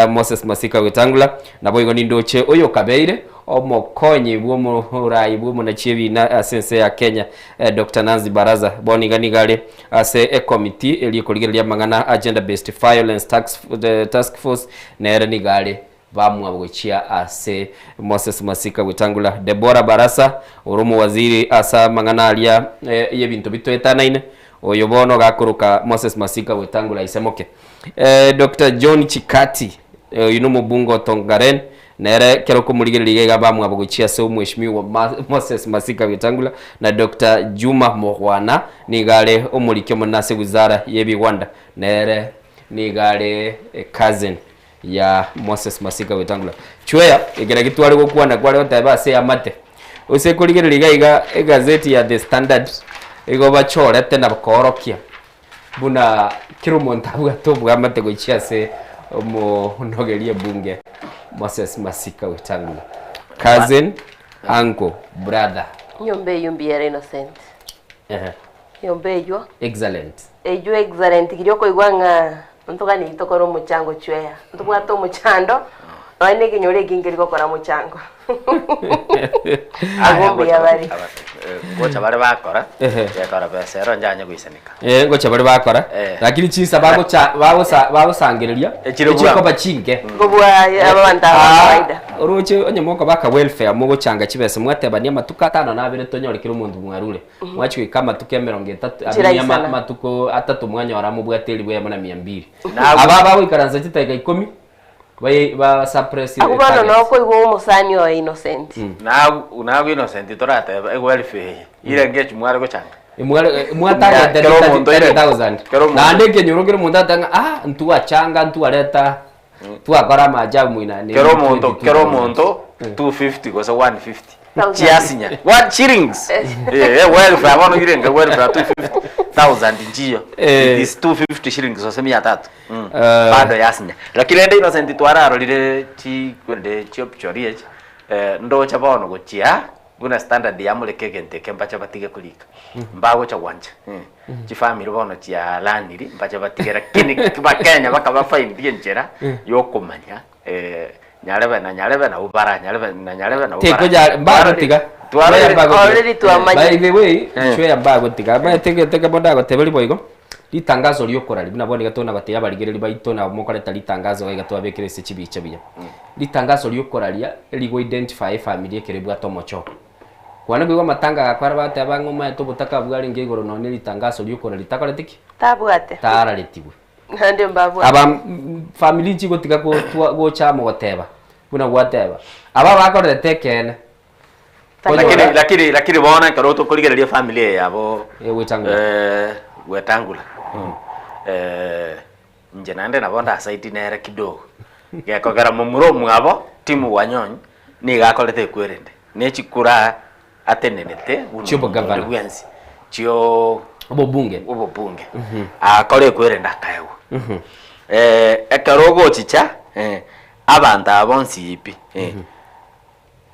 Moses Masika Wetangula, naboigo nindoche oyokabeire omokonyi bw'omorai bw'omonachi ebina ase ense ya Kenya, Doctor Nancy Baraza. Bono iga nigo are ase ekomiti eria ekorigereria amang'ana a Gender Based Violence Task Force, nere nigo are bamwabo gochia ase Moses Masika Wetangula. Deborah Barasa, ore omowaziri ase amang'ana aria y'ebinto bitoetanaine, oyo bono gakoroka Moses Masika Wetangula ise moke. Doctor John Chikati, oyio nomobunge o Tongaren, nere ekero okomorigereria iga iga bamwabo gochia ase omweshimiwa Moses Masika Wetangula, na Doctor Juma Mukhwana, nigo are omoriki omonene ase wizara y'ebigwanda, nere nigo are cousin ya Moses Masika Wetangula. Chweya, ekero tware gokwana kware goteba ase eamate, ose korigereria iga iga egazeti ya The Standard, igo bachorete na koorokia buna kera omonto abwate oboamate gochia ase omonogeria ebunge Moses Masika Wetangula. Cousin, uncle, brother. Nyomba eywo mbuya ere Innocent. Ehe. Nyomba eywo. Excellent. Eywo excellent riria okoigwa ng'a ntoganeti tokore omochango chweya. Ntobwate omochando, nonya na ekenyoro eke nkeri gokora mochango. Abwo mbuya bare. Ngocha bare bakora, Ehe. gekora besa ero njanye goisanika. Eh, ngocha bare bakora Eh. lakini chinsa bagocha bagosa bagosangereria Echire echikoba bwango. chinke Kobua abanto aba Ah, kawaida. oroche onye mokoba aka welfare mogochanga chibesa mwatebania amatuko atano na abere tonyore kera omonto mwarure Mwachia goika amatuko emerongo etato, Chira abiri ama- isana. amatuko atato mwanyora mobwate elifu eyemo na mia mbili. Nabu- Aba bagoikaransa chidakika ikomi, bai- ba suppress Abwo bono target. nokoigwa omosani oye Innocent. Nabu nabu Innocent torateba ewelfare eye irenge echi mware gochanga. Mware- mwatargete Kera omonto ire- 30,000. kera omonto- Naende ekenyoro kera omonto ateba ng'a ah ntwachanga ntwareta Twakora amaajabu moino ane. Kera omonto kera omonto 250 gose 150 Thousand. chiasinya what shillings eh eh, welfare bono irenge welfare 250000 nchiyo Eh. it is 250 shillings gose mia tatu mm. Eh. bado yasinya lakini rende innocent twararorire chi kwende chiopchori echi eh, ndocha bono gochia Buna standard yamoreka egento eke mbache batige korika mbagocha gwancha chifamiri bono chialaniri mbache batige lakini bakenya bakaba find enchera yokomanya nyarebe na nyarebe nabwo bara nyarebe na nyarebe nabwo bara. Tikonya mbagotiga. Twarorire- Already twamanyire. By the way, Eh. chweya mbagotiga. Maete egento ekemo ndagoteberia boigo, ritangazo riokorari buna bono iga tonagotebi abarigereri baito nabo mokoreta ritangazo iga iga twabekire ase chibicha buya. Ritangaso riokoraria rigo identify efamiri ekero ebwate omochoko. Kwana koigwa amatanga agakora bateba ng'a omaete obotaka bwarenge igoro nonye ne ritangaso riokoraria ritakoreti ki? Tabwate. Taararetigwe. Naende mbabwate. Aba famiri nchigotiga gotwa gocha amo goteba buna gwateba. Aba bakorerete ekeene. Lakini lakini lakini bono ekero tokorigereria efamiri eye yabo Wetangula. Wetangula. Inche naende nabo ndasaidie nere kidogo, gekogera momura omwabo Tim Wanyonyi nigo akorete ekwerende, ne chikura atenenete buna Chi'obogavana. omonto onde bwensi chio Obobunge. obobunge, agakora ekwerende akaegwa. Ekero ogochicha abanto aba bonsi pi,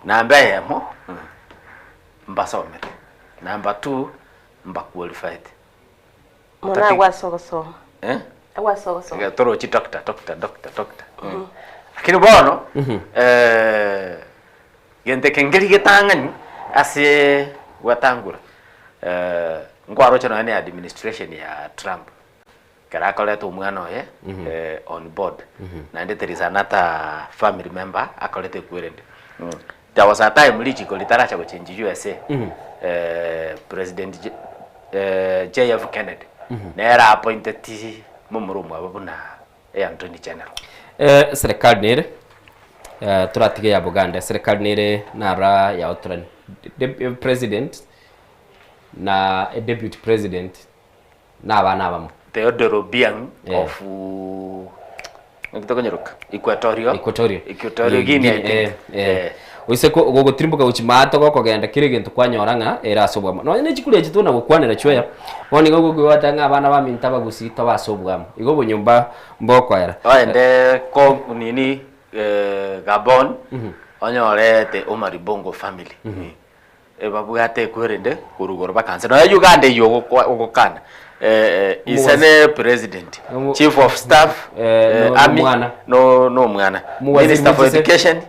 namba eyemo mbasomete, namba two mbaqualified. Mono Tati- agwo ase ogosoma. Eh? Agwo ase ogosoma. Iga torochi doctor, doctor, doctor, doctor. Lakini bono, eh, gento eke nkeri getang'ani ase gwetangura, eh, Nkwaroche nonya ne administration ya Trump, ekero akoreta omwana oye on board, naende there is another family member akorete ekwerende. There was a time richiko ritaracha gochengi USA, President JF Kennedy nere appointeti momura omwabo buna Attorney General. Eserekari nere toratige ya Buganda, eserekari nere nara ya otorani president na deputy president na abana abamo. Theodore Obiang of naki tokonyeroka Equatorial Equatorial Equatorial Guinea I think. Oise gogotirimboka gochia maato gokogenda kera egento kwanyora ng'a ere ase obwamo. Nonya ne chikura echi tona gokwanera chweya, bono nigo okoigwata ng'a abana baminto abagusii tobe ase obwamo. Igo obonyomba mbokoera. Oende ko nini Gabon onyore the Omari Bongo family Ebabwate ekwerende korwa igoro mpaka nse. Nonya Uganda eyio ogokwa ogokana ise ne president, chief of staff, no- army, nomwana. no nomwana. Omowaziri Minister for bw'echisemi, education,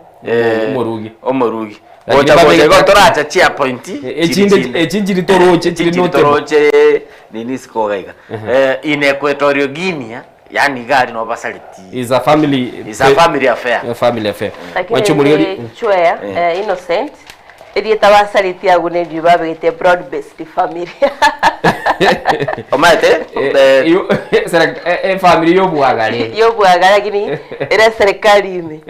omorugi. omorugi. Lakini Gocha gocha babegete- igo toracha chiappointi Echinde echi nchiri toroche chiri chiri notable. toroche nini isiko iga iga. In Equatorial Guinea, yaani iga aria nabo basareti. Is a family Is a family affair. A family affair. Lakini Mwanche omorigeri- ere chwea innocent erieta basaretie agwo nerio babegete broad based family. Omanyete Efamiri y'obwagare. Y'obwagare lakini ere serikali ime.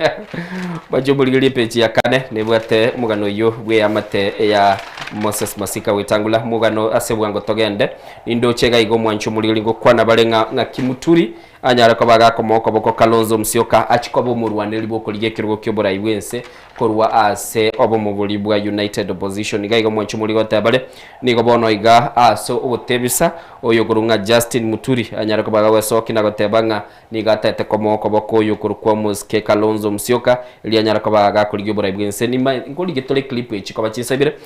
Mwanche omorigeri epeji ya kane nebwate omogano oyio bw'eamate ya Moses Masika Wetangula omogano ase bwango togende Nindoche iga iga omwanchi omorigeri ngokwana bare ng'a ng'aki Muturi anyare koba agakomoa okoboko Kalonzo Musyoka achie koba omorwanereri bw'okorigia ekerogo ki'oborai bw'ense korwa ase obomo boria bwa United Opposition. Iga iga omwanchi omorigeri goteba bare nigo bono iga ase ogotebisa oyo okorwa ng'a Justin Muturi anyare koba agagwesokia na goteba ng'a Nigo ataete komoa okoboko oyo okorokwa omosike Kalonzo Musyoka, erio anyare koba gakorigia oborai bw'ense. Nima nkorigia tore clip echi koba chinsa ibere,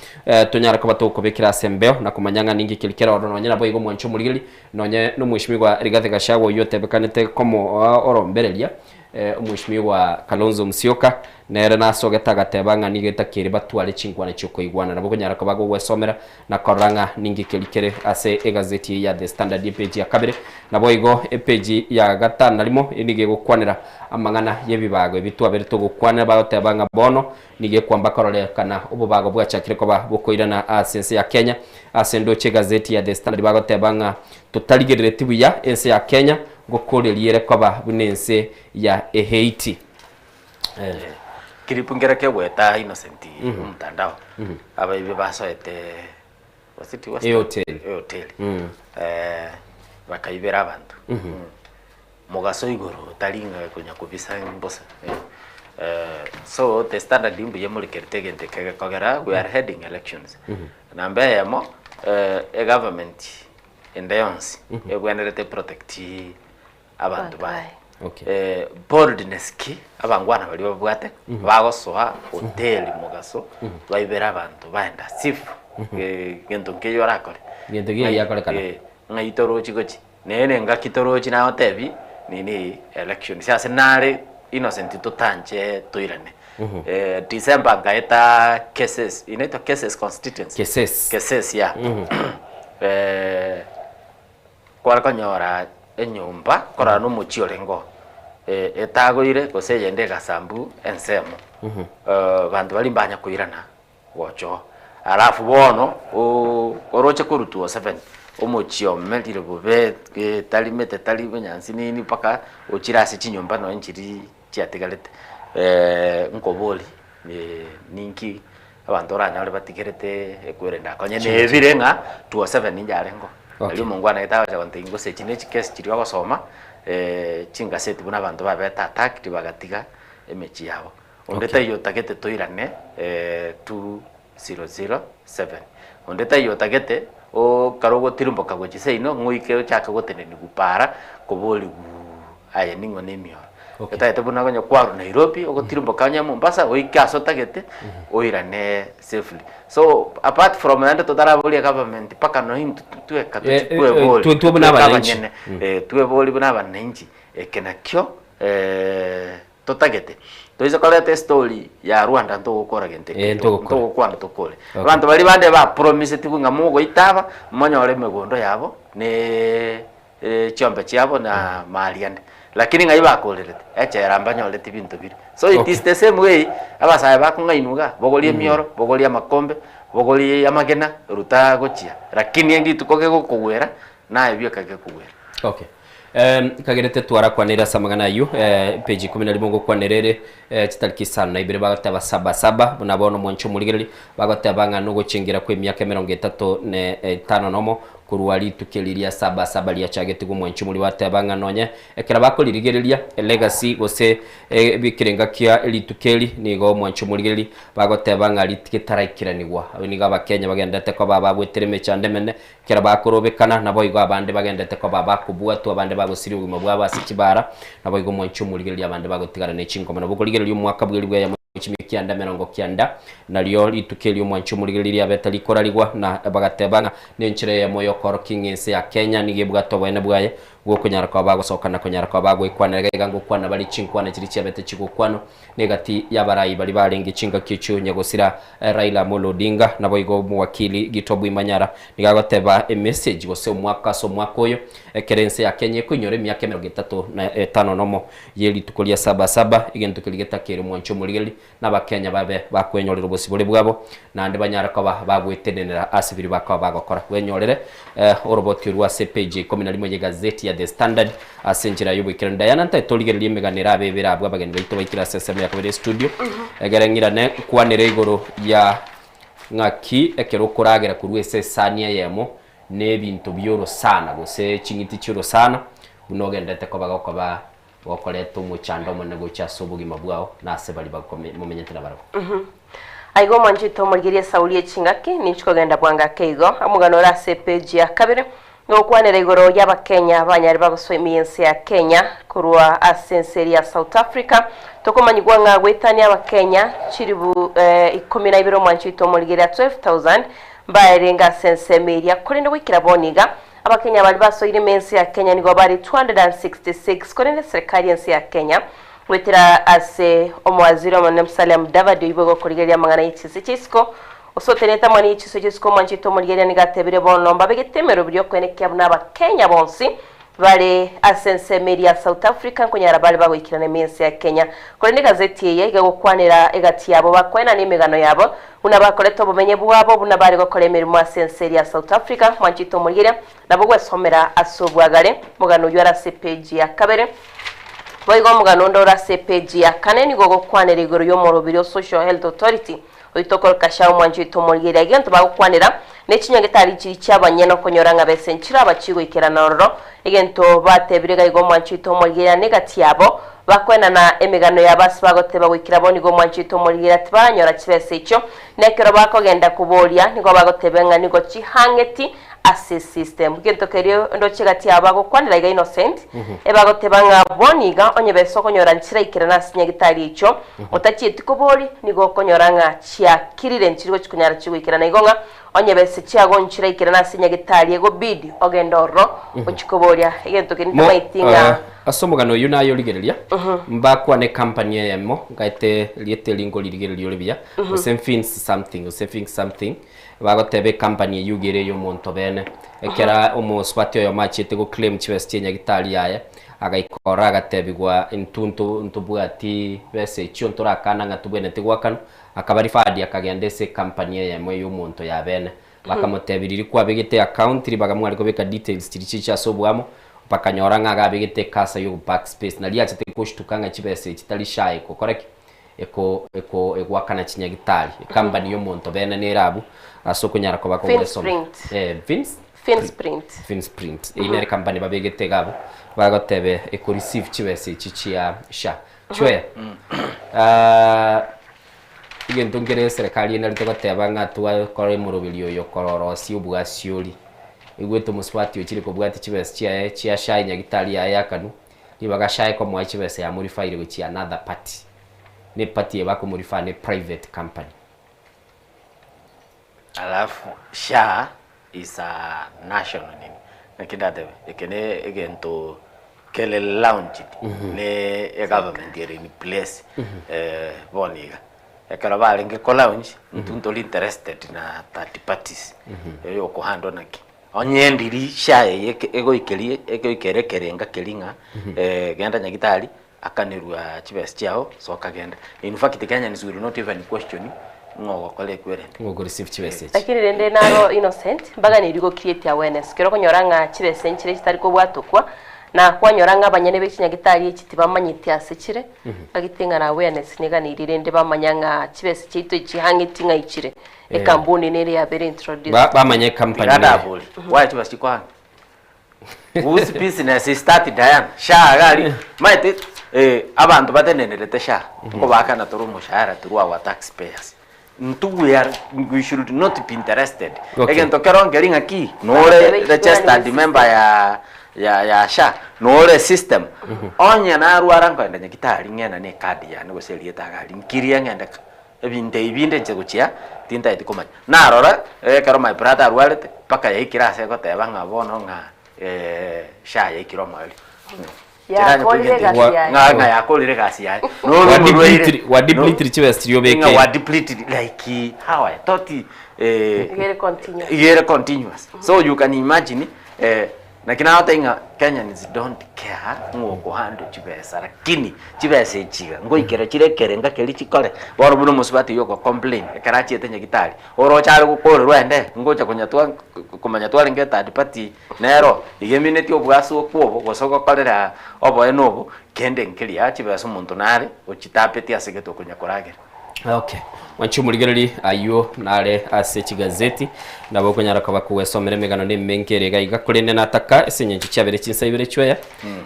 tonyare koba togokobekera ase embeo na komanya ng'a ninki keri kere ororo nonye naboigo omwanchi omorigereria, nonye nomweshimiwa Rigathi Gachagua oyio otebekanete komoa orombereria omweshimiwa Kalonzo Musyoka, nere nasogete agateba ng'a nigo etakeire batware chinkwana chiokoigwana. Nabo okonyara koba gogwesomera na korora ng'a ninki keria kere ase egazeti eye ya The Standard epeji ya kabere, naboigo epeji ya gatano na rimo nigo egokwanera amang'ana y'ebibago ebi twabere togokwanera bagoteba ng'a bono nigo ekwamba kororekana obobago bwachakire koba bokoirana ase ense ya Kenya. Ase ndoche egazeti ya The Standard bagoteba ng'a totarigerereti buya ense ya Kenya ngokoreria ere koba buna ense ya Haiti. Clip nkere kegweta Innocent omotandao abaibi basoete was it Western? Ehoteli. Ehoteli. Bakaibera abanto mogaso igoro tari ng'a konya kobisa mbosa so the standard mbuya morekerete egento eke gekogera we are heading elections. Namba eyemo egovernment ende yonsi ebwenerete eprotect abanto baye. Okay. Boldness ki abangwana baria babwate bagosoa hoteli mogaso baibere abanto baenda sif gento nkeiyo orakore. Gento nkeiyo giakorekana. Ng'ai torochi gochi nere engaki torochi nagotebi nini elections ase nare innocent totanche toirane. December nkaeta cases inaitwa cases constituency? Cases. Cases yeah. Kware konyora enyomba korora nomochie orenge oo, etagoire gose eyende egasambu ensemo, abanto baria mbanya koirana gocha oo. Alafu bono oroche korwa 207 omochie omerire bobe tari mete tari bonyansi nini mpaka ochire ase chinyomba nonye nchiria chiatigarete nkoboria ninki abanto oranyore batigerete ekwerende akonye nebire ng'a 207 inche arenge oo. Okay. Erio omongwana gete agocha gontebia gose echi ne chikesi chiria ogosoma chingaseti buna abanto babete attacked bagatiga emechie yabo. Onde Okay. taiyo otagete toirane 2007. Onde taiyo otagete okare ogotirimboka gochia seino ng'oike ochake goteneniwa para koboriwu aye ning'o na emioro. Okay. Otagete buna onye kwarwa Nairobi ogotirimboka onye Mombasa oike ase otagete oirane safely. So apart from naende totaraboria government mpaka nonya intwe tweka Eh, eh, twebori eh, twe buna tweka abananchi. abanyene, twebori buna abananchi eke nakio totagete. Toise koreta estory ya Rwanda ntogokora gento eke Eh, ntogokora. ntogokwana tokore. Okay. Abanto baria bande ba promisetigwe ng'a mogoita aba, monyore emegondo yabo ne chiombe chiabo na mali ande. Lakini ng'ai bakorerete? Echela mbanyoreti binto biria. So it is the same way abasae bakong'ainwa igaa, bogoria emioro, bogoria amakombe, bogoria amagena, ruta gochia. Lakini rituko gegokogwera, naye bweka gekogwera. Okay. Em, kagerete twarakwanere ase amang'ana ayio eh, page ikomi na rimo ngokwanera ere eh, chitariki isano na ibere bagoteba saba saba buna bono omwancho omorigereri bagoteba ng'a nogochengera kwa emiaka emerongo etato na etano nomo korwa rituko eri ria saba saba riachagetigwe omwancho omori bateba ng'a nonye ekero bakoririgereria elegacy gose ekerenga kia rituko eri nigo omwancho omorigereri bagoteba ng'a ritigitaraikeranigwa abwo nigo abakenya bagenderete koba babwetire emechando emene Ekero bakorobekana, naboigo abande bagenderete koba abakobwatwa, abande bagosiria obogima bwabo ase chibaara, naboigo mwanche omorigereria abande bagotigara ne chingoma. Nabo okorigereria omwaka bw'elifu eyemo chimia kianda emerongo kianda, nario rituko erio omwanche omorigereria riabete rikorarigwa, na bagateba ng'a nenchera eyemo y'okoorokia ng'a ense ya Kenya nigo ebwate oboene bwaye bw'okonyara koba bagosoka na konyara koba bagoikwanera. Iga iga ngokwana bare chinkwana chiria chiabete chigokwanwa Negati y'abarai baria barenge chingaki echio nyagosira Raila Amolo Odinga naboigo omowakili Gitobwi Manyara nigo agoteba emessage gose omwaka ase omwaka oyo ekero ense ya Kenya ekoinyora emiaka emerongo etato na etano nomo ye rituko ria saba saba egento keria getakeire omwancho omorigereri na abakenya babe bakwenyorera obosibore bwabo naende banyare koba bagwetenenera ase biria bakoba bagokora. Bwenyorere oroboti orwo ase epage ya ikomi na rimo y'egazeti ya The Standard ase enchera y'oboikeranu. Diana ntaete torigererie emegano ere abebere abwo abageni baito baikire ase ensemo ya kabere y'estudio, egere ng'irane nkwanere igoro ya ng'aki ekero okoragera korwa ase esani eyemo na ebinto bi'orosana gose ching'iti chi'orosana buna ogenderete koba gokoba Gokoreta omochando omonene gocha ase obogima bwao, na ase baria momenyete nabarabwo. Aiga omwanchete omorigererie Sauli echingaki, ninchi kogenda bwango ake igo. Omogano ore ase epeji ya kabere nogokwanera igoro y'Abakenya banyare bagosoa ime y'ense ya Kenya korwa ase ense eria ya South Africa. Tokomanyigwa ng'a goetania Abakenya chilibu ikomi na ibere omwanchi oito omorigereria 12,000 mbaerenge ase ensemo eria korende goikera bono iga Abakenya baria basoire ime ense ya Kenya nigo bare 266 korende eserekari y'ense ya Kenya goetera ase omowaziri omonene Musalia Mudavadi oyio boigo okorigereria amang'ana ye chinse chia isiko gose otenenete amang'ana ye chinse chia isiko omwanchete omorigereria nigo atebire bono mbabegete emeroberi y'okoenekia buna abakenya bonsi bare ase ensemo eria ya South Africa nkonyara bare bagoikerana ime ense ya Kenya. Korende egazeti eye iga egokwanera egati yabo bakoenana emegano yabo Buna bakorete obomenye bwabo, buna bare gokora emeremo ase ense eria ya South Africa, mwanchete omorigeria, nabo gwesomera ase obwagare. Omogano oyio ore ase epeji ya kabere. Boigo omogano onde ore ase epeji ya kane nigo ogokwanera igoro y'omorobiri o Social Health Authority oito okoroka SHA omwanchi oito omorigeria. Egento bagokwanera ne chinyagetari chiria chi'abanyene okonyora ng'a besa enchire aba chigoikerana ororo. Egento batebire iga igo omwanchi oito omorigeria negati yabo Bakoenana emegano yabo ase bagoteba goikera bo nigo omwanchete omorigereria tibaranyora chibesa echio, na ekero bakogenda koboria nigo bagoteba ng'a nigo chihang'eti ase esystem. Gento keria ndoche gati yabo bagokwanera iga Innocent, ebagoteba ng'a bono iga onye besa okonyora nchiraikerane ase nyagitari echio, otachieti koboria nigo okonyora ng'a chiakirire nchiri gochi konyara chigoikerana igo ng'a Onye bese chiago nchiraikerane ase nyagetari egobidi ogende ororo ochie koboria egento keria Mo, ntamaeti ng'a eh, ase omogano oyio naye origereria, mbakwane ecompany eyemo, ngaete rieta eri nkoririgereria ore buya, gose mfins something, gose fink something, bagoteba ecompany eyio iga ere eyomonto bene. Ekero omosubati oyomo achiete go claim chibesa chia enyagitari yaye, agaika ororo agatebigwa intwe nto ntobwati besa echio ntorakana ng'a tobwenerete goakanwa, Akaba Rifadi akagenda ase ecompany eyemo y'omonto ya bene. Bakamotebia, Riria kwabegete account ribaga mware kobeka details chiria chiche ase oboamo, bakanyora ng'a iga abegete ecursor yo backspace nario achete goshtuka ng'a chibesa echi tari sha egokora ki? Eko eko egoakana chinyagitari. Ecompany y'omonto bene nere abwo ase okonyara koba kogwesoma. Finsprint. Eh, Fins? Finsprint. Finsprint. Eyio nere company babegete iga abwo, bagoteba eko receive chibesa echi chia sha. Chwee. Ah, egento nkere eserekari enarete goteba ng'a twakora omoroberi oyo kororosia obwasiori, oigwete omosubati ochire kobwatia chibesa chiaye chia SHA nyagitari yaye yakanwa, ribaga SHA ekomoa chibesa yamorifaire gochia another party, na eparty eye bakomorifaa ne private company. Alafu SHA is a national nini, naki ndatebe, eke ne egento. Kere launched ne egovernment ere in place bono iga. Ekero barenge ko launch, intwe ntori interested na third parties eyokohandwa naki. Onye ndiri SHA eye egoikerie egoikera ekerenga keria ng'a genda nyagitari akanerwa chibesa chiao soka genda. In fact Kenyans will not even question ng'a ogokora ekwerende. Ng'a okoreceive chibesa echi. Lakini rende naro Innocent, mbaganeirie go create awareness. Ekero okonyora ng'a chibesa nchire chitari kobwatokwa, na kwanyora ng'a abanyene be chinyagitari echi tibamanyeti ase chire, ngagete ng'a na awareness neganeirie rende bamanya ng'a chibesa chiaito echi hang'eti ng'ai chire. Ekampuni nere yabere introduced. Ba- bamanye ekampani Tiga nere. ndabori, why chibesa chikoanga? Whose business is that Diana? Sha gari maete eh, abanto batenenerete sha nkobakana tore omoshahara through our taxpayers. Intwe we are we should not be interested. Okay. Egento kero nkeri ng'aki nore registered member ya ya ya SHA nore system onye narwara nkoenda nyagitari ng'enda ne card yane gose erieta gari nkirie ng'ende ka Ebinto ebi binde inche gochia tintageti komanya. Narora ekero my brother arwarete mpaka yaikire ase goteba ng'a bono ng'a SHA yaikire omoerio. Yakorire egasi yaye. Ng'a ng'a yakorire egasi yaye. Nore omorwaire. Wa deplete chibesa chiria obeke. Ng'a wa deplete like how I thought Iga ere continuous. Iga ere continuous. So you can imagine Naki nagotebia ng'a Kenyans don't care ng'a okohandwa chibesa lakini chibesa echi iga ngoikera chire ekerenga keria chikore. Bono buna omosubati oyio ogo complain ekero achiete nyagitari, oroche are gokorerwa ende ngocha konyatwa komanya twarenge ethird party nero, iga eminetie obwasi okwo obo gose ogokorera oboene obo, kende nkeria chibesa omonto nare ochitapeti ase gete okonya koragera. Okay. Mwanche omorigereri ayio nare ase chigazeti nabo okonyara koba kogwesomera emegano na emenge ere iga iga korende nataka ase engencho chiabere chinsa ibere chweya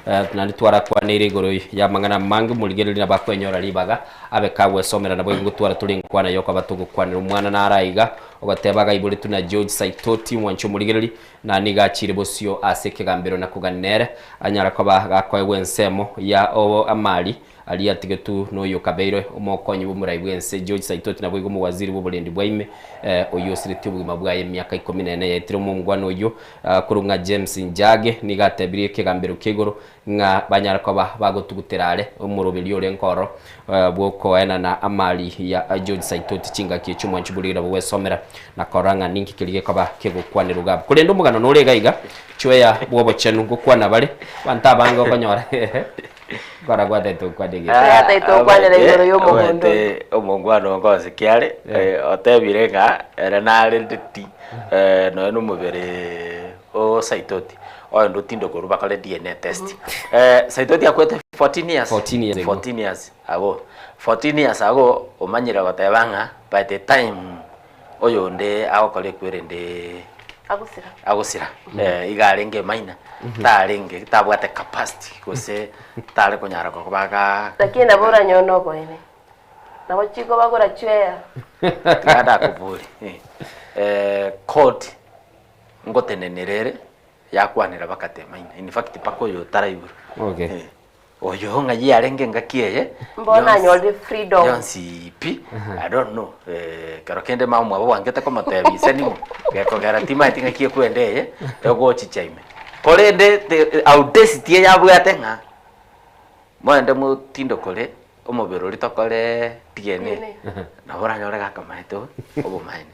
eh, naende twarakwaneire igoro y'amang'ana amange omorigereri nabo akwenyora ribaga abe kagwesomera nabo igo gotwara tore enkwana yokoba togokwanera omwana nare aiga ogoteba agaiboretwe na George Saitoti mwanche omorigereri na nigo achiire bosio ase ekegambero na kogania nere anyara koba gakoegwa ensemo ya amari Aria atigetwe noyo okabeire omokonyi bw'omorai bw'ense George Saitoti naboigo omowaziri bw'oborendi bwa ime oyio osiretie obogima bwaye emiaka ikomi na ene yaetire. Omongwana oyio korwa ng'a James Njagi nigo atebirie ekegambero kia igoro ng'a banyare koba bagotugutera are omoroberio orenge ororo bw'okoenana amari ya George Saitoti chingaki echio omwanchi borigia nabo gwesomera na korora ng'a ninki keria gekoba kegokwanerwa iga abwo. Korende omogano nore iga iga chweya bw'obochenu ngokwana bare abanto abange okonyora Nkora gwataete gokwana egento. Yataete gokwanera igoro y'omogondo. Omanyete omongwana oo nkonsi ki are, otebire ng'a ere narendeti nonya na omobere o Saitoti, oende otinde korwa bakore DNA test. Saitoti akwete 14 years? 14 years ago. 14 years ago. 14 years ago omanyire goteba ng'a by the time oyonde agokora ekwerende Agosira. agosira eh, iga arenge emaina tarenge tabwate capacity gose tare konyara koba ga Lakini nabo oranyore noboene. Nabo chikobagora chweya. tiga ndakobori eh, eh, court ngotenenera ere yakwanera bakate emaina in fact mpaka oyo otaraigwa Okay. Eh, Oyo ng'ai arenge engaki eye? Mbono anyorire freedom. Yonsi pi, I don't know. Eh, kero kende mama omwabo bwangete komotebia ise ning'o, gekogera timaeti ng'aki ekwenda eye, egochicha ime. Korende the audacity eye abwate ng'a, moende motindokore omobere oria tokore DNA, nabo oranyore gakamaete obomaene.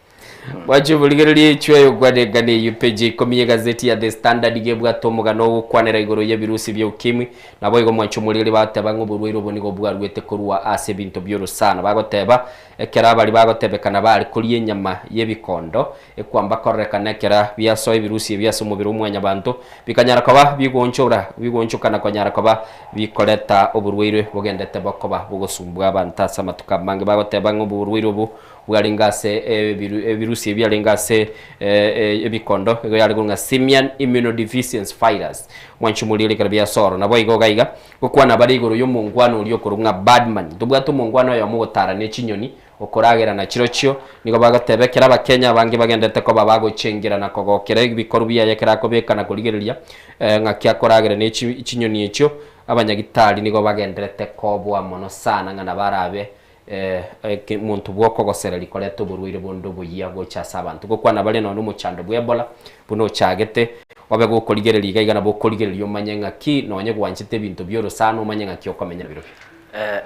Bwanche oborigererie echwe eyokwanekana eyio peji ya ikomi y'egazeti ya The Standard iga ebwate omogano ogokwanera igoro y'ebirusi bia ukimwi. Naboigo mwanche omorigereria bagoteba ng'a oborwaire obo nigo bwaruete korwa ase ebinto bi'orosana. Bagoteba ekero abaria bagotebekana bare koria enyama y'ebikondo ekwamba kororekana ekero biasoa ebirusi ebi ase omobere o mwanyabanto bikanyara koba bigoonchora bigoonchoka na konyara koba bikoreta oborwaire bogendete bokoba bogosumbua abanto ase amatuko amange. Bagoteba ng'a oborwaire obo bwarenge ase ebirusi ebi biarenge ase ebikondo, igo yare korwa ng'a simian immunodeficiency virus, mwanche omoriri ekero biasoro. Naboigo iga iga, gokwana bare igoro y'omongwana oria okorokwa ng'a birdman. Ntobwate omongwana oyomo ogotara ne chinyoni, okoragera na chirochio, nigo bagoteba ekero abakenya abange bagendete koba bagochengera na kogokera ebikoru biaye ekero akobeka na korigereria ng'aki akoragera ne chinyoni echio, abanyagitari nigo bagenderete koboa mono sana ng'a nabo arabe. Omonto bw'okogosereria koreta oborwaire bonde oboyia gocha ase abanto. Gokwana bare nonya nomochando bw'Ebola buna ochagete, obe gokorigereria iga iga nabo okorigereria omanye ng'aki nonye gwanchete ebinto bi'orosana omanye ng'aki okomenya birobio.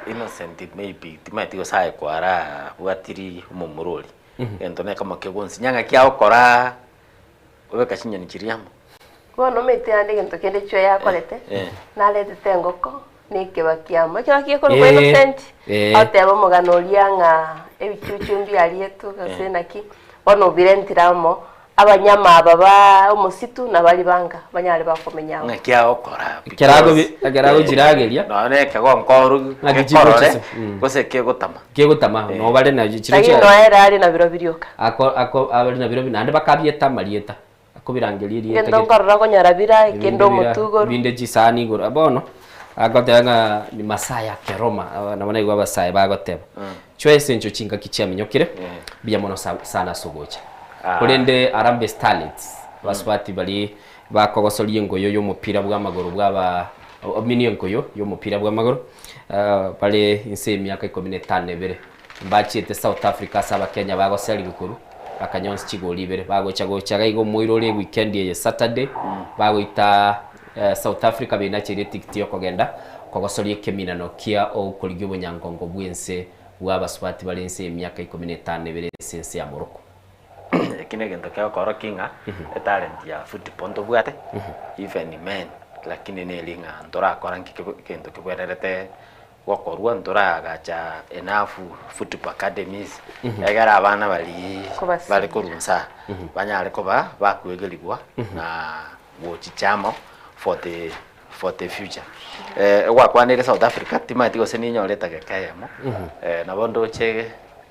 Innocent maybe timanyeti gose aye kwarabwatiri omomura oria, egento nekemo kegonsinya ng'aki agokora obeka chinyoni chiria amo. Bono omanyete naende egento kende chwe yakorete, naretete engoko na ekebaki amo. Ekebaki gekorokwa Innocent, agoteba omogano oria ng'a ebichuchu mbiarietwe gose naki, bono obirentire amo, abanyama aba ba omositu nabari banga banyare bakomenya amo. Ng'aki agokora Ekero agobi- ekero agochirageria. Nonya na ekegonkoru Ng'aki gekorore chigochisa. gose kegotama. Kegotama, nobare nario chire Lakini chia- noyo ere are nabirobio rioka. Ako ako abare nabirobio naende bakabieta amarieta. Akobirangeria erieta Egento gete. nkorora okonyora bira, ekende Ebinde bira, omotwe igoro. ebinde chisani igoro. Bono, agoteba ng'a ni masaa ya keroma, aba nabo naigwa abasae bagoteba. Chwa ase encho chingaki chiaminyokire, mbuya mono sa sana ase ogocha. Korende Harambee Starlets, abasubati baria bakogosoria engoyo y'omopira bw'amagoro bw'aba omini engoyo y'omopira bw'amagoro, bare inse y'emiaka ikomi na etano na ebere, Mbachiete South Africa ase abakenya bagoserigwa korwa bakanyonsi chigori ibere bagocha gocha iga iga omoira ore ewikendi eye Saturday bagoita South Africa benacheire etikiti yokogenda kogosoria ekeminano kia okorigia obonyangongo bwense bwa abasubati bare inse yemiaka ikomi na etano na ebere ase ense ya Morocco. Eki negento kegokorokia ng'a etalent ya football ntobwate even men lakini neri ng'a ntorakora nki egento kebwenerete gokorwa ntoragacha enough football academies egere abana baria bare korwa inse banyare koba bakoegerigwa na gochicha amo for the for the future. Egwakwaneire South Africa timanyeti gose ninyore etageka eyemo nabo ndoche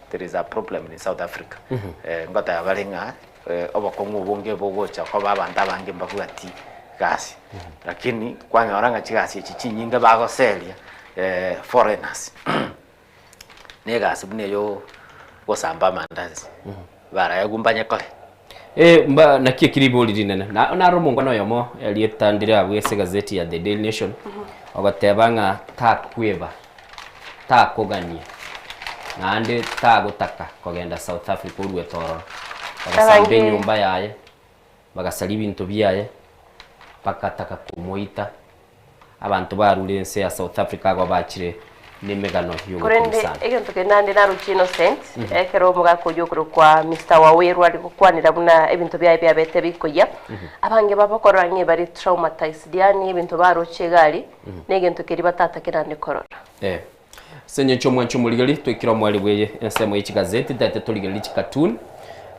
there is a problem in South Africa ngoteba bare ng'a obokong'u obonge bogocha koba abanto abange mbabwati gasi, lakini kwanyora ng'a chigasi echi chinyinge bagoseria foreigners, na egasi buna eyo gosamba amandazi, baraegwe mbanyekore. Eh, mba naki eki ribori rinene. Na naro omongwana oyomo erieta ndire abwo ase egazeti ya The Daily Nation, ogoteba ng'a takweba, takogania, naende tagotaka kogenda South Africa oruete ororo. Bagasamba Abange- enyomba yaye, bagasaria ebinto biaye, bagataka komoita. Abanto barure ense ya South Africa agwo bachire nemegano Korende yogokumia sana. egento kende naende naroche Innocent, ekero omogaka oyio okorokwa Mister Waweru are gokwanera buna ebinto biaye biabete bikoyia, abange babo okorora ng'a ebare traumatized yaani ebinto baroche iga aria, negento keria batatake naende korora. Eh. Ase engencho omwancho omorigeri twekire omoerio bwe ensemo ye chigazeti tete torigererie chicartoon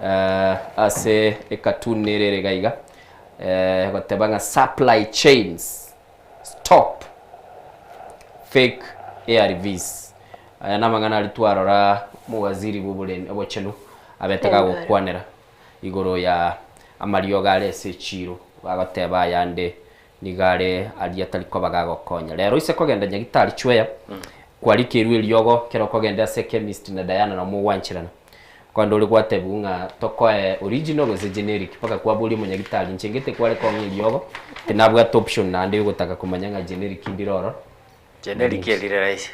eh, ase ecartoon nere ere iga iga eh, egoteba ng'a supply chains stop fake ARVs aya namang'ana aria twarora omowaziri bwa oboremi obochenu abete gagokwanera igoro ya amariogo are ase echiro bagoteba ayande Nigo are aria atari koba gagokonya. Rero ise kogenda nyagitari chweya, kwarikerwe eriogo kero okogenda ase chemist na Diana nabo mogwancherana. Kogenda ore gwatebiwa ng'a tokoe original gose generic mpaka kwaboria omonyagitari inche ngete kware kong'a eriogo tinabwate option naende yogotaka komanya ng'a generic ndire ororo. Generic erire rahisi.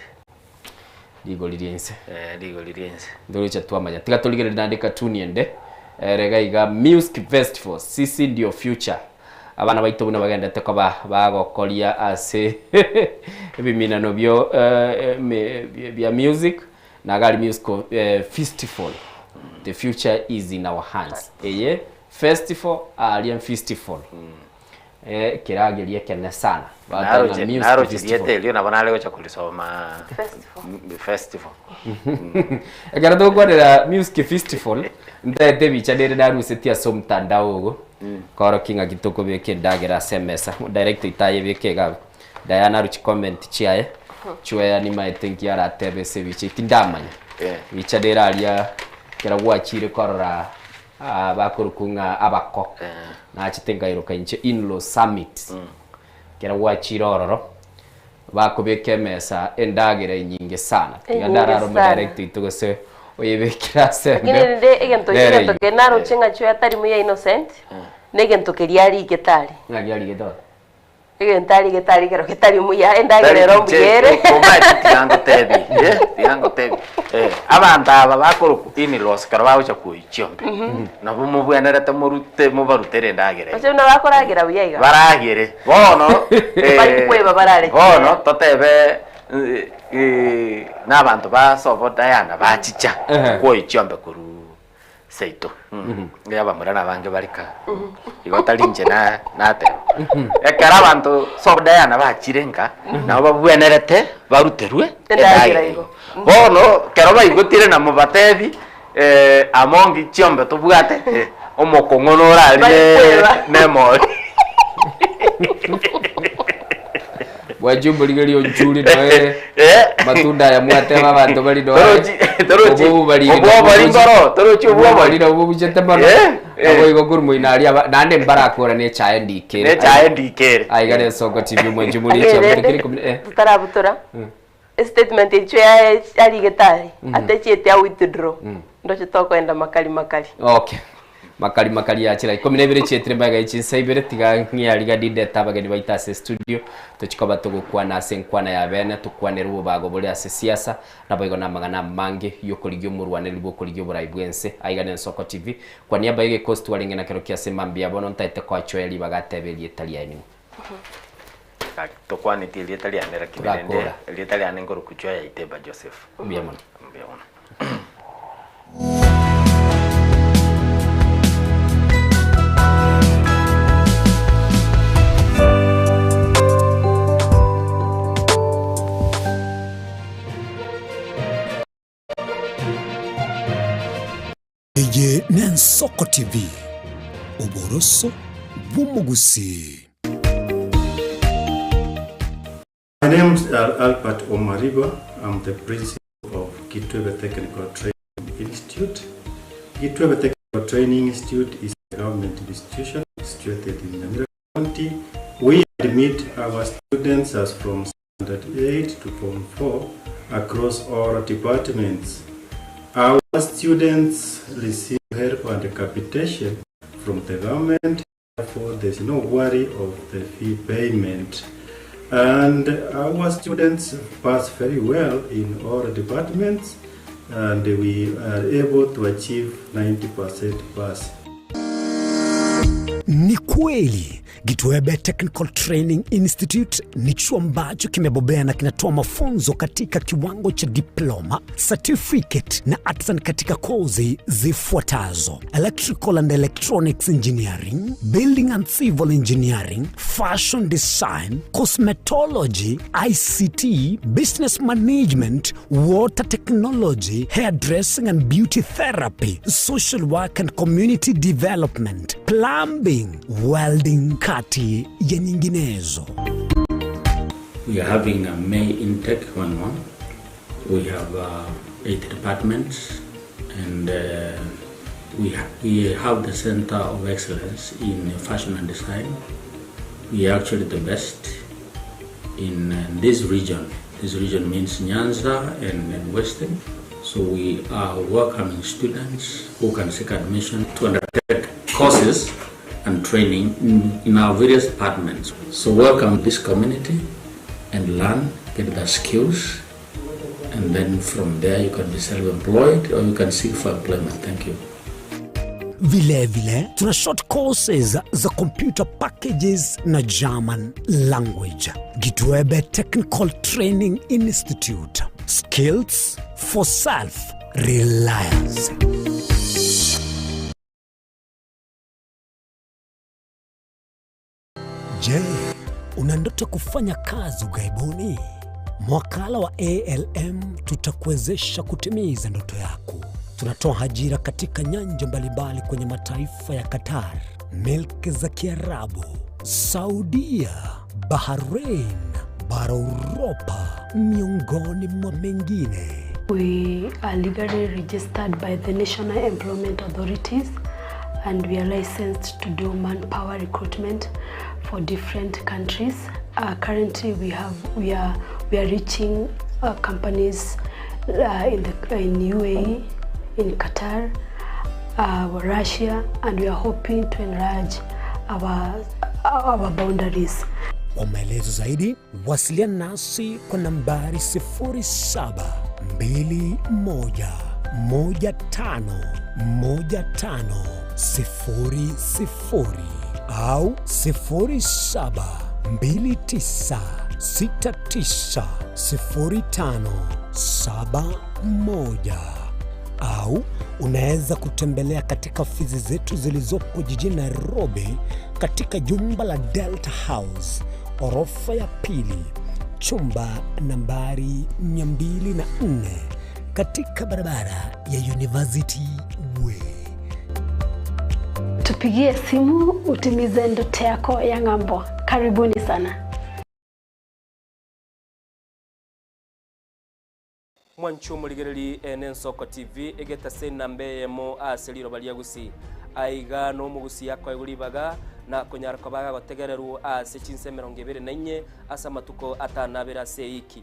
Rigori ri'ense. Eh, rigori ri'ense. Ndoroche twamanya. Tiga torigererie naende cartoon ende ere iga iga Music Festival, Sisi ndio future. Abana baito buna bagendete koba bagokoria ase ebiminano bio eh, me- bia music na gari musical eh, festival. The future is in our hands. Eye festival aria festival. Ekeragerio ekene sana. Bagoteba ng'a Naroche music naroche festival. rieta erio nabo nare gocha korisoma festival. Ekero togokwanera music festival, ntaete ebicha nere narusetie ase omotandao ogo, korokia ng'aki tokobeka endagera ase emesa. Director oito ayebeke iga abwo. Diana aruche comment chiaye, chweya nimaete nki aratebe ase ebicha eye, tindamanya. Ebicha nere aria ekero gwachire korora Aa bakorokwa ng'a abako. Nachete nkairoka inche in-law summit. Ekero gwachire ororo, bakobeka emesa endagera enyinge sana. Tiga Enyinge ndarare sana. omodirect oito gose oyebekire ase Lakini embeo. rende egento Nere egento eyio. kere naroche ng'a chwe atari muya Innocent, na egento keria arigete aria. Ng'aki arigete bono? Egento aria getari kero getari muya, endagera ero mbuya ere. Omanyete tiga ngotebi, eh, tiga ngotebi. Eh, abanto aba bakorokwa in-laws ekero bagocha koyia chiombe, nabo mobwenerete morute mobarutere endagera eye. Gose buna bakoragera buya iga. Baragere. Bono, eh, Bari kweba barare bono totebe eh, na abanto ba sobo Diana bachicha koyia chiombe korwa seito abamura nabange bare kaa igo tari inche na nateba ekero abanto sobo Diana bachire nka nabo babwenerete baruterwe Endagera endagera igo. igo bono ekero baigotire namobatebi among chiombe tobwate omokong'o norarire Bari kweba. nemori. Bwanche omorigereria onchure noe matunda aya mwateba abanto bari noe Torochi- obobu obwobori mboro, torochi obwobori. obwobori nabwo buchete mono Eh, eh. nabo igo korwa moino aria aba- naende mbarakora na echae ndikere Na echae ndikere. aiga na esoko TV mwanche muri Ake chiombe rende, kere ikomi eh totarabutora estatement echio ya arigetari atechiete a withdraw ndoche tokoenda makali makali. Okay. Makari makari yachira ikomi na ibere chietire mbaga echinsa ibere tiga ng'iariga ndindete abageni baito ase studio tochikoba togokwana ase enkwana ya bene tokwanere obobago bore ase siasa naboigo na amang'ana amange yokorigia omorwaneri bwokorigia oborai bwense aiga na Ensoko TV kwa niaba ya egekosi twarenge na kero kia ase mambia bono ntaete koachoa ribaga atebe erieta riaye ning'o. Gaki tokwaneti erieta riane lakini rende Torakora. erieta riane nkorokwa Chwaya Iteba Joseph. Mbuya mono. Mbuya mono. Eye n'Ensoko TV, oboroso bw'omogusii. My name is Albert Omariba. I'm the principal of Kitwebe Technical Training Institute. Kitwebe Technical Training Institute is a government institution situated in Nyamira County. We admit our students as from Standard 8 to Form 4 across all departments. Our students receive help and capitation from the government, therefore there's no worry of the fee payment. And our students pass very well in all departments and we are able to achieve 90% pass. Ni kweli Gitwebe Technical Training Institute ni chuo ambacho kimebobea na kinatoa mafunzo katika kiwango cha diploma, certificate na artisan katika kozi zifuatazo: electrical and electronics engineering, building and civil engineering, fashion design, cosmetology, ICT, business management, water technology, hairdressing and beauty therapy, social work and community development, plumbing, welding, kati ya nyinginezo. We are having a May intake 1 1. We have eight departments and we, ha- we have the Center of Excellence in Fashion and Design. We are actually the best in this region. This region means Nyanza and, and Western. So we are welcoming students who can seek admission to undertake courses and training in, in our various departments. So welcome this community and learn, get the skills, and then from there you can be self-employed or you can seek for employment. Thank you. Vilevile tuna short courses za computer packages na German language. Gitwebe Technical Training Institute. Skills for self reliance. Je, una ndoto kufanya kazi ughaibuni? Mwakala wa ALM tutakuwezesha kutimiza ndoto yako. Tunatoa ajira katika nyanja mbalimbali kwenye mataifa ya Qatar, milki za Kiarabu, Saudia, Bahrain, bara Uropa, miongoni mwa mengine. We are legally registered by the National Employment Authorities and we are licensed to do manpower recruitment for different countries. Currently, we have we are we are reaching companies in the in UAE, in Qatar, Russia, and we are hoping to enlarge our our boundaries. Kwa maelezo zaidi wasiliana nasi kwa nambari 0721151500 au 0729690571 au unaweza kutembelea katika ofisi zetu zilizopo jijini Nairobi katika jumba la Delta House orofa ya pili chumba nambari 204 katika barabara ya University Way. Tupigie simu utimize ndoto yako ya ng'ambo. Karibuni sana. Mwanche omorigereri ene Ensoko TV egetase enamba eyemo ase riroba ria Gusii. Aiga nomogusii akoegwa ribaga na konyara koba agotegererwa ase chinsa emerongo ebere na inye ase amatuko atano abere ase eiki.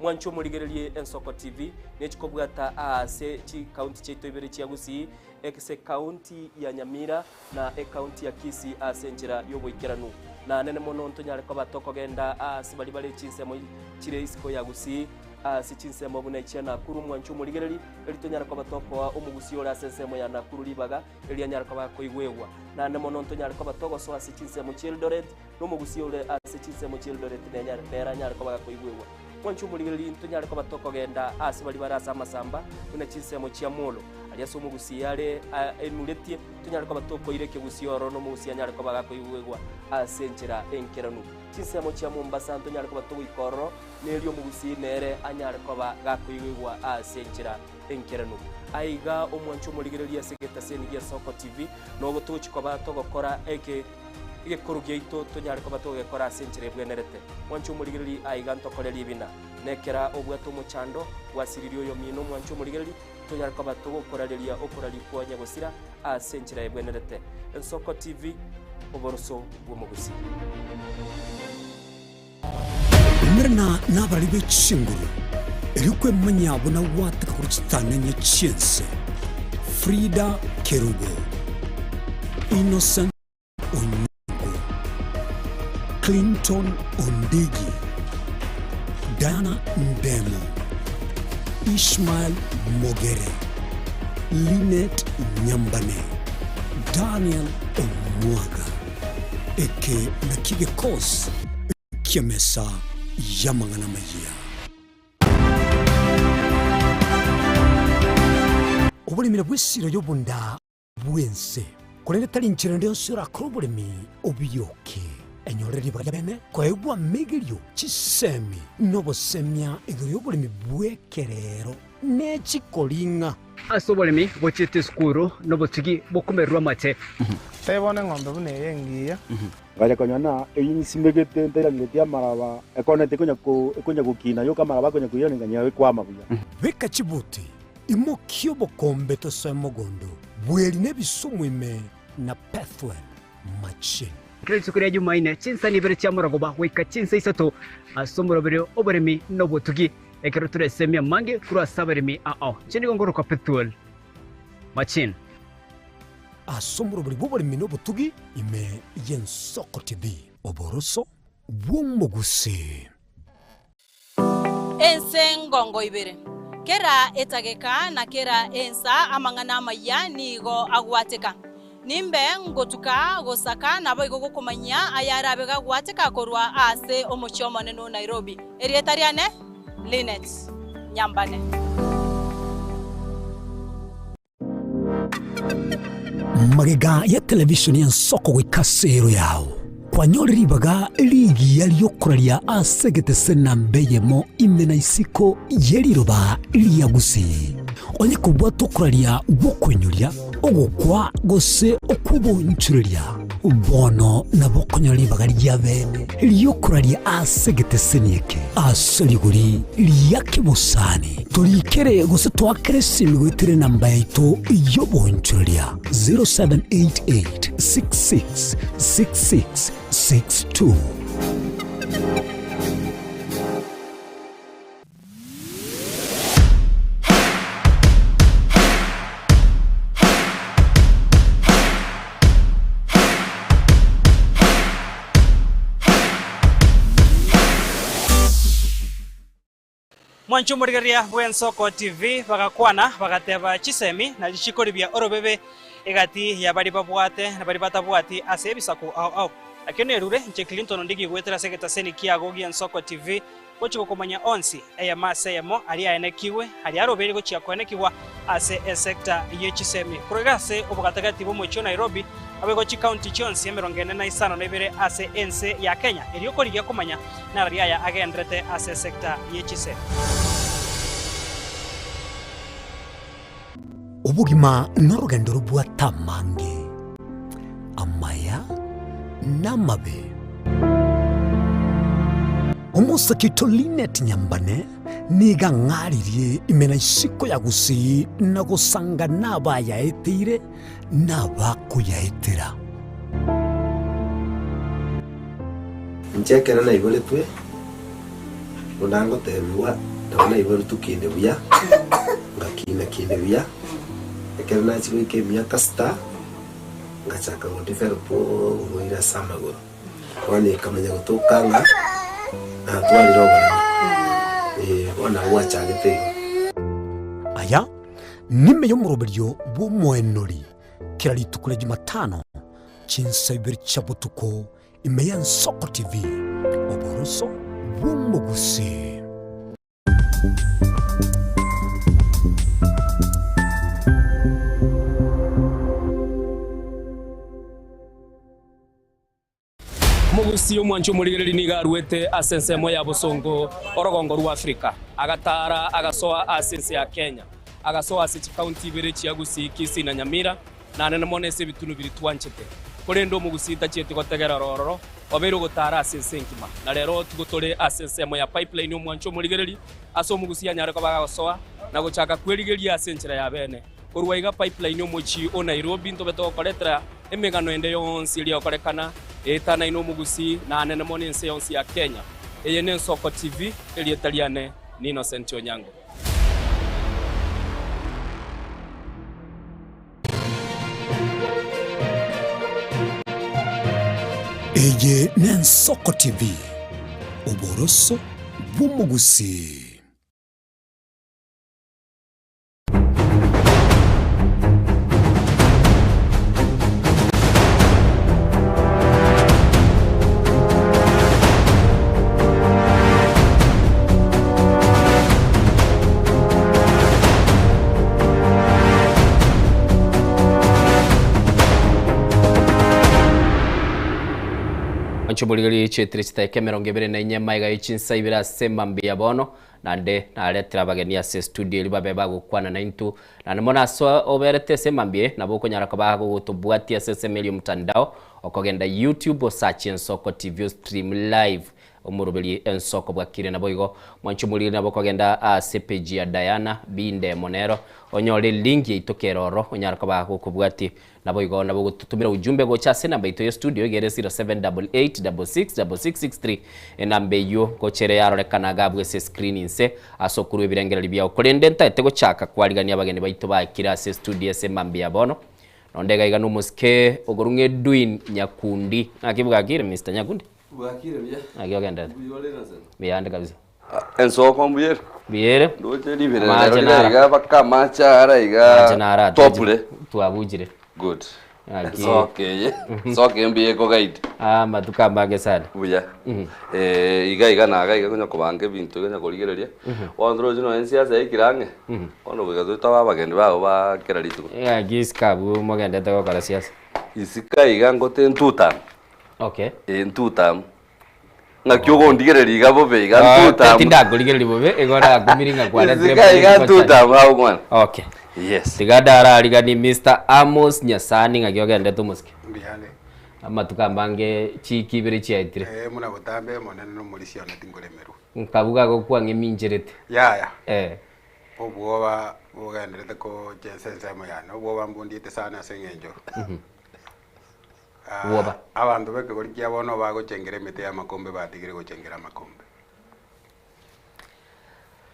Mwanche omorigererie Ensoko TV nechikobwata ase chikaunti chiaito ibere chia Gusii, ase ekaunti ya Nyamira na ekaunti ya Kisii ase enchera y'oboikeranu. Na nene mono ntonyare koba tokogenda ase baria bare chinsemo chire isiko ya Gusii, ase chinsemo buna echia Nakuru, mwanche omorigereri, erio tonyare koba tokoa omogusii ore ase ensemo ya Nakuru ribaga, erio anyare koba akoigwegwa. Naende mono ntonyare koba togosoa ase chinsemo chia Eldoret, na omogusii ore ase chinsemo chia Eldoret nenyare nere anyare koba gakoigwegwa. Mwanche omorigereri, ntonyare koba tokogenda ase baria bare ase amasamba, buna chinsemo chia Molo, aria ase omogusii are enuretie, tonyare koba tokoira ekegusii ororo na omogusii anyare koba gakoigwegwa ase enchera enkeranu. Chinsemo chia Mombasa ntonyare koba togoika ororo, na erio omogusii nere anyare koba gakoigwegwa ase enchera enkeranu. Aiga omwanche omorigereria ase egetaseni gia Soko TV, nobo togochia koba togokora eke egekoro giaito tonyare koba togegekora ase enchera ebwenerete. Mwanche omorigereria aiga ntokore ribina. Nekera obwate omochando, gwasiririe oyomino omwanche omorigereria, tonyare koba togokorareria okoraria kwa nyagosira ase enchera ebwenerete. Ensoko TV, oboroso bw'omogusii. Umerana nabarari be chinguru, erio kwemanya buna gwateka korwa chitang'ani chi'ense. Frida Kerubo, Innocent Onyango, Clinton Ondigi, Diana Ndemo, Ishmael Mogere, Linet Nyambane, Daniel Omwaga. Eke nakio gekosi ki'emesa y'amang'ana amayia. Oboremi nabwo esiro y'obonda bw'ense, korende tari nchera ende yonsi orakore oboremi obiyoke. Enyorere ribaga ria bene koegwa amegerio, chisemi, na obosemia igoro y'oboremi bw'ekerero ne chikoring'a. Ase oboremi bochiete esukuru nobotugi bokomererwa amate. Tebia bono eng'ombe buna eye engiya. Ngacha konyora ng'a eyio nsimegete ntairangeretie amaraba, ekoneti ekonya ko ekonya gokina yoka amaraba akonya koirana ng'a ekwama buya. Beka chibuti, imokia obokombe tosoe mogondo, bweri na ebisumu ime na Pethuel machine. Kera rituko ria Jumaine, chinsa nibere chia morogoba goika chinsa isato ase omoroberio oboremi na obotugi. Ekero toresemie amange korwa ase abaremi ao, inche nigo ngorokwa Pethuel Machine. Ase omoroberi bw'oboremi na obotugi ime y'Ensoko TV. Oboroso bw'omogusii. Ense ngongo ibere. Kera etageka na kera ensa amang'ana amayia nigo agwateka. Nimbe ngotuka gosaka naboigo gokomanyia ayarabe gagwateka korwa ase omochie omonene o Nairobi. Erieta riane Linet Nyambane. Magega ya televisheni y'ensoko goika ase ero yao, kwanyore ribaga rigiya ri'okoraria ase egetese namba eyemo ime na isiko ye riroba ria Gusii. Onye kobwate okoraria gw'okoinyoria, ogokwa gose okw'obonchoreria, bono nabo okonyora ribaga ria bene ri'okoraria ase egeteseni eke ase rigori ria kebosani. Torikere gose toakere esimi goetera enamba yaito y'obonchoreria 0788 66 66 62. Mwanche omorigereria bw'Ensoko TV bagakwana, bagateba chisemi na richiko ribia orobebe egati ya baria babwate na baria batabwati ase ebisaku ao ao. Nakio nerure inche Clinton Ondigi goetera ase egetaseni kiago gi'Ensoko TV gochia gokomanya onsi, eyemo ase eyemo, aria aenekigwe, aria arobeire gochia koenekigwa ase esecta ye chisemi. Korwa iga ase obogatagati bw'omochie o Nairobi, naboigo chikaunti chionsi emerongo ene na isano na ibere ase ense ya Kenya, erio korigia komanya narari aya agenderete ase esecta ye chisemi. Obogima norogendo robwate amange, amaya na amabe. Omosake oito Linet Nyambane nigo ang'aririe ime na isiko ya Gusii na gosanga nabayaeteire na abakoyaetera. Inche ekero naiboretwe, buna ngotebigwa, nabo naiboretwe kinde buya, ngakina kinde buya, ekero nachia goika emiaka sita, ngachaka go develop oborwaire ase amagoro. Bono ekamanya gotoka ng'a natwarire oboremo, eh, bono nabo gwachagete igo. Aya nime y'omoroberio bw'omoenori kera rituko ria Jumatano, chinsa ibere chia botuko, ime y'Ensoko TV, oboroso bw'omogusii. Omogusii omwanchi omorigereria nigo aruete ase ensemo ya bosongo orogongo rwa Afrika, agataara agasoa ase ense ya Kenya, agasoa ase chikaunti ibere chia Gusii, Kisii na Nyamira, na nene mono ase ebitunu biria twanchete. Korende omogusii tachieti gotegera ororo, obeire ogotaara ase ense engima. Na rero tigo tore ase ensemo ya Pipeline omwanchi omorigereria, ase omogusii anyare koba agagosoa na gochaka kwerigeria ase enchera ya bene. Korwa iga Pipeline omochie o Nairobi ntobe togokoretera emegano ende yonsi eria egokorekana eetanaine omogusii na anene mono ense yonsi ya Kenya. Eye n'Ensoko TV, erieta riane ni Innocent Onyango. Eye n'Ensoko TV, oboroso bw'omogusii. Nchoborigerie chietire chitaeka emerongo ebere na inye maiga ye chinsa ibere ase mambia bono Naende naretire abageni ase estudio erio babe bagokwana naintwe, naende mono ase oberete ase emambia eye, nabo okonyara koba gogotobwatia ase ensemo eria omotandao, okogenda YouTube osache Ensoko TV ostream live omoroberie Ensoko bwakire. Naboigo mwanche omoriri nabo okogenda ase epage ya Diana Binde Monero onyore elink yaito kere ororo onyare koba gokobwatia. Naboigo nabo ogototomera ujumbe gocha ase enamba yaito ya studio iga ere 0788666663 enamba eyio gocha ere yarorekana iga abwo ase escreen inse ase okorwa ebirengererio biao. Korende ntaete gochaka kwarigania abageni baito baikire ase estudio ase emambia ya bono. Nonde iga iga nomosike okorwa ng'a Edwin Nyakundi. Naki bwakire Mister Nyakundi? Bwakire buya. Naki ogenderete? Mbuya ore Innocent? Mbuya ande kabisa. Ensoko mbuya ere. Mbuya ere. Ndoche riberera Amache rero rire nara. iga mpaka amache ara iga Amache nara topure. Twabuchire. Good. Naki. Ensoko eye, ensoko eye mbuya ekoguide. Ah, amatuko amange sana. Buya. Eh, iga iga naga iga konya kobanga ebinto konya korigereria. Bono toroche nonya ensiasa yaikire ang'e, bono goika tobe abageni bago ba kera rituko. Ng'aki isiko abwo mogendete gokora siasa? Isiko iga ngote ntutam. Okay. Eh, ntutam. Ng'aki ogondigereria iga bobe iga Ah, ntutam. tindakorigereria bobe, igo nakumiri ng'a kwaretire Isiko iga political challenge. ntutam agwo mwana. Okay. Yes. Tiga ndarariganie Mister Amos Nyasani ng'aki ogendete omosike. Mbuyande. Amatuko amange chiki ibere chiaetire. Eh, buna botambe omonene nomorisia one tinkoremerwa. Nkabuga gokwang'a emincherete. Yaya. Eh. Obwoba bogenderete gocha ense ensemo yane, obwoba mbundiete sana ase eng'encho. Bwoba. Abanto b'ekegori kia bono bagochengera emete y'amakombe batigire gochengera amakombe.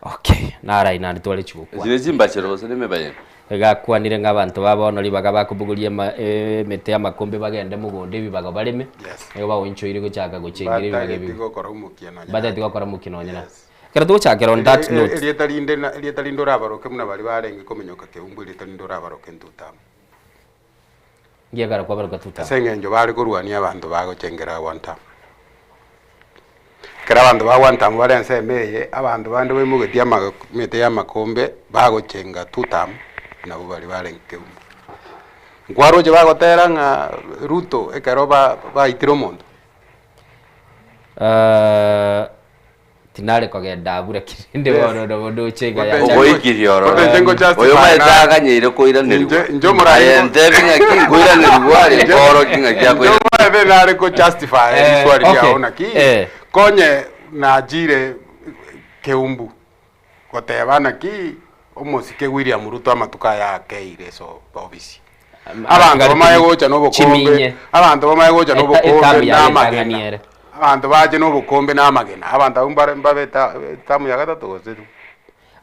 Okay, narai naende tware chigokwana. Chire chimbachero gose nemebayeno? Egakwanire ng'a abanto ba bono ribaga bakobogoria ema emete y'amakombe bagende mogondo ebibaga bareme, Yes. nigo baonchoire gochaka gochengera ebibaga Batageti ebi. gokora omokia nonya Batageti nake. gokora omokia nonya nake. Ekero togochakera on that note. Erieta rinde na erieta rinde orabaroke buna baria barenge kominyoka keumbu erieta rinde orabaroke ntutamo. Ngiekara kwabaroka tutamo. Ase eng'encho bare korwania abanto bagochengera one term. Ekero abanto ba one term bare ensemo eye, abanto bande baimogetie ama emete ya amakombe bagochenga two term nabwo baria barenge keumbu. Nkwaroche bagotera ng'a Ruto ekero ba baitire omonto. Eh, tinare kogenda abwo lakini rende bono nabo ndoche iga ya Ogoikirie ororo. Gotenche ngo justify Oyo omanyete na- aganyeire koiranerigwa. Inche- inche omorai Aye ngo- ntebi ng'aki nkoiranerigwa are nkoroki ng'aki akoiranerigwa. Inche nare ko justify Eh, riswali okay. riao naki Eh. konye nachire keumbu goteba naki omosike William Ruto amatuko aya akeire so ofisi. Abanto bamaye gocha na obokombe, Chiminye. abanto bamaye gocha na Eta- obokombe etamu na yaye amagena. etang'ani ere. Abanto bache na obokombe na amagena. Abanto abwo mbare mbabe eta etamu ya gatato gose.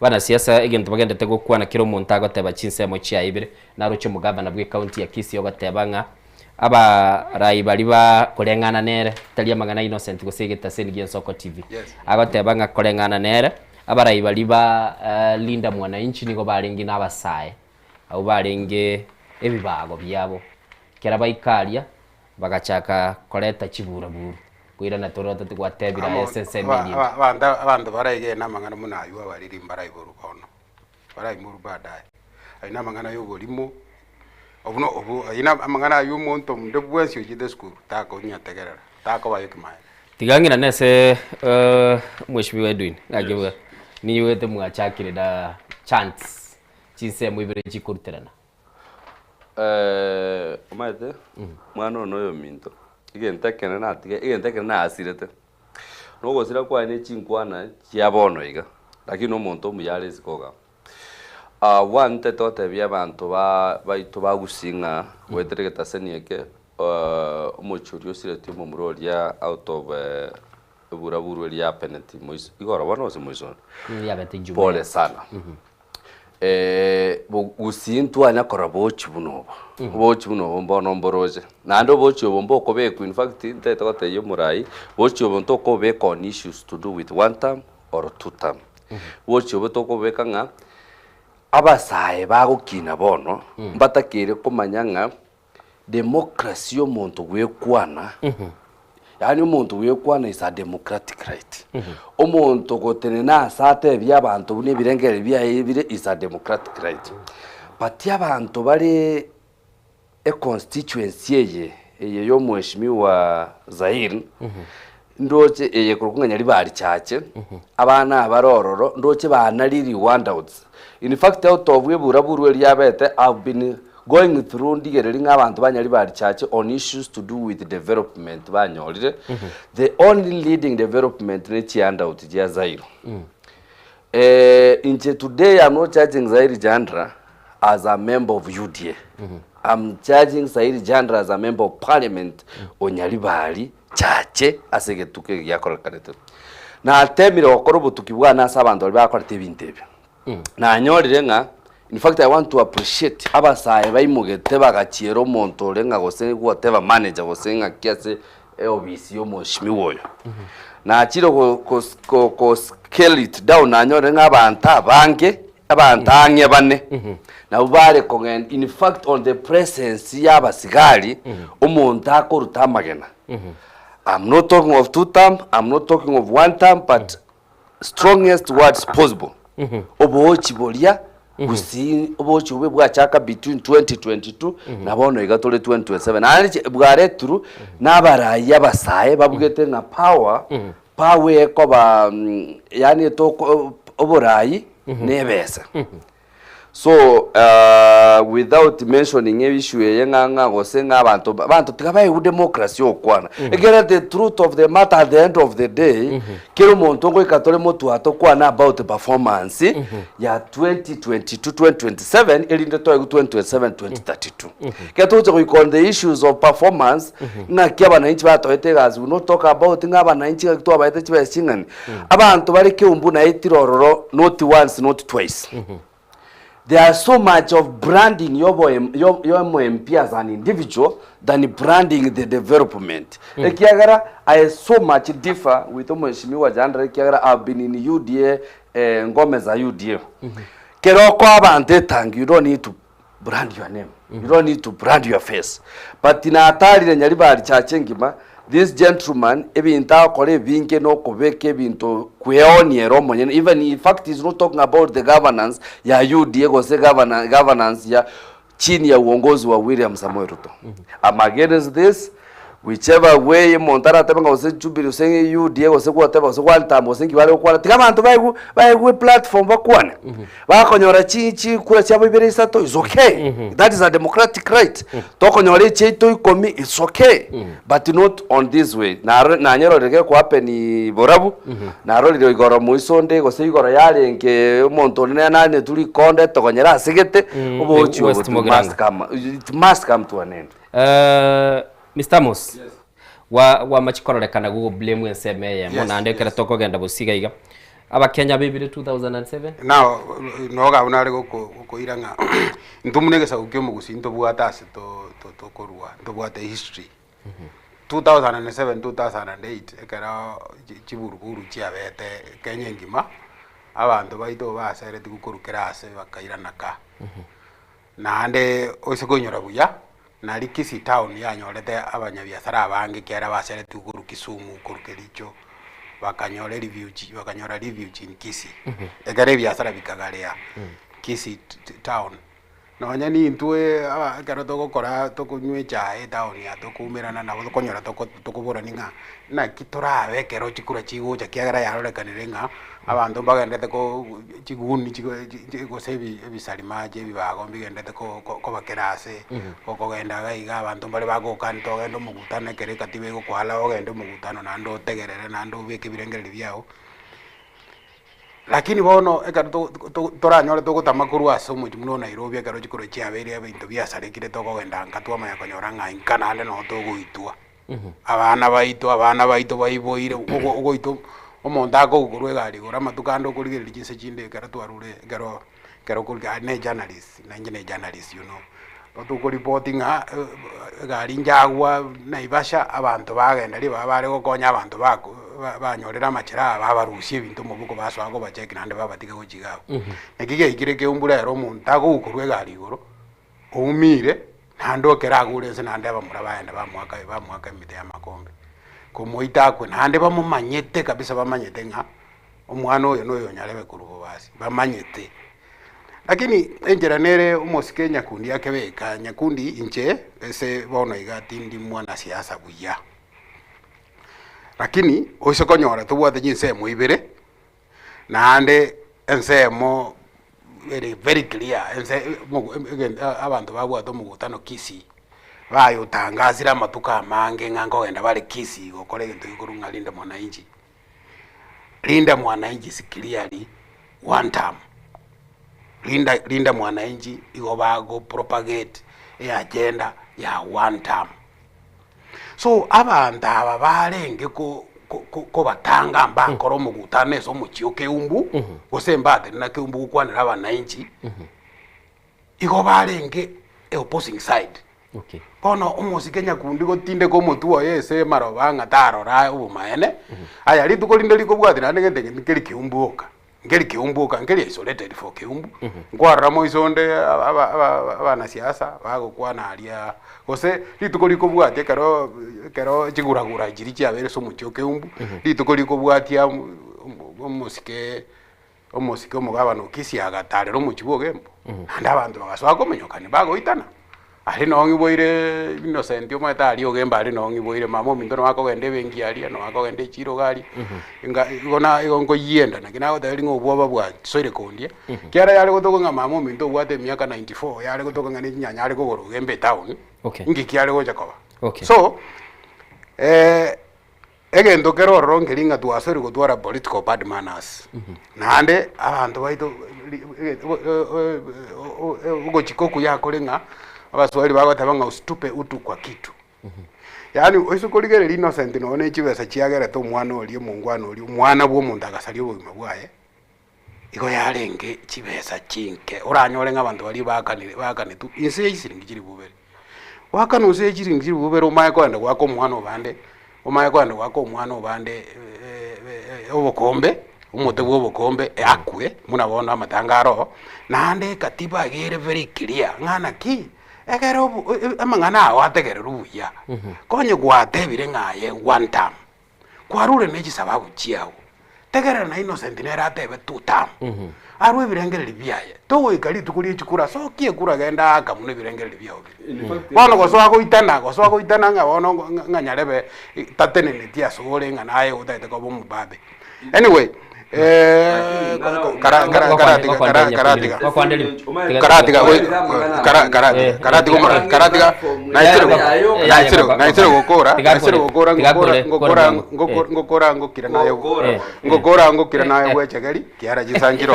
Abanasiasa egento bagendete gokwana kera omonto agoteba chinsemo chiaye ibere, naroche omogavana bwe county ya Kisii ogoteba ng'a abarai baria ba koreng'ana nere, tari amang'ana a Innocent gose egetaseni gia Ensoko TV, agoteba ng'a koreng'ana nere, abarai baria ba Linda Mwananchi nigo barenge na abasae, abwo barenge ebibago biabo, ekero baika aria, bagachaka koreta chiburaburu, koirana tore gwatebire aye ase ensemo Aba- eria aba- abanto abanto baraegene amang'ana buna aywo abariri mbaraiborwe bono, baraimorwe baadaye. Ayio na amang'ana ya oborimo, obwo no obwo ayio na amang'ana aywo omonto onde bwensi ochiete esukuru takonyategerera, takoba ekimaene. Tiga ng'ina nese Mheshimiwa Edwin, ng'aki bwa ninyigwete mwachakire na chants chinsemo ibere chikoruterana. Omanyete, mwana one oyominto, egento ekene natiga egento ekene nasirete, na ogosira kwaye ne chinkwana chia bono iga, lakini na omonto omuya are isiko igaa. One ntete gotebia abanto ba baito ba gusii ng'a goetera egetaseni eke, omochie oria osiretie omomura oria out of eburaburu eria yapeneti moiso igoro bono gose moiso onde? Yabete Ijumaa. Pole sana. Gusii ntwanya korora bochi buna obo, obochi buna obo mbono mboroche, naende obochi obo mbokobekwa in fact ntagete gotebia omorai, bochi obo ntokobeka on issues to do with one term or two term. Bochi obo tokobeka ng'a abasae bagokina bono, mbatakeire komanya ng'a Democracy ya omonto gwekwana, yaani omonto gwekwana is a democratic right. Omonto gotenena ase atebie abanto buna ebirengererio biaye bire is a democratic right. But abanto bare econstituency eye, eye ya omweshimiwa Zair, ndoche eye korokwa ng'a Nyaribari Chache, abana aba bare ororo, ndoche banariri handouts. In fact out of eburaburu eria yabete, I've been going through ndigererie ng'a abanto ba Nyaribari Chache on issues to do with development banyorire, the only leading development ne chihandout chia Zairo. Inche today I'm not judging Zairi Jandra as a member of UDA. I'm judging Zairi Jandra as a member of parliament o Nyaribari Chache ase egetuko eke giakorekanete. Natemire gokora obotuki bwane ase abanto baria bakorete ebinto ebi. Nanyorire ng'a in fact I want to appreciate abasae baimogete bagachiera omonto ore ng'a gose whatever manager gose ng'aki ase eofisi ya omweshimiwa oyo. Nachire go go go go scale it down nanyorire ng'a abanto abange, abanto ang'e bane, nabwo bare kogenda in fact on the presence ya abasigari, omonto akoruta amagena. I'm not talking of two term, I'm not talking of one term, but strongest words possible oboochi boria gusii oboochi obe bwachaka between 2022 na bono iga tore 2027 naende chi- bwaretirwe na abarai abasae babugete ng'a power power ekoba yaani etoko oborai na ebesa. So without mentioning issue eye ng'a ng'a gose ng'a abanto abanto tiga baigwe democracy ogokwana. Ekero the truth of the matter at the end of the day, kera omonto ngoika tore motwe tokwane about performance ya 2022 2027 erinde toigwe 2027 2032. Ekero togocha goika on the issues of performance, ng'aki abananchi batoete egasi we not talk about ng'a abananchi ng'aki twabaete chibesa ching'ani. Abanto bare keumbu naetire ororo not once not twice. There are so much of branding yobo yomo MP as an individual than branding the development. Ekiagera I so much differ with omweshimiwa Jandra ekiagera I've been in UDA eh, ngome za UDA. Kero okoa abanto etangi you don't need to brand your name. You don't need to brand your face. But natarire Nyaribari church engima this gentleman ebinto agokora ebinge nokobeka ebinto kweonia ere omonyene even in fact he's not talking about the governance ya UDA gose governance, governance ya chini ya uongozi wa William Samoei Ruto. I'm against this whichever way omonto aratebe ng'a gose Jubilee gose UDA gose whatever gose one term gose nki bare gokwana tiga abanto baegwe baegwe platform bakwane. Bakonyora chi chikura chiabo ibere isato is okay that is a democratic right. Tokonyora echiaito ikomi it's okay but not on this way. Naro nanyerorire gekohappen borabu narorire igoro moiso onde gose igoro yarenge omonto onde nere naanetwe rikonde etogonyera asegete obochio West obo Mugirango. must come it must come to an end. Mister Amos, gwa gwamachi kororekana gogoblame ensemo eyemo Yes, naende ekero tokogenda bosiga iga, Abakenya baibire 2007. Nao noga buna are gokoira ng'a intwe buna egesaku kia omogusii ntobwate ase tokorwa, ntobwate history. 2007, 2008 ekero chiburuburu chiabete Kenya engima, abanto baito baseretigwe korwa kera ase bakairana ka. Naende oise koinyora buya, nari Kisii town yanyorete abanyabiasara abange ekiagera baseretigwe korwa Kisumu, korwa Kericho, bakanyora erifuge bakanyora refuge in Kisii. Ekero ebiasara bikagarea Kisii town. Nonya nintwe aba ekero togokora tokonywa echae etown aa tokoumerana nabo tokonyora toko tokoborani ng'a naki torabe ekero chikura chigocha ekiagera yarorekanire ng'a abanto mbagenderete ko chiguni chigo chi gose ebi ebisarimache ebibago mbigenderete ko koba kera ase, gokogenda iga iga abanto mbare bagokani togenda omogutano ekero ekatiba egokoala ogende omogutano naende otegerere naende obeke ebirengererio biago. Lakini bono ekero to to toranyore togotama korwa ase omochie buna o Nairobi ekero chikoro chiabeire ebinto biasarekire tokogenda nka twamanya konyora ng'a inka naende noo togoitwa. Abana baito, abana baito baiboire, ogo ogoitwa omonto akogokorwa egari igoro amatuko ande okorigereria chinse chinde ekero twarure ekero ekero okorigereria aye ne journalist, na inche ne journalist you know, otokoripoti ng'a egari nchagwa Naivasha abanto bagenda ribaga bare gokonya abanto bako banyorire amachera aya babarusia ebinto mobuko basoa kobacheck naende babatiga gochia iga abwo. Naki giaikire keumbu rero omonto akogokorwa egari igoro. Oumire, naende ekero agure ense naende abamura bagenda bamoaka bamoaka emete y'amakombe, komoita akwe, naende bamomanyete kabisa bamanyete ng'a omwana oyo noyo onyarebe korwa bobasi, bamanyete. Lakini enchera nere omosike nyakundi akebeka, nyakundi inche ase bono iga tindi mwanasiasa buya, lakini oise konyora tobwate chinsemo ibere. Naende ensemo ere very clear, ense abanto babwate omogutano Kisii, bayotangasire amatuko amange ng'a nkogenda bare Kisii gokora egento gekorwa ng'a Linda Mwananchi. Linda Mwananchi is clearly one term. Linda Linda Mwananchi igo bago propagate eagenda ya one term. So abanto aba barenge ko ko kobatanga mbakore omogutano ase omochie o Keumbu, gose mbatenena Keumbu gokwanera abanainchi, igo barenge e opposing side. Okay. Bono omosike nyakundi gotindeka omotwe oye ase amaroba ng'a tarora obomaene, aya rituko rinde rikobwatia naende gento eke nkeri Keumbu oka. Nkeri Keumbu oka, nkeri isolated for Keumbu, nkwarora moiso onde abanasiasa bagokwana aria, gose rituko rikobwatia ekero ekero chiguragura chiria chiabeire ase omochie o Keumbu, rituko rikobwatia omosike omosike omogabana o Kisii agatarera omochie bwa Ogembo, naende abanto bagasoa komenyokani bagoitana. Aria noo ng'iboire Innocent omanyete aria ogemba aria noo ng'iboire mama ominto nabo akogenda ebenki aria, nabo akogenda echiro iga aria, inga igo na igo nkoyienda naki nagotebirie ng'a obwoba bwasoire kondia, ekiagera yare gotoka ng'a mama ominto obwate emiaka 94 yare gotoka ng'a ne chinyanya are kogora ogembe etown, Okay. inki kiare gocha koba. Okay. So, Egento kere ororo nkeri ng'a twasoire gotwara political bad manners, naende abanto baito ogochika okuya kore ng'a abaswahili bagoteba ng'a usitupe utu kwa kitu. Yaani oise korigereria Innocent nonye ne chibesa chiagerete omwana oria omongwana oria, omwana bwa omonto agasaria obogima bwaye. Igo yarenge chibesa chinke, oranyore ng'a abanto baria baakanire baakanetwe inse ya chisiringi chilifu ibere. Goakana inse ya chisiringi chilifu ibere omanye kogenda goaka omwana obande, omanye kogenda goaka omwana obande obokombe, omote bwa obokombe akwe, buna bono amatanga aro, naende ekatiba iga ere very clear ng'a naki, ekere obo amang'ana ao ategererwe buya, konye gwatebire ng'a aye one term. Kwarure ne chisababu chiao. Tegerera na Innocent nere atebe two term. Arwe ebirengererio biaye. Togoika rituko rie chikura sokia ekura genda aka buna ebirengererio biao bire. Bono gosoa goitana gosoa goitana ng'a bono ng'a nyarebe tateneneti ase ore ng'a naye otagete koba omobabe. Anyway ngokora ngokira naye ngokora ngokira naye bwechegeri kiara chisanchiro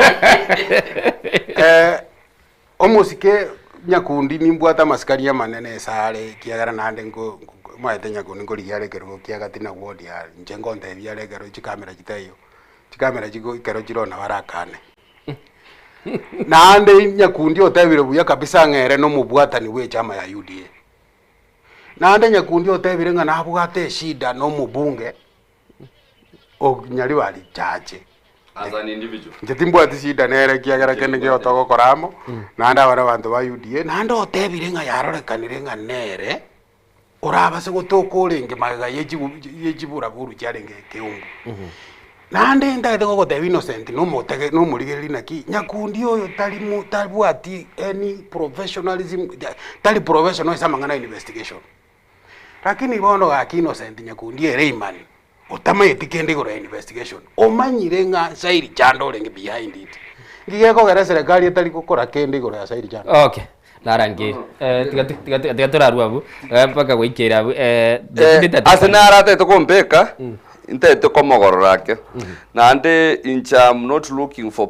omosike nyakundi nimbwate amasikani amanene esare ekiagera naende nko omanyete nyakundi nkorigia are ekerogo kiagati na ward ya inche nkontebia are ekero chikamera chitaiyo. Chikamera chigo ekero chire nabo arakane. Naende Nyakundi otebire buya kabisa ng'a ere nomobwatani bwe echama ya UDA. Naende Nyakundi otebire ng'a nabwate eshida na omobunge o Nyaribari Chache. As an individual. Inche timbwati shida nere ekiagera kende nkeiyo togokora amo, naende aba nabanto ba UDA, naende otebire ng'a yarorekanire ng'a nere. Orabase gotoka orenge magega ye ye chiburaburu chiarenge ekeumbu. Naende ntagete gogotebia Innocent nomotege nomorigereria naki, nyakundi oyo tari mo tabwati any professionalism tari professional ase amang'ana ya investigation. Lakini bono gaki Innocent nyakundi ere imani, otamaeti kende igoro ya investigation, omanyire ng'a Sairi Chanda orenge behind it. Nki gekogera eserekari etari gokora kende igoro ya Sairi Chanda? Okay, narangeire. Eh, tiga tiga tiga torarue abwo, eh, mpaka goikeire abwo eh, Eh, ase naro atagete kombeka, ntagete komogorora ake. Naende inche am not looking for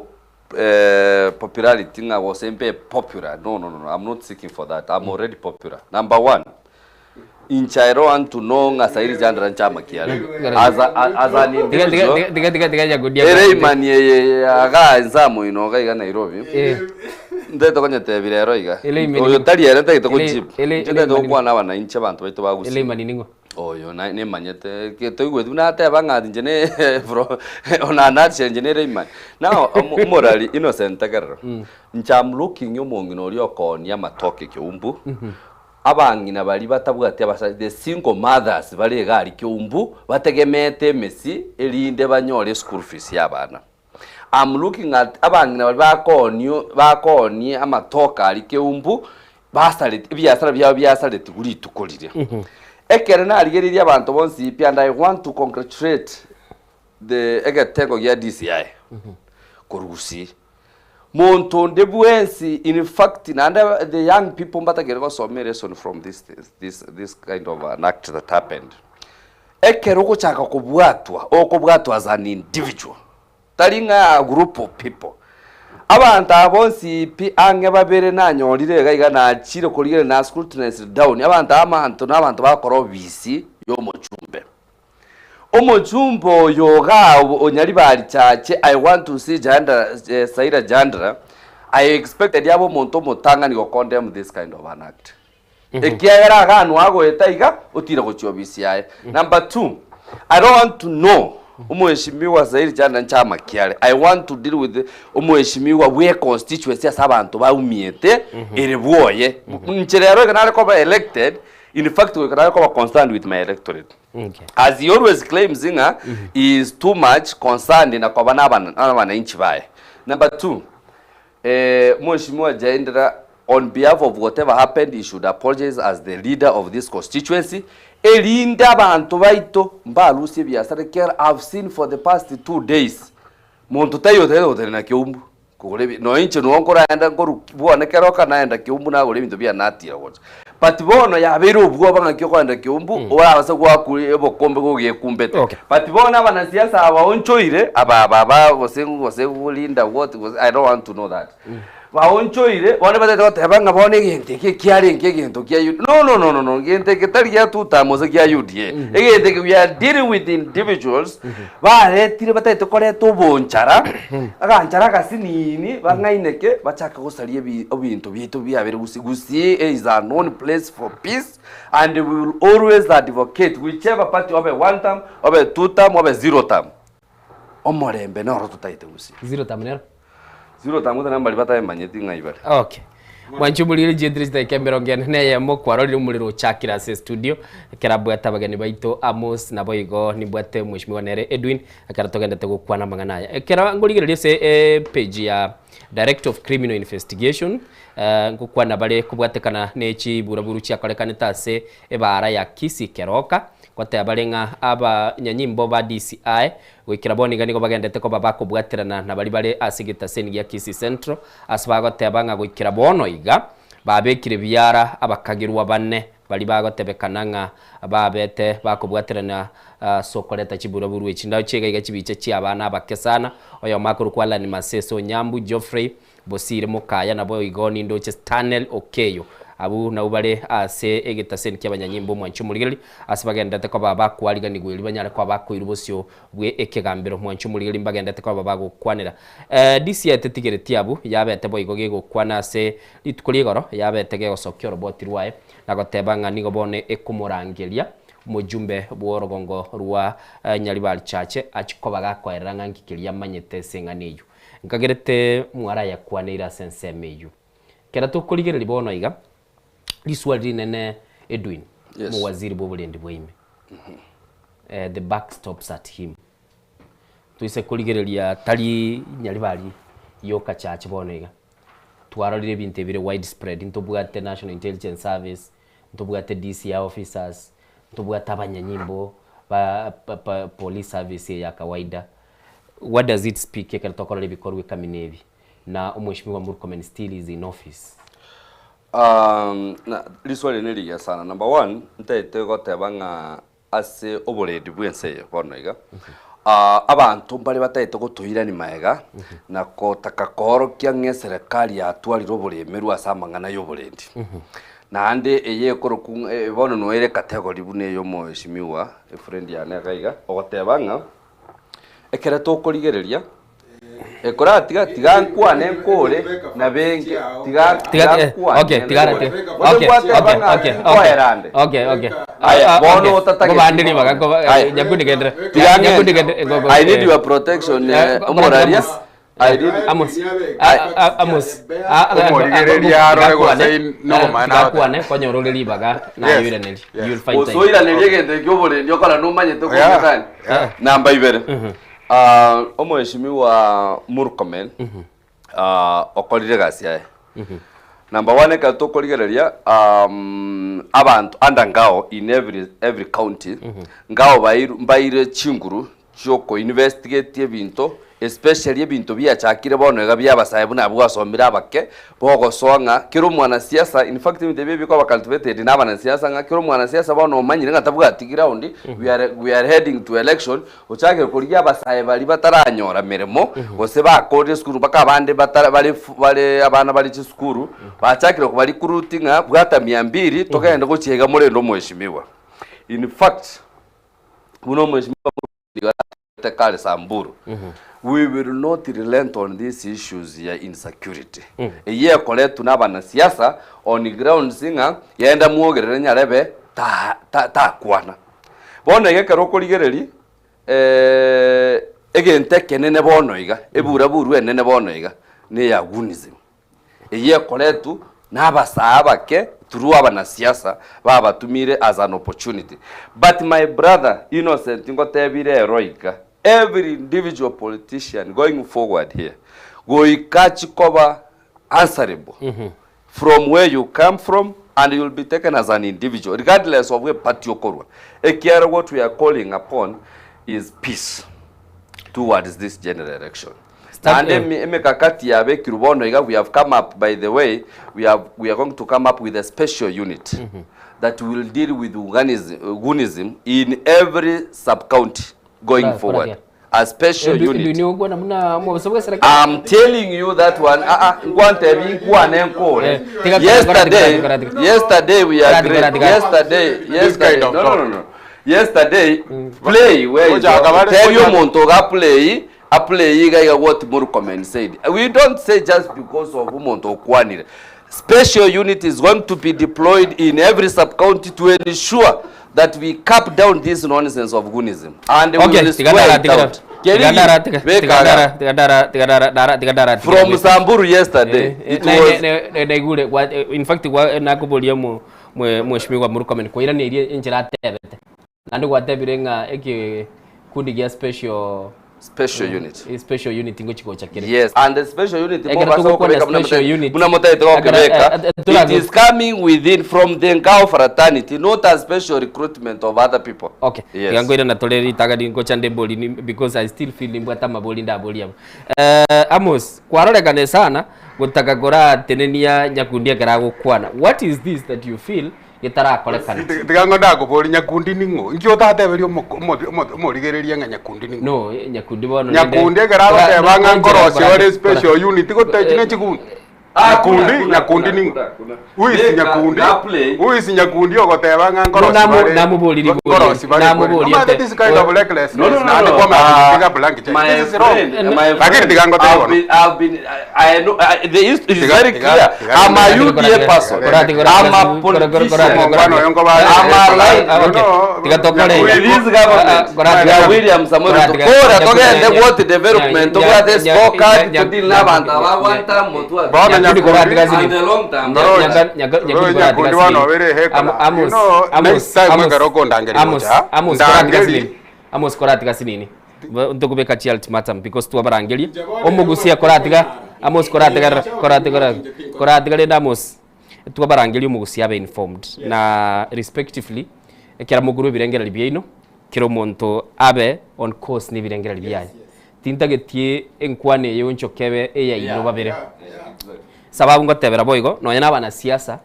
popularity ng'a gose mbe popular, no no no, am not seeking for that, am already popular. Number one, inche I don't want to know ng'a sairi Chandra nchama ki are. As a, as an individual, Tiga tiga tiga nyakundi ere imani eye iga inse amo ino iga iga Nairobi, ntagete konyetebia rero iga, Ele imani oyo tari ere ntagete Ele- gochibu, ele- inche ele ntagete imani gokwana abananchi abanto baito ba Ele Gusii. imani ning'o? Oyo na nimanyete ki toigweti buna ateba ng'a inche ne bro on a nutshell inche nere imani. Now omo omorari Innocent tegerera, inche am looking omong'ina oria okoonia amatoke Keumbu, abang'ina baria batabwati abasani the single mothers bare iga aria Keumbu, bategemeete emesi erinde banyore eschool fees ya abana. Am looking at abang'ina baria bakoonio bakoonie amatoke aria Keumbu, basareti ebiasara biabo biasaretigwe rituko riria. Ekero narigereirie abanto bonsi pi and I want to congratulate the egetengo gia DCI korwa Gusii. Monto onde bwensi in fact naende the young people mbatagere gosoma elesson from this this this kind of an act that happened. Ekero ogochaka kobwatwa, okobwatwa as an individual, tari ng'a a group of people. Abanto aba bonsi pi ang'e babere nanyorire iga iga nachire korigereria na scrutinized down, abanto aba amanto na abanto bagokora obisi ya omochumbe. Omochumbe oyo igaa o Nyaribari Chache, I want to see Jandra, Saira Jandra, I expected abe omonto omotang'ani go condemn this kind of an act. Ekiagera aganwa agoeta iga, otire gochia obisi yaye. Number two, I don't want to know omweshimiwa Sairi Jandra nchama ki are. I want to deal with omweshimiwa bwe constituency ase abanto baumiete ere bwoye. Inche rero iga nare koba elected, in fact goika nare koba concerned with my electorate. As he always claims ng'a he is too much concerned na koba na abananchi baye. Number two, Mheshimiwa Jaindra on behalf of whatever happened he should apologize as the leader of this constituency erinde abanto baito mbarusie ebiasara ekiagera I've seen for the past 2 days monto taiyo otagete gotenena Keumbu kogora ebi nonya inche nigo nkoraenda nkoru bwane keroka naenda Keumbu nagora ebinto bia natira gocha but bono yabeire obwoba ng'aki okoenda Keumbu orabase goakwa obokombe gogekumbete but bono abanasiasa aba onchoire aba aba aba gose gose linda what gose I don't want to know that. Baonchoire, bono batagete goteba ng'a bono egento eke ekiarenge egento kia UDA. No, no, no, no, no, egento eke tari gia two term gose kia UDA. Egento eke we are dealing with individuals baretire batagete koreta obonchara, aganchara agasinini, bang'aineke, bachake gosaria ebi ebinto biaito biabere gusii. Gusii is a known place for peace and we will always advocate whichever party obe one term, obe two term, obe zero term. Omorembe noro totagete gusii. Zero term nero? Zero term gose nambari batabemanyeti ng'ai bare. Okay. Mwanche omorire chietire chidakika emerongo ene na eyemo kwarorire omorero ochakire ase estudio ekero abwate abageni baito Amos naboigo nimbwate mweshimiwa nere Edwin ekero togendete gokwana amang'ana aya. Ekero ngorigereria ase epage ya Director of Criminal Investigation ngokwana bare kobwatekana ne chiburaburu chiakorekanete ase ebaara ya Kisii Keroka Goteba bare ng'a abanyanyimbo ba DCI goikera bono iga nigo bagendete koba bakobwaterana na baria bare ase egetaseni gia Kisii Central ase bagoteba ng'a goikera bono iga babekire biara abakagerwa bane baria bagotebekana ng'a babete bakobwaterana ase okoreta chiburaburu echi. Ndaoche iga iga chibicha chi'abana abake sana, oyomo akorokwa Allan Masese Onyambu, Geoffrey Bosire mokaya naboigo nindoche Stanel Okeyo. Abwo nabwo bare ase egetaseni ki'abanyanyimbo omwanchi omorigereria, ase bagenderete koba bakoariganigwa erio banyare koba bakoirwa bosio bwe ekegambero. Omwanchi omorigereria mbagenderete koba bagokwanera. DCI tetigereti abwo, yabete boigo gegokwana ase rituko ria igoro, yabete gegosokia oroboti rwaye na goteba ng'a nigo bono ekomorangeria omojumbe bw'orogongo rwa Nyaribari Chache achie koba gakoerera ng'a nki keria amanyete ase eng'ana eyio. Nkagerete mwarayakwaneire ase ensemo eyio. Ekero tokorigereria bono iga, riswali rinene Edwin, Yes. omowaziri bw'oborendi bwa ime, eh, the buck stops at him. Toise korigereria tari Nyaribari yoka church bono iga, twarorire ebinto ebire widespread, ntobwate National Intelligence Service, ntobwate DCI officers, ntobwate abanyanyimbo ba ba police service eye ya kawaida. What does it speak ekero tokorora ebikorwa ekamina ebi na omweshimiwa Murkomen still is in office? Na riswali eri nerigiya sana. Number one, ntaete goteba ng'a ase oboredi bw'ense eye bono iga, abanto mbare bataete gotoirania magega na gotaka koorokia ng'a eserekari yatwarire oboremerwa ase amang'ana y'oborendi. Naende eye ekorokwa ng'a bono noere ecategory buna eya omweshimiwa efriend yane iga iga, ogoteba ng'a Ekero tokorigereria, ekoratiga tiga nkwane nkore na benge tiga Tiga tiga eh, nkwane okay, tiga nkore. okay, Bono okay, gwateba okay, ng'a okay, okay, nkoerande. okay, okay. Aya, Ah, ah, bono okay. otatageti Ngobande ribaga, ngoba- Aya. Nyakundi gendera. Tiga Nyakundi ng'ende. gendera, go- go- I need eh. your protection, Eh, eh, go- omoraria. Amos. I need Amos. Ah, ah, Amos. Ah, ah, Omorigereria arore tigakwane, gose nogomana eh, tigakwane, konyora ore ribaga nayoiraneri. You will find time. Osoiranerie egento ekio oborendi okora nomanyete Yeah. okonyetani. Yeah. Namba ibere. Ah, omweshimiwa Murkomen ah, okorire egasi yaye. Number one ekero tokorigereria um, abanto under ngao in every, every county ngao bairu- mbaire chinguru chioko investigate ebinto especially ebinto biachakire bono iga bia abasae buna abwo gwasomire abake bogosoa ng'a kera omwanasiasa in fact ebinto ebi ebikoba cultivated na abanasiasa ng'a kera omwanasiasa bono omanyire ng'a tabwati ground we are, we are heading to election ochakire korigia abasae baria bataranyora meremo gose bakorire esukuru mpaka abande batara bare bare abana bare chisukuru bachakire koba recruit ng'a bwata mia mbiri togende gochia iga morende omweshimiwa in fact Buna omweshimiwa nigo ararete kare Samburu, we will not relent on these issues ya insecurity. Eyio ekoretwa na abanasiasa on grounds ng'a genda mwogerere nyarebe ta- ta- takwana. Bono iga ekero okorigereria egento ekenene bono iga, eburaburu enene bono iga, neya gunism. Eyio ekoretwe nabasae abake through abanasiasa babatumire as an opportunity. But my brother Innocent ngotebi rero iga, every individual politician going forward here goika achie koba answerable from where you come from and you will be taken as an individual regardless of eparty okorwa. Ekiagera what we are calling upon is peace towards this general election. Naende emi- emekakati yabekirwe bono iga, we have come up, by the way, we have, we are going to come up with a special unit that will deal with Uganism, Gunism in every sub-county going Kora- forward. kora A special unit. Ebi nigo muna omoboso bwa serikali. I'm telling you that one. Ah ah, nkwantebi nkwane nkore. Eh, tiga- Yesterday, tiga- tiga- yesterday we Tiga- agreed. tiga- tiga. Yesterday, This yesterday. kind of No, no, talk. no, no. Yesterday, play where is Ngoja akabare- tell you ngoja- muntu ga play a play iga iga what Murkomen said. We don't say just because of umuntu okwanire. Special unit is going to be deployed in every sub-county to ensure that we cap down this nonsense of Gunism. And we Okay, will tiga square dara, it tiga out. dara. Tiga dara, tiga- tiga dara, tiga dara, tiga dara, dara, tiga dara, tiga From dara. Samburu yesterday, Eh, it ne- was ne- ne- naigure gwa- eh, in fact gwa nakoboria mu mwe- mheshimiwa Murkomen kwairanĩirie enchera atebete naende gwatebire ng'a eke kundi gia special Special unit. eh, special unit ngochigocha kere Yes, and the special unit Ekero mo basa togokwana okobeka muna special mutaete- unit. muna mutaete Ekero, okobeka. eh, eh, It turago- is coming within from the Ngao fraternity, not a special recruitment of other people. Okay. Yes. Tiga ngoira natore ritaga ningocha ndembori ni- because I still feel nimbwate amabori ndabori abo. Eh, Amos, kwarorekane sana gotaka koratenenia nyakundi ekero agokwana. What is this that you feel getarakorekana? Tiga ngo ndakobori nyakundi ning'o inki otateberia omorigereria ng'a nyakundi ning'o No, eh, nyakundi bono nyakundi ekero agoteba ng'a nkorosia ore special unit gotechi ne chikundi nyakundi nyakundi ning'o who is nyakundi who is nyakundi ogoteba ng'a nkorosi Namu- bare- namubori ribori. nkorosi bare Namubori No, ete- this kind of recklessness No, no, no, naende no. kwamanya Uh, kupiga blank check. my This is wrong. friend, my Lakini friend, tiga ngotebe I've bono. been, I've been, I, I know, I, the, it is Tiga- very tiga- clear. tiga- I'm a tiga- UDA tiga- person. tiga- tiga- I'm a politician. I'm a line. Tiga tokore. With this government, ya William Samoei Ruto. Kora togende what development, tobwate scorecard, to deal n'abantu abagwanta mutwa. Bono Nyakundi koratiga sini. And the long term. Nyakundi wano obere hekora. You know, next time ekero okondangeria gocha, ndangeri. Amos koratiga sinini ntokobeka chi ultimatum because twabarangeria omogusia koratiga Amos koratiga koratiga koratiga rende Amos twabarangeria omogusia abe informed na respectively ekera moguru ebirengereri biaino kera omonto abe on course na ebirengereri biaye tintagetie enkwana eye onchokebe eyaino babere sababu ngotebera boigo nonya na abanasiasa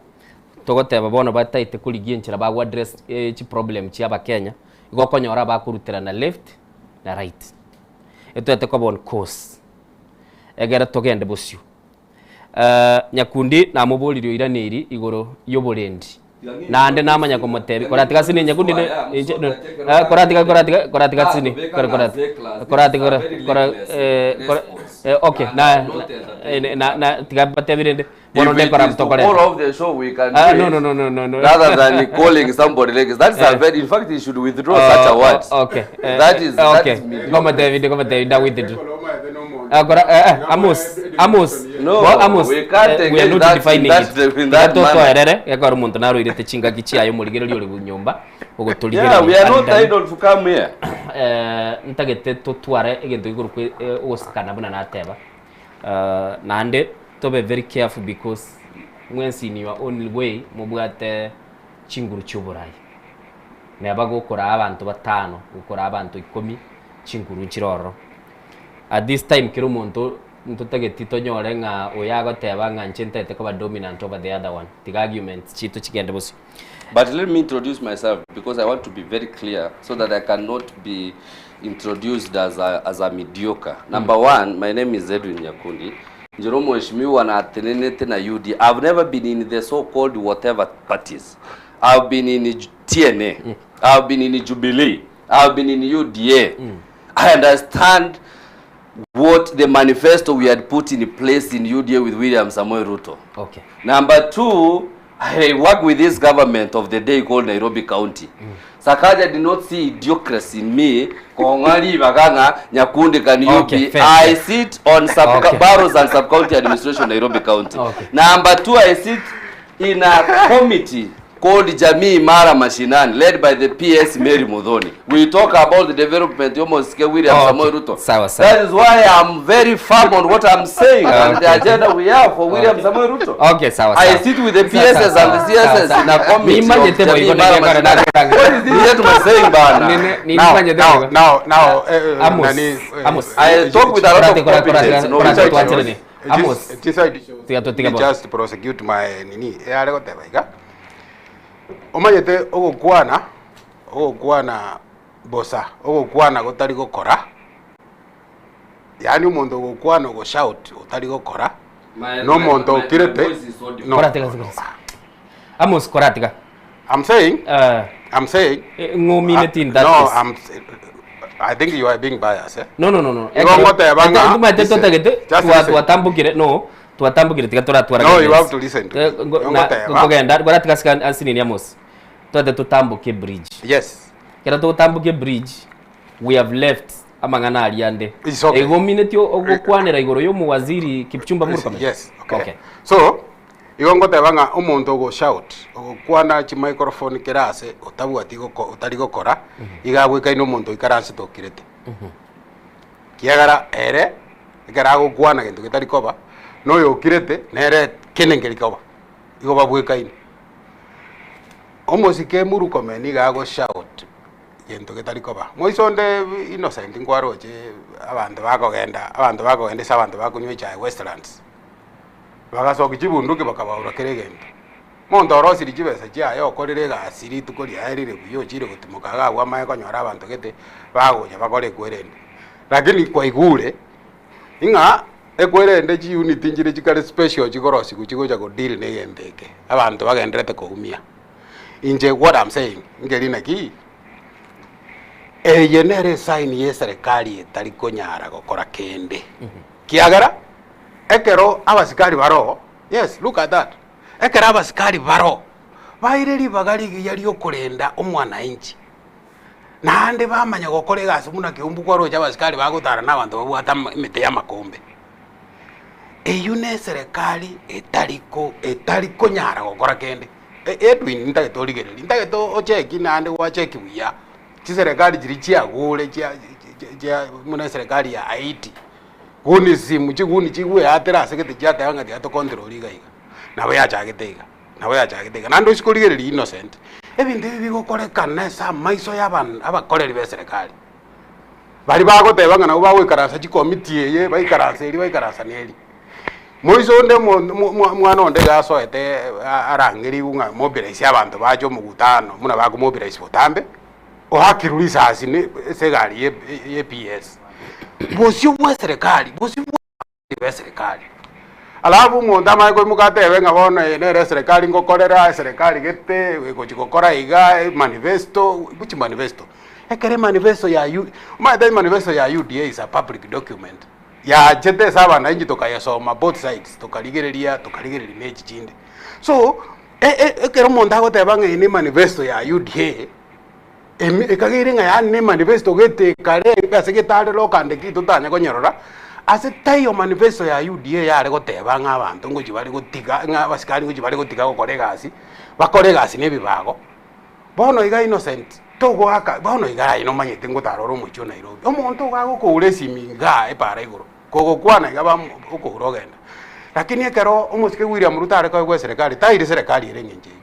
togoteba bono bataete korigia enchera bago address eh, chiproblem chia abakenya igo okonyora bakoruterana left na right etwete koba on course egere togende bosio uh, nyakundi namoboririe oiraneri igoro ya oborendi naende namanya komotebi koratiga sini nyakundi ne- inche- no, eh, koratiga koratiga koratiga sini kora- kora- koratiga kora- kora eh, kora- eh, okay na na- na na tiga batebirende bono If it ndekora is to mtokorete call off the show, we can Ah, do no, it. no, no, no, no, no. Rather than calling somebody like that's a Eh. very. In fact, he should withdraw such a word. Okay. Eh, That is eh, that okay. is mediocre. Ngoma David, ngoma David, da withdraw. Ah, kora, eh, eh, Amos, Amos. No, Bo, Amos. we can't eh, we are engage not that- defining that- it. in that Tiga manner. totoerere, gekora omonto naroirete chingaki chiaye omorigereria ore nyomba ogotorigereria. Yeah, we are not And then, idle to come here. eh, ntagete totware egento igoro kwe eh, ogosikana buna nateba. Eh, naende tobe very careful because mwensi in your own way mobwate chinguru chioborai neba gokora abanto batano gokora abanto ikomi chinguru nchiroro at this time kero omonto ntotageti tonyore ng'a oyo agoteba ng'a nche ntaete koba dominant over the other one tiga arguments chito chigende bosio But let me introduce myself because I want to be very clear so that I cannot be introduced as a, as a mediocre. Number one, my name is Edwin Nyakundi. Njoro mheshimiwa na atenenete na UD. I've never been in the so-called whatever parties. I've been in TNA. I've been in Jubilee. I've been in UDA. I understand what the manifesto we had put in place in UDA with William Samoei Ruto. Okay. Number two, I work with this government of the day called Nairobi County. Sakaja did not see idiocracy in me. Kong'ali Baganga, Nyakundi can you Okay, be? fair, I fair. sit on sub Okay. boroughs and sub county administration Nairobi County. Okay. Number two, I sit in a committee called Jamii Imara Mashinani led by the PS Mary Muthoni. We talk about the development almost William Okay. Samoei Ruto. Sawa, sawa. That is why I'm very firm on what I'm saying and the Okay. agenda we have for William Okay. Samoei Ruto. Okay, sawa sawa. I sit with the Sawa, PSS sawa, and the CSS sawa, in a sawa. committee of Nimanyete Jamii boigo Imara nere Mashinani. What is this gentleman saying, bana? Now, now, now, now, eh, eh, Amos, nani, eh, Amos. I talk with a lot of Korate, korate, competence, korate, no korate, research. twacherere. Amos. Tiga to- tiga bo. just prosecute my nini yare goteba iga omanyete ogokwana ogokwana bosa ogokwana gotari gokora Yaani omonto ogokwana ogoshout otari gokora, na omonto okirete, no. Koratiga ase kanisa. Amos koratiga. I'm saying, I'm saying, ng'omineti in that no, case. I'm, I think you are being biased. Eh? No, no, no, no. Igo ngoteba ng'a- Ngumate listen, totagete just twa listen. twatambukire no twatambukire tiga toratwara No, you guidance. have to listen to Eh, me. ngo- na- Ngoteba. kogenda koratiga sika asinini Amos. Twate totamboke bridge. Yes. Kera totamboke bridge we have left amang'ana aria ande. It's okay. Igo omineti ogokwanera igoro y'omowaziri Kipchumba Murkomen. Yes, okay. So, igo ngoteba ng'a omonto ogoshout, ogokwana chimicrophone kera ase otabwati goko otari gokora, iga agwekaine omonto oikaransete okirete. Kiagera ere, ekero agokwana gento getari koba, na oyo okirete, nere kende nkeri koba, igo babwekaine. Omosike Murkomen nigo agoshout gento getari koba. Moiso onde Innocent nkwaroche abanto bakogenda, abanto bakogenda ase abanto bakonywa echae Westlands, bagasokia chibunduki bakabaura kera egento. Omonto orosirie chibesa chiaye okorire egasi rituko riaye rire buya ochire gotimoka iga abwo amanye konyora abanto gete bagocha bakore ekwerende. Lakini kwaigure ng'a ekwerende chiunit nchire chikare special chikorosigwa chigocha go deal na egento eke, abanto bagendererete koumia. Inche what am saying, nkeri naki, eye nere esign ya eserekari etari konyara gokora kende. Kiagera, ekero abasikari baroo, yes look at that, ekero abasikari baroo, baire ribaga rigiya riokorenda omwananchi, naende bamanya gokora egasi buna keumbu kwaroche abasikari bagotara na abanto babwate ama emete ya amakombe. Eywo ne eserekari etari ko etari konyara gokora kende. Edwin ntagete origererie, ntagete ocheki naende gwacheki buya, chiserekari chiria chiagure chia chia buna eserekari ya Haiti, gunism chiguni chigweatera ase gete chiateba ng'a tiga tocontrol iga iga, nabo yachagete iga, nabo yachagete iga. Naende oise korigereria Innocent, ebinto ebi bigokorekana ase amaiso ya aban abakoreri ba eserekari, baria bagoteba ng'a nabo bagoikaransa chikomiti eye, baikaransa eria baikaransa na eria. Moiso onde omwana onde iga asoete arang'erigwe ng'a mobilize abanto bache omogutano buna bakomobilize botambe, oakirwe risasi ne ase egari ye PS. Bosio bwa eserekari, bosio bwa eserekari. Alafu omonto amanye koimoka atebe ng'a bono eye nere eserekari ngokorera, eserekari gete, egochi gokora iga, emanifesto, which manifesto? Ekero emanifesto ya U, omanyete emanifesto ya UDA is a public document. Yachete ase abananchi tokayesoma both sides, tokarigereria tokarigereria na echi chinde. So, ekero omonto agoteba ng'a eye ne manifesto ya UDA, emi ekageire ng'a yaani ne manifesto gete kare ase getare lokande ki totanya konyerora, ase taiyo manifesto ya UDA yare goteba ng'a abanto ngochi bare gotiga ng'a abasikari ngochi bare gotiga gokora egasi, bakore egasi na ebibago. Bono iga Innocent, togoaka, bono iga aye nomanyete ngotara ore omochie o Nairobi, omonto iga agokoura esimi igaa epara igoro, kogokwana iga bam okoura ogenda. Lakini ekero omosike William Ruto are koegwa eserekari, tairi serekari ere eng'encho eyio.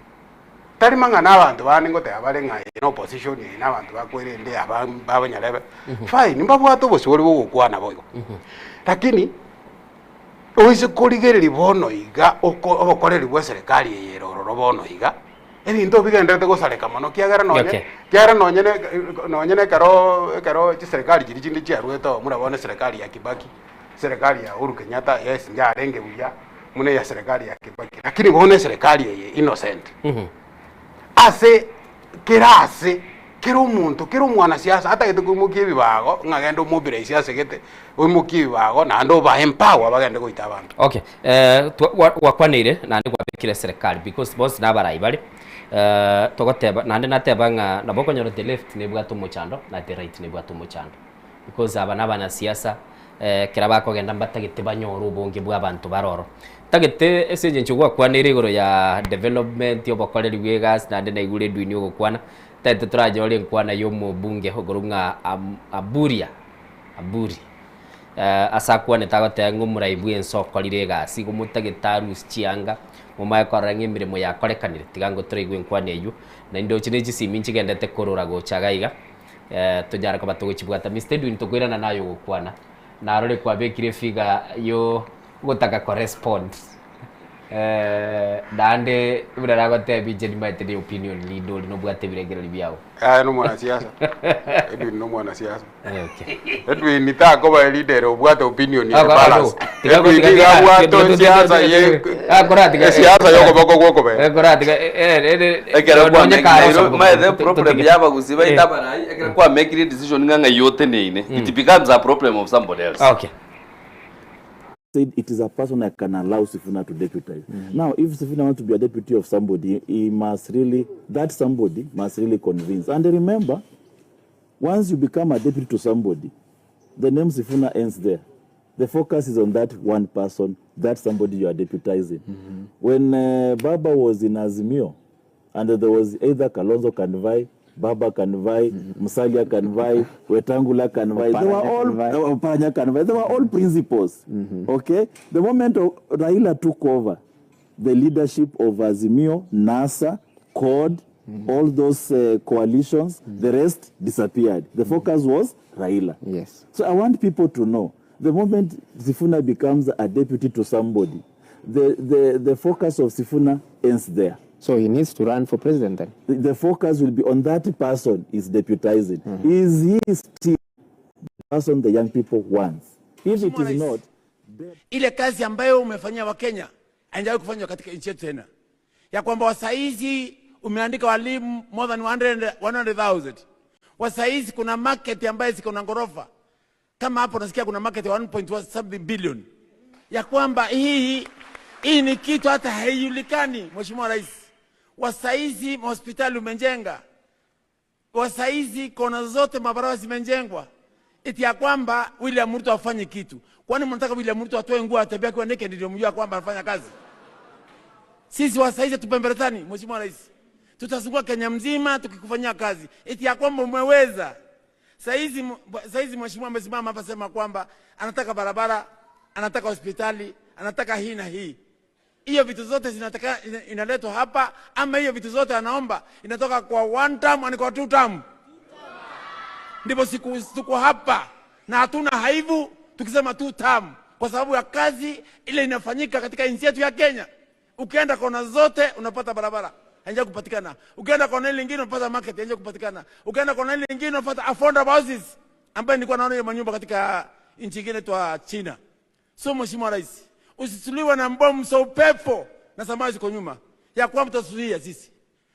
Tari mang'ana abanto bande ngoteba bare ng'a eye na opposition eye na abanto bakwerende aba babanyarebe, fine mbabwate obosibore bwa ogokwana boigo. Lakini, oise korigereria bono iga oko obokoreri bwa eserekari eye ere ororo bono iga, Ebinto bigendererete gosareka mono, kiagera nonye Okay. kiagera nonye ne nonye na ekero ekero chiserikari chiria chinde chiaruete oo, buna bono eserikari ya Kibaki, eserikari ya Uhuru Kenyatta, yes yarenge buya buna eya serikari ya Kibaki, lakini bono eserikari eye Innocent, ase kera ase, kera omonto, kera omwanasiasa atagete koimokia ebibago ng'a genda omobilize ase gete, oimokie ebibago naende obae empower bagende goita abanto. Okay, eh, twa- gwa- gwakwaneire naende gwabekire eserekari because bonsi nabarai bare eh, togoteba naende nateba ng'a nabo okonyora the left nebwate omochando na the right nebwate omochando because aba na abanasiasa eh, ekero bakogenda mbatagete banyore obonge bwa abanto bare oro. Ntagete ase eng'encho gwakwaneire igoro ya development, obokoreri bwa egasi naende naigure Edwin ogokwana, ntagete toranyore enkwana ya omobunge okorwa ng'a Am- Aburia Aburi. Ase akwanete agoteba ng'a omorai bw'ense okorire egasi, igo motagete arusie chianga, momanye korora ng'a emeremo yakorekanire, tiga ngo toraigwe enkwana eywo, naende oche ne chisimi nchigendete korora gocha iga iga, tonyare koba togochibwata. Mister Edwin tokoirana naye ogokwana, narore kwabekire efigure yo ogotaka korespond. Eh, naende buna nagotebia inche nimaete ne opinion leader ori nobwate ebirengererio biago. Aye no mwanasiasa. Edwin no mwanasiasa. Eh, okay. Edwin takoba leader ere obwate opinion ere Ako- balance. ako, tiga- Edwin tiga- iga tiga- abwate tiga- tiga- siasa tiga- ye Ah, kora tiga- esiasa yokoboko gwokobera. Eh, kora tiga- eh, eh, eh, Ekero nonye kwa kare Nairobi, osaba- maete problem totige. y'abagusi baito Eh. abarai, ekero kwa make decision ng'a ng'ai oteneine, it becomes a problem of somebody else. Okay. said it is a person I can allow Sifuna to deputize. Now, if Sifuna wants to be a deputy of somebody, he must really, that somebody must really convince. And remember, once you become a deputy to somebody, the name Sifuna ends there. The focus is on that one person, that somebody you are deputizing. When Baba was in Azimio, and there was either Kalonzo can vie, Baba can vie, Musalia can vie, Wetangula can vie. They were all Oparanya can vie. They were all principals. Okay? The moment Raila took over the leadership of Azimio, NASA, CORD, all those coalitions, the rest disappeared. The focus was Raila. Yes. So I want people to know the moment Sifuna becomes a deputy to somebody, the focus of Sifuna ends there. So he needs to run for president then? The focus will be on that person is deputizing. Is he still the person the young people want? If it is not, ile kazi ambayo umefanyia Wakenya haijawahi kufanywa katika nchi yetu tena, ya kwamba wasaizi umeandika walimu more than 100 100,000 wasaizi kuna market ambayo ziko na ghorofa kama hapo nasikia kuna market ya 1.1 something billion, ya kwamba hii ni kitu hata haijulikani. Mheshimiwa Rais, wasaizi hospitali umejenga, wasaizi kona zote mabarabara zimejengwa, eti ya kwamba William Ruto afanye kitu. Kwani mnataka William Ruto atoe nguo atembee akiwa naked ndio mjue kwamba anafanya kazi? Sisi wasaizi tupemberetani, Mheshimiwa Rais, tutazunguka Kenya mzima tukikufanyia kazi, eti ya kwamba umeweza. Saizi mheshimiwa amesimama hapa sema kwamba anataka barabara, anataka hospitali, anataka hii na hii. Hiyo vitu zote zinataka inaletwa hapa, ama hiyo vitu zote anaomba inatoka kwa one term and kwa two term. Ndipo siku tuko hapa na hatuna haibu tukisema two term, kwa sababu ya kazi ile inafanyika katika nchi yetu ya Kenya. Ukienda kona zote unapata barabara haija kupatikana. Ukienda kona ile nyingine unapata market haija kupatikana. Ukienda kona ile nyingine unapata affordable houses ambayo nilikuwa naona hiyo manyumba katika nchi nyingine twa China. So Mheshimiwa Rais, usituliwe na mbomu so upepo na samaki ziko nyuma ya kwamba tutasuia sisi.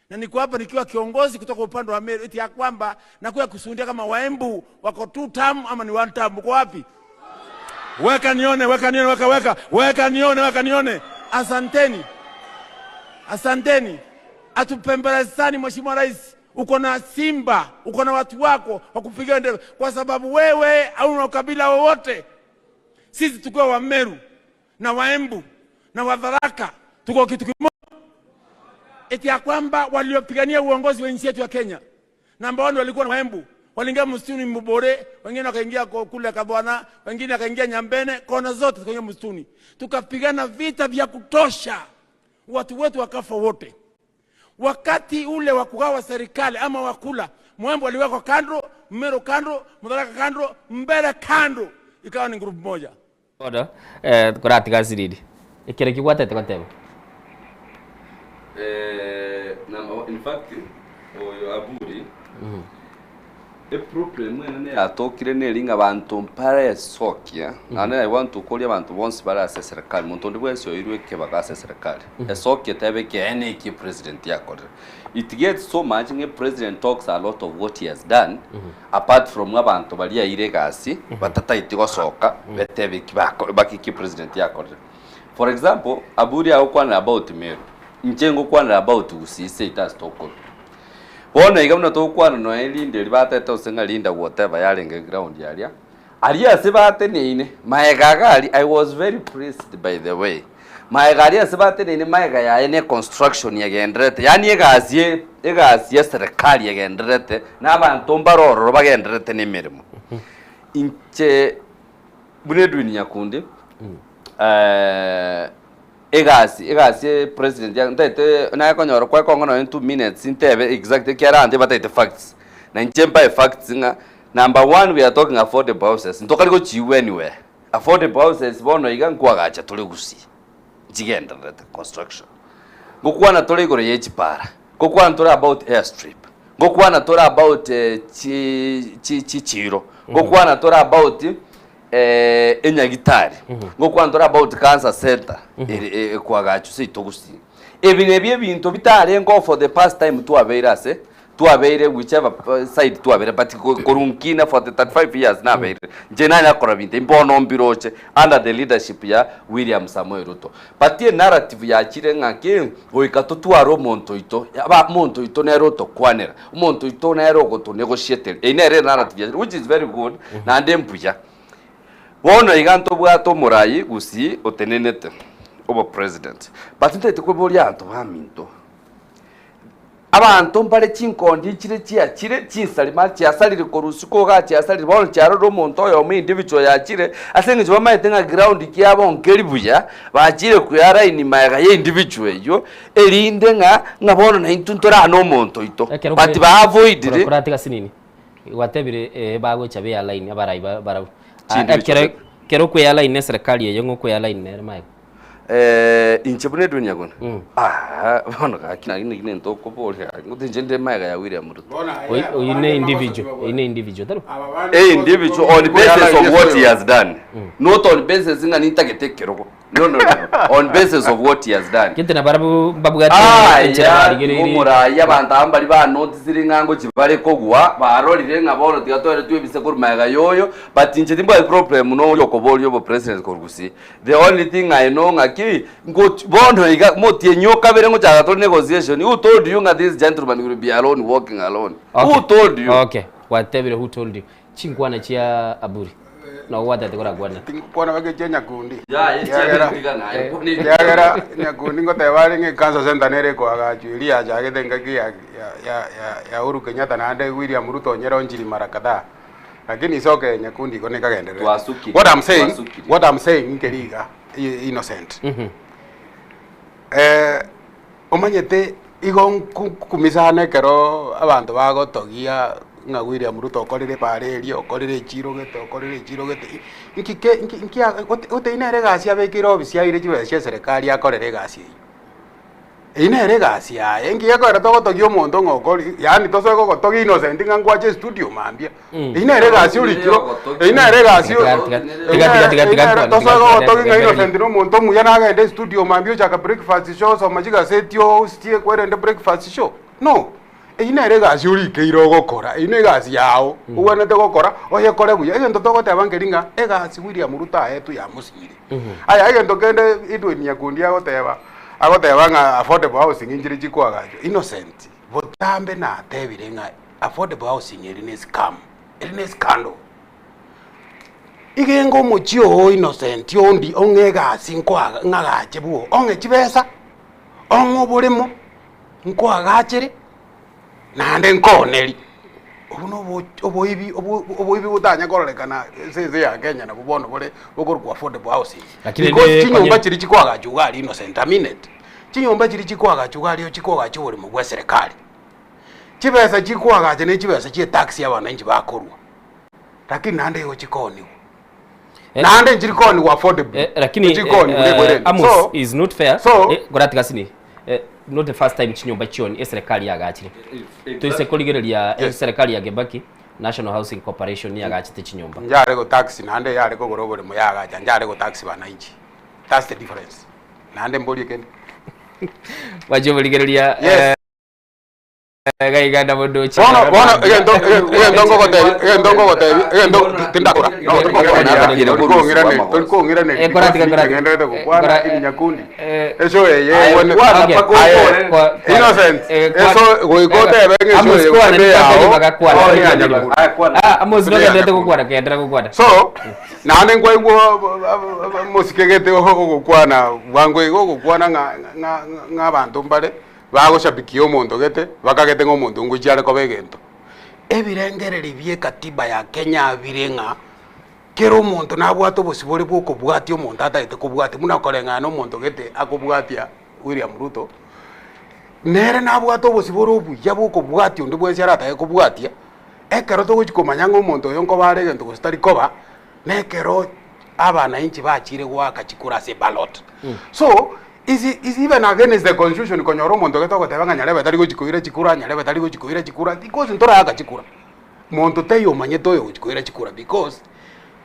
Na niko hapa nikiwa kiongozi kutoka upande wa Meru, eti ya kwamba nakuja kusundia kama Waembu wako two term ama ni one term. Uko wapi? Weka nione, weka nione, weka weka, weka nione, weka nione. Asanteni, asanteni. Atupembelezani Mheshimiwa Rais, uko na simba, uko na watu wako wa kupigia ndebe, kwa sababu wewe hauna ukabila wowote. Sisi tukiwa Wameru na Waembu na Wadharaka tuko kitu kimoja, eti ya kwamba waliopigania uongozi wa nchi yetu ya Kenya namba one walikuwa na Waembu, waliingia msituni Mbore, wengine wakaingia kule Kabwana, wengine wakaingia Nyambene, kona zote tukaingia msituni, tukapigana vita vya kutosha, watu wetu wakafa wote. Wakati ule wa kugawa serikali ama wakula, Mwembu aliwekwa kando, Mmeru kando, Mutharaka kando, Mbere kando, ikawa ni grupu moja. Bono, eh, koratiga siriri. Ekero kigwatete goteba. Number in fact, oyo Aburi, eproblem enene yatokire neri ng'a banto mparesokia naende I want to koria abanto bonsi bare ase eserikali monto onde bwensi oirwe ekebaga ase eserikali esokie tebe ekeene eki epresident yakorire. It gets so much ng'a president talks a lot of what he has done apart from abanto baria aire egasi batataeti gosoka betebe eki bako baki eki president yakorire. For example, Aburi agokwanera about Meru, inche ngokwanera about Gusii seito ase tokorwa. Bono iga buna togokwana nonya erinde eria batete gose ng'a rinda whatever yarenge ground aria, aria ase bateneine, maega iga aria, I was very pleased by the way, maega aria ase bateneine maega yaye ne construction egendererete, yaani egasi e egasi ya eserekari egendererete, na abanto mbare ororo bagendererete na emeremo. Inche buna Edwin Nyakundi, egasi egasi epresident ya ntaete naye konyora kwaye kong'a nonye 2 minutes ntebe exact ekiagera abanto ebataete facts. Na inche mbae facts ng'a number one, we are talking affordable houses, ntokari gochiigwa anywhere. Affordable houses bono iga nkoagacha tore Gusii. Nchigendererete construction. Ngokwana tore igoro ye chipara, ngokwana tore about airstrip, ngokwana tore about chi chi chichiro, ngokwana tore about enyagitari, ngokwana tore about cancer center ere ekoagachwa seito gusii. Ebi nebio ebinto bitarengeo for the past time twabeire ase twabeire whichever side twabeire but korwa nkina for the 35 years nabeire inche nanya korora binto ebi bono mbiroche under the leadership ya William Samoei Ruto. But enarrative yachire ng'aki goika totware omonto oito aba omonto oito nere otokwanera, omonto oito nere ogotonegotiateria eyio nere enarrative yachire which is very good naende mbuya. Bono iga ntobwate omorai gusii otenenete obopresident but ntagete koboria abanto baminto. Abanto mbare chinkondi chire chiachire chinsarima chiasarire korwa isiko igaa chiasarire bono chiarorire omonto oyomo individual yachire ase eng'encho bamaete ng'a ground kiabo nkeri buya bachire koyara line magega ya individual eywo erinde ng'a ng'a bono naintwe ntorane omonto oito Ekero but kore- ba avoidire kore- koratiga sinini gwatebire eh, bagocha be align abarai ba- barabwo Ah, Chindividual ekero ekero okwe align na eserekari eye ng'o okwe align nere magega Eh, inche buna Edwin Nyagona ah, bono gaki naki naki nento okoboria gaki ngote inche nde magega ya William Ruto. Oyi ne individual, oyi ne individual tari? A individual on basis of what he has done not on basis ng'a nintagete ekerogo no no no on basis of what he has done. Gete na barabwo mbabwate enchera Aya barigereiri. omorai abanto aba mbari banotisire ng'a ngochi bare kogwa barorire ng'a bono tiga twere twebise korwa magega yoyo but inche timbwati problem noria okoboria obopresident korwa gusii The only thing I know ng'aki ngot bono iga motienyi o kabere ngochaka tore negotiation who told you ng'a this gentleman will be alone walking alone Okay. who told you Okay. Gwatebire who told you. Chinkwana chia Aburi. Nabo gwatete korakwane. Tinkwana bake chia Nyakundi. Ya, ye chia Kiagera- Nyakundi naye. Kiagera Nyakundi ngoteba are ng'a ecancer center nere ekoagachwa eria yachagete engaki ya ya ya ya Uhuru Kenyatta naende William Ruto onyere onchiri mara kadhaa. Lakini isoke ya Nyakundi igo nekagendererete. Twasukire, What I'm saying, twasukire. what I'm saying nkeri iga, i- innocent. Eh, omanyete igo nkukumisana ekero abanto bagotogia ng'a William Ruto okorire ebara eria, okorire echiro gete, okorire echiro gete, nki ke nki nki gotei nere egasi abekeire ofisi aire chibesa chia eserekari akorere egasi eywo. Eyio nere egasi yaye, enki gekoera togotogia omonto ng'a okori yaani tosoe gogotogia innocent ng'a nkwache estudio mambia. Eyio nere egasi orikire eyio nere egasi tosoe gogotogia ng'a innocent na omonto omuya nagende estudio mambia ochaka breakfast show osoma chigaseti ohost ekwerende breakfast show no. Eyio nere egasi orikeire ogokora, eyio negasi yao ogwenerete gokora oyekore buya. Egento togoteba nkeri ng'a egasi William Ruto aetwe yamosinyire. Aya egento kende Edwin Nyakundi agoteba, agoteba ng'a affordable housing nchire chikoagachwa, Innocent botambe natebire ng'a affordable housing eri ne scam, eri ne scandal. Iga enga omochie oo Innocent ondi ong'e egasi nkoaga ng'agache bwo, ong'e chibesa, ong'e oboremo. Nkoagachere, naende nkooneri. Obwo nobo oboibi obo oboibi botanya kororekana ase ense ya Kenya nabwo bono bore bokorokwa affordable housing. Lakini Because rende chinyomba konye- chiria chikoagachwa iga aria innocent, I mean it. Chinyomba chiria chikoagachwa iga aria chikoagacha oboremo bwa eserekari. Chibesa chikoagacha ne chibesa chia etax abananchi bakorwa, lakini naende igo chikooniwa. Naende nchiri kooniwa affordably. Eh, lakini Nchiri kooniwa eh, nigo erende. Amos So, is not fair. so- Eh, koratiga sini. Eh, not the first time chinyomba chioni eserekari yagachire. Toise korigereria eserekari ya Kibaki National Housing Corporation yagachete chinyomba. Njare go tax naende yare kogora oboremo yagacha njare go tax bananchi. That's the difference. Naende mborie kende. Bachia borigereria Yes. eh, Gaiga nabo ndoche. Bono bono egento egento ngogotebi egento ngogotebi egento tindakora. Tori kong'iraneri ngenderete gokwana ebinyakundi. Eso eye wene Innocent eso goika otebe ng'a eso eye gose yao. Amos nogenderete gokwana genderera gokwana. So naende nkwaigwa mosike gete ogokwana bwango iga ogokwana ng'a ng'a ng'a abanto mbare Bagoshabikia omonto gete, bakagete ng'a omonto ngochia are koba egento. Ebirengererio bi'ekatiba ya Kenya bire ng'a kera omonto nabwate obosibore bw'okobwatia omonto atagete kobwatia, buna koreng'ana na omonto gete akobwatia William Ruto, nere nabwate obosibore obuya bw'okobwatia onde bwensi aratake kobwatia, ekero togochia komanya ng'a omonto oyo nkoba are egento gose tari koba, nekero. Abanainchi bachire goaka chikura ase ballot. So, is is even against the constitution konyora omonto gete ogoteba ng'a Nyarebe tari gochi koira chikura, Nyarebe tari gochi koira chikura, because ntoraaka chikura. Monto taiyo omanyete oyo ogochi koira chikura because,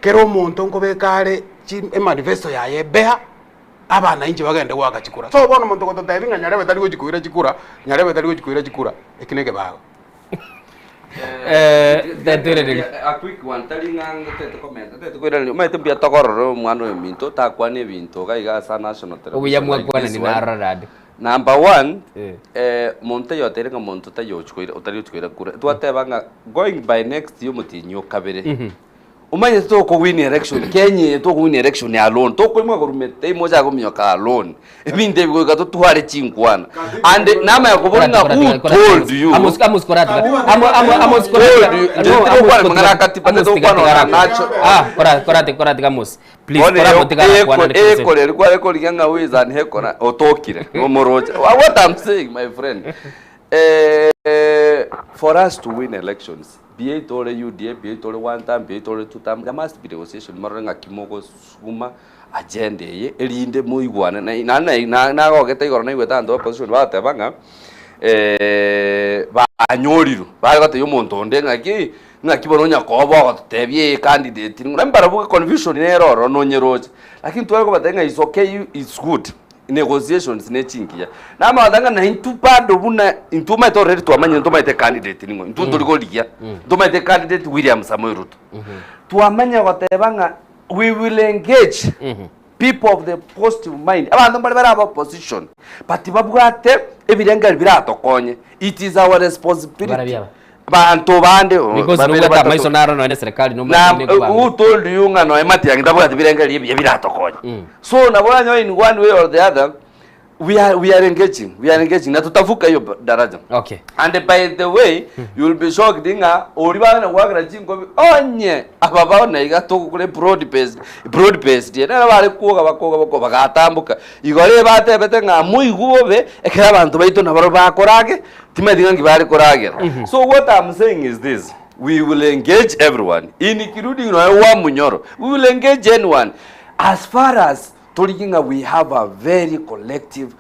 kera omonto nkobeka are chi emanifesto yaye ebea, abanainchi bagende goaka chikura. So bono omonto ogototebi ng'a Nyarebe tari gochi koira chikura, Nyarebe tari gochi koira chikura, eki na ekebago. A quick one, tari ng'a ntete comment, ntete koiraneria, omanyete mbuya togorore omwana oyo ominto, takwana ebinto iga iga ase national Obuya television like mwakwana this ni one. narora ande. Number one, monto oyo oteire ng'a monto taiyo ochi koira otari gochi koira kura, twateba ng'a going by next year omotienyi o kabere, Omanyete tokowin election Kenya eye tokowin election alone tokoimoka korwa mete ime ochake kominyoka alone ebinto ebi goika totware chinkwana and namanya kobori ng'a who told you Amos Amos koratiga Amo Amo Amos told koratiga you no inche Amos tigokwana mang'ana kotiga akatiba Amos tiga togokwana tigara ona nacho ah kora korati koratiga Amos please bono kora eyo motiga arakwana eko ne ekore rikware korigia ng'a who is an hekora otokire nomoroche what I'm saying my friend eh, for us to win elections Be it ore UDA, be it ore one term, be it ore two term, there must be negotiation morore ng'aki mogosuguma agenda eye erinde moigwane na naende na nagogete igoro naigwete abanto ba opposition bagoteba ng'a banyorirwe bare gotebia omonto onde ng'aki ng'aki bono onya koba ogototebia ee candidate ning'o nabo barabwo confusion nere ororo nonyeroche. Lakini tware kobatebia ng'a is okay is good. Negotiations ne chingiya. Namagoteba ng'a naintwe bado buna intwe omanyete already twamanyire ntomanyete candidate ning'o, intwe ntori korigia, ntomanyete candidate William Samoei Ruto. Twamanya goteba ng'a we will engage people of the positive mind, abanto mbare bare aba opposition but babwate ebirengererio biratokonye, it is our responsibility. Barabia aba. Banto bande Because babere nobwate batato. amaiso naro nonya serikali Na nomanyete who nekobanga. told you ng'a nonya Matiang'i tabwati birengererio ebiya biratokonye. So nabo oranyore in one way or the other we are, we are engaging, we are engaging na tutavuka hiyo daraja. Okay. And by the way, you will be shocked ng'a ori bagana goakera chinkobi onye aba bono iga togokora broad based, broad based nere bare kwoga bakoga bakoga bagatamboka. Igoro ebatebete ng'a moigwe bobe ekero abanto baito nabarobwo bakorage Timanyeti ng'a nki bare koragera. So what I'm saying is this, we will engage everyone, including nonya wa Munyoro, we will engage anyone as far as torigie ng'a we have a very collective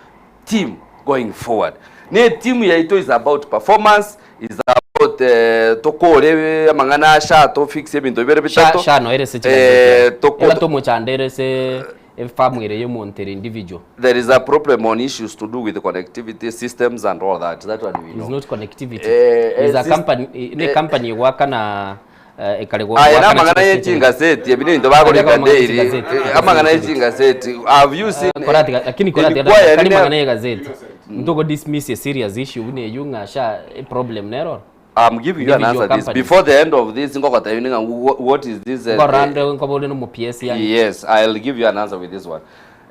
team going forward. Na etimu yaito is about performance, is about eh, tokore amang'ana a SHA to fix ebinto bibere Sha bitato. sha noere ase Eh, chigazeti. toko- Eba tomochandere ase efamu ere y'omonto ere individual. There is a problem on issues to do with connectivity systems and all that. That one we know. Is not connectivity. Eh, Is a eh, company, ne eh, company gwakana eh, ekare gwa- Aya gwakana namang'ana ye chigazeti. chingaseti ebi nebinto bakorika Amang'ana ye daily. chigazeti. Eh, Amang'ana ye chingaseti. Have you seen Korati lakini korati Inquiry kari ne- mang'ana ye gazeti. Ntogo dismiss a serious issue buna eywo ng'a sha eh, problem nero. I'm giving you an Individual answer this. companies. Before the end of this, ngogotebi ng'a what is this? eh, Ngorande nkobore no mu PS yani. Yes, I'll give you an answer with this one.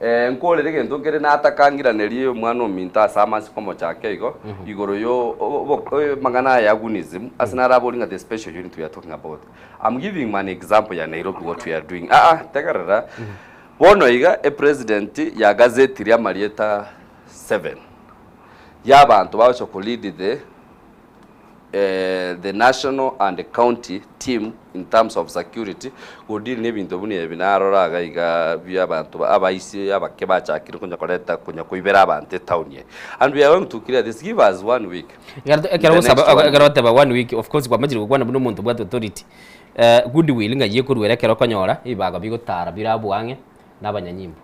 Eh, nkorere egento nkere natakangiranerie omwana ominto ase amasiko omochake igo, igoro yo amang'ana aya ya gunism, ase narabori ng'a the special unit we are talking about. I'm giving an example ya Nairobi what we are doing. Ah ah, tegerera. Bono iga, epresident yagazetirie amarieta 7 ya abanto bagocha ko lead the the national and county team in terms of security go deal na ebinto buna ebi narora iga iga bia abanto abaisi abake bachakire konya koreta konya koibera abanto etown eye and we are going to clear this give us one week Ekero The ekero next gosaba one. ekero goteba one week of course kwamachire gokwana buna omonto obwate authority eh, goodwill ng'ai ekorwera ekero okonyora ebibago bigotara bire abwo ang'e na abanyanyimbo.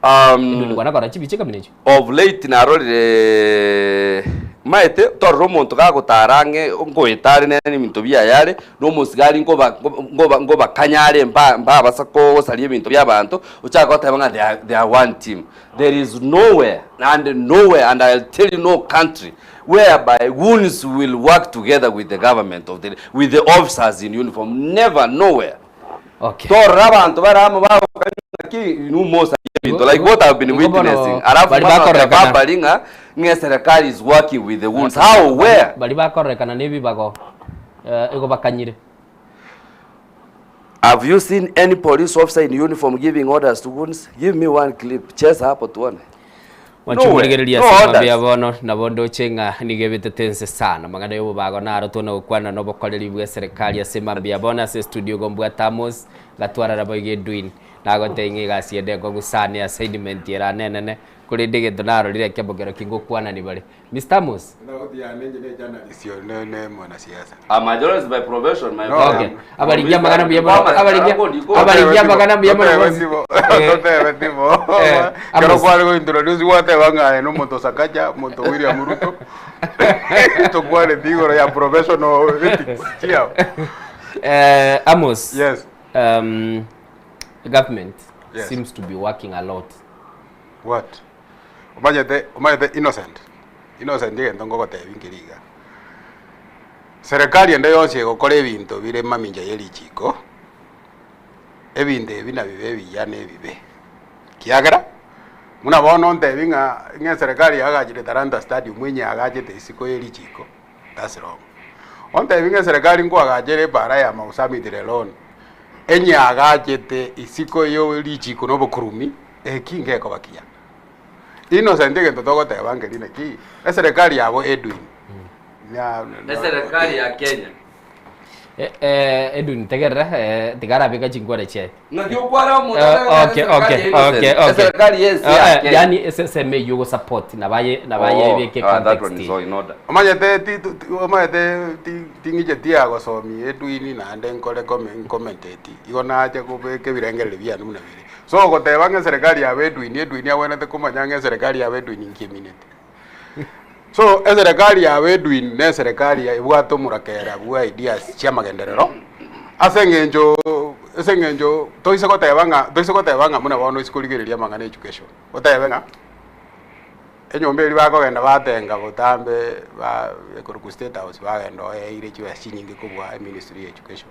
Um, Kwana kora chibicha ekamina echio. Of late narorire maete torore omonto gagotara ang'e nkoeta are nere ebinto biaye are na omosigari nkoba nkoba nkobakanya are mba mbabasa kogosaria ebinto bia abanto ochake goteba ng'a they are they are one team. There is nowhere and nowhere and I'll tell you no country whereby goons will work together with the government of the with the officers in uniform never nowhere. Okay. Torora abanto bare amo bagokania ng'aki inwe mosarie ebinto like what I've been Igo bono witnessing. Alafu bari mwana bakorekana. oteba bari ng'a ng'a eserekari is working with the goons. How? Where? Bari bakorekana na ebibago eh, igo bakanyire. Have you seen any police officer in uniform giving orders to goons? Give me one clip. Cheza hapo tuone. Mwanchumurigereria No ase orders. mambia bono nabo ndoche ng'a nigo ebetete nse sana mang'ana y'obobago naro twana gokwana na obokoreri bwa eserekari ase mambia bono ase estudio igo mbwate Amos gatwarara boigo Edwin nagotebia ng'a egasi ende enkong'u sana eassignment ere ane enene korende egento narorire ekemo kero ki ngokwanani bare. Mister Amos. Sauti yane inche ne journalist oyo ne ne mwanasiasa. I'm a journalist by profession, my No, brother. Okay. Abarigia amagana mbuya mono. Abarigia abarigia amagana mbuya mono bonsi. Totebe tibo. Eh, Kero Amos. kware go introduce gwateba ng'a aye nomonto Sakaja, omonto William Ruto. Tokwaneti igoro ya professional ethics chiao. Eh, Amos. Yes. Government Yes. seems to be working a lot. What? Omanyete omanyete Innocent, Innocent egento ngogotebia nkeri iga, serikali ende yonsi egokora ebinto bire mamincha ye richiko, ebinto ebi nabibe ebiya na ebibe. Kiagera, buna bono ontebi ng'a ng'a eserikali yagachire Talanta Stadium enye yagachete isiko ye richiko, that's wrong. Ontebi ng'a eserikali nkoagachere ebara ya Mau Summit Lelon, enye yagachete isiko yo richiko na obokurumi, eki ngekoba kiya. Innocent egento togoteba nkeri naki, eserekari yabo Edwin. Eserekari ya Kenya. Eh, eh, Edwin tegerera eh, tiga arabeka chinkwana chiaye. Ng'aki okwara omonto Eh, atagete okay, eserekari okay, ya Innocent. okay, okay. Eserekari y'ense Eh, ya eh, Kenya. yani eseseme eywo ogosupport nabaye nabaye Oh, ebeke ah, that one context. is all in order. Omanyete ti- ti- ti- omanyete ti- ting'icheti yagosomia Edwin naende nkore come- nkomenteti, igo nache kobeka ebirengererio biane buna bire. So ogoteba ng'a eserekari yabo Edwin, Edwin agwenerete komanya ng'a eserekari yabo Edwin inki emineti. So eserekari yabo Edwin na eserekari ebwate omorakera bwa ideas chia amagenderero, ase eng'encho ase eng'encho toise goteba ng'a toise goteba ng'a buna bono oise korigereria amang'ana ya education, otebe ng'a enyomba eria bakogenda batenga botambe ba ekorokwa state house bagenda oeire chibesa chinyinge kobua eministry ya education.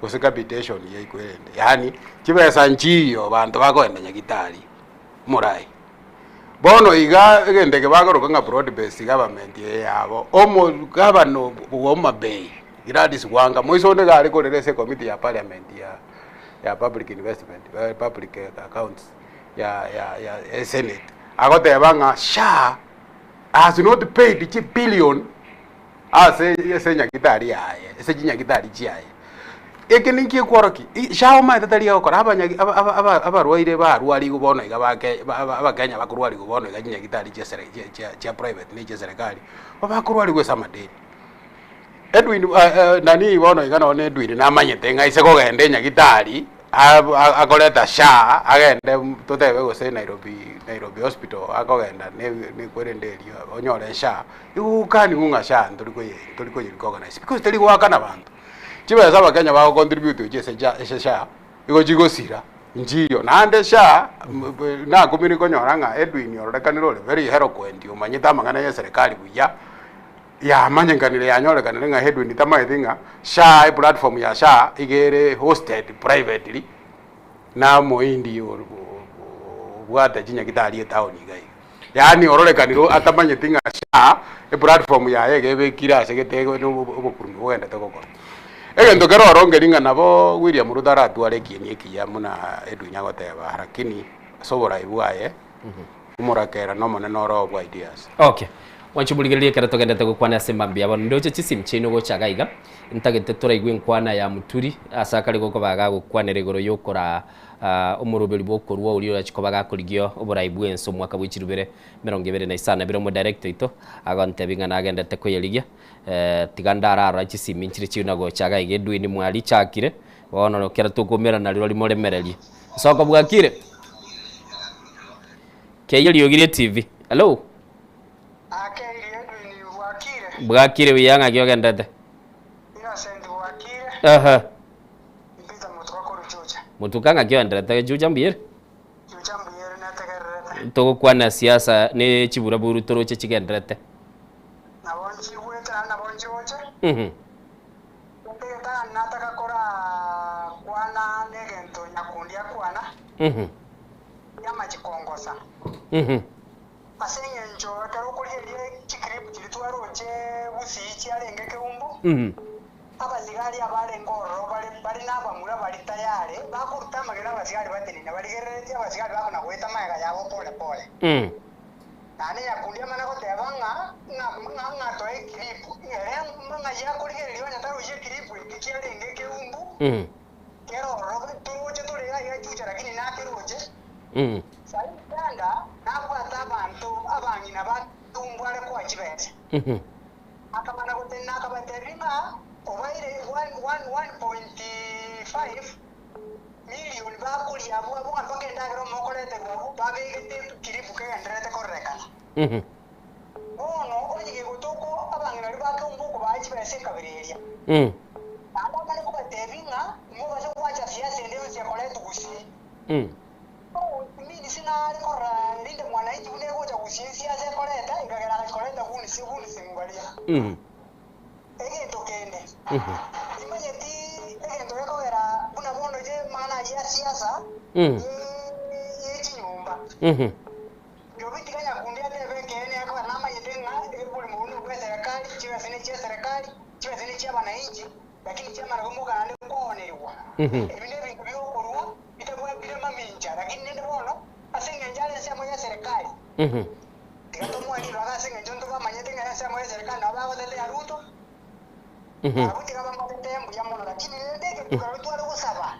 gose capitation yaikwerende, yaani chibesa nchiiyo banto bakoenda nyagitari morai. Bono iga egento eke bakoroka ng'a broad based government eye yabo, omo gavana bwa Homa Bay Gladys Wanga moise onde iga are korera ase ecommittee ya parliament ya ya public investment public accounts ya ya ya senate, agoteba ng'a SHA has not paid chibillion Ase ase enyagitari yaye, ase chinyagitari chiaye. Eke ninki ekworokia? I SHA omanyete tari egokora abanyagi aba aba aba abarwaire barwarigwe bono iga bake ba aba abakenya bakorwarigwa bono iga chinyagitari chia sere chia chia chia private na echia serikali, bakorwarigwa ase amadeni. Edwin nani bono iga nonye Edwin namanyete ng'a ase kogenda enyagitari. Akoreta SHA agende totebe gose Nairobi Nairobi hospital akogenda kwerende erio onyore SHA igokaniwu ng'a SHA ntori koye ntori koye recognize because teri goakana abanto. Chibesa abakenya bago contribute gochia ase SHA ase SHA igo chigosira nchiyo. Naende SHA nakumire konyora ng'a Edwin ororekanire ore very eloquent omanyete amang'ana ya eserekari buya. Yamanyekanire yanyorekanire ng'a Edwin tamaeti ng'a SHA eplatform ya SHA iga ere hosted privately na omohindi obwate chinyagitari etown iga iga. Yaani ororekanire atamanyeti ng'a SHA eplatform yaye iga ebekire ase gete obokurumi bogendete gokora. Egento kere ororo nkeri ng'a nabo William Ruto aratware ekieni ekiya buna Edwin agoteba lakini ase oborai bwaye Omorakera nomonene ore oo bwa ideas. Okay. Mwanche morigererie ekero togendete gokwana ase mambia bono. Ndoche chisimu chiaino gocha iga iga. Ntagete toraigwe enkwana ya Muturi ase akare gokoba gagokwanera igoro yokoraa omoroberi bwokorua oria orachie koba gakorigia oborai bwense omwaka bwe chirubere emerongo ebere na isano na ibere omodirector oito agontebia ng'a nagendete koyerigia tiga ndararora chisimi nchire chiuna gocha iga iga Edwin mwarichakire bono ekero tokomerana rirorio moremererie. Soko bwakire? Keiyo riogi rie TV. Hello? Bwakire buya ng'aki ogendete? Aha. Motuka ng'aki ogenderete Juja mbuya ere? Togokwana siasa ne chiburaburu toroche chigenderete. Mhm. Mhm. Mhm. Mhm. Mm. Naende Nyakundi amana goteba ng'a, ng'a, ng'a, ng'a toe eclip, ere ng'ai akorigereria onye taroiche eclip eke kiarenge ekeumbu, kere ororo, toroche tore iga iga chucha lakini nakeroche. Saii Ganda nabwate abanto abang'ina ba keumbu are koa chibesa. Akamana gotenena akabatebia ng'a obaire one, one, 1.5 Milioni bakoria abwo abwo ng'a mpaka endagera omokoreterwa abwo babegete kiribu kegendererete kororekana. Bono onye gegotoka abang'ina baria bakeumba okobaa chibesa ekabira eria, naende amanye kobatebia ng'a mobase gwancha siasa ende yonsi ekoretwa gusii. Minsi nare korora erinde mwananchi buna egocha gusii siasa ekoreta ekagera agachi koreta bunisi bunisi baria. Egento kende, timanyeti egento gekogera buna bono inche amang'ana ayio a siasa ye chinyomba. Nyobi tiga nyakundi atebe ekeene akaba namanyete ng'a oborimo obwo nobwa eserekari, chibesa ne chia eserekari, chibesa ne chia abananchi, lakini chiamana komoka naende koonerigwa. Ebi nebinto bigokorwa bitabwatire mamincha, lakini rende bono ase engencho are ensemo y'eserekari, Tiga tomoe ribaga ase engencho ntobamanyete ng'a ensemo y'eserekari nabo bagotetea Ruto, barabwo tiga bamotetee mbuya mono. Lakini rende egento kerobio tware gosaba,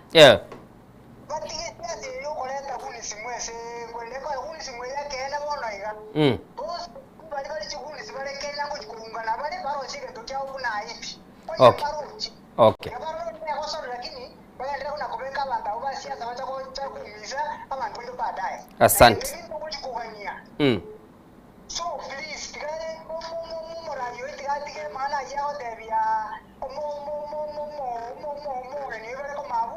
batige esiasa eye y'okoreta gunisimu ase korende ekoe gunisimu eye ekeene bono iga. Bonsi baria bare chigunisi bare Kenya ngochia koungana bare baroche egento kiabo buna aibi. Onye mbarochi, tiga barore negosore lakini bagenderere buna kobeka abanto abwo ba siasa bacha gocha koumisa abanto baito baadaye. Asante. Naende ebinto ogochi kogania. So please tiga omorai oyo tiga atige amang'ana ayio agotebia omogeni oyo bare komabu.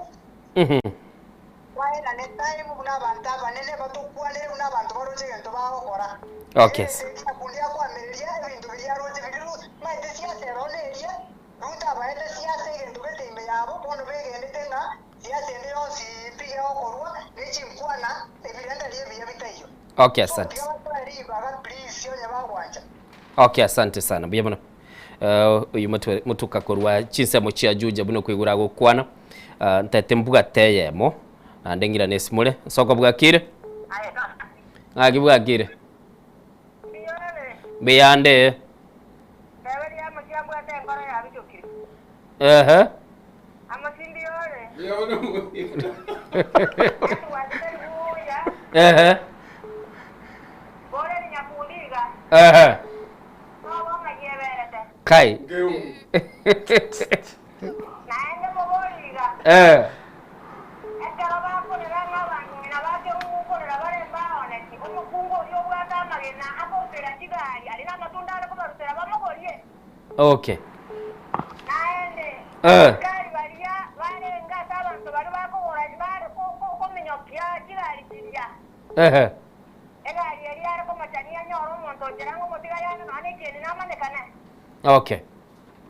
Baenane time buna abanto abanene batokwanere buna abanto baroche egento bagokora. Egento eki nyakundi akoamereria ebinto biria aroche biria maete siasa ero neria Ruto abaete siasa egento gete ime yabo, bono begenete ng'a siasa ende yonsi pi egokorwa ne chinkwana ebirengererio ebiya bitaiyo. Okay, So asante. tiga batoe ribaga please onye bagwancha. Okay, asante sana. Mbuya mono. Eh, oyu motwe- motuka korwa chinsemo chia Juja buna okoigura agokwana. Ah, ntaete mbwate eyemo naende ng'irane esimore. Nsoko bwakire? Ng'aki bwakire? Mbuyande. Ehe. Ehe. Ehe. Kai. Eh. Okay. Eh. Ehe. Okay.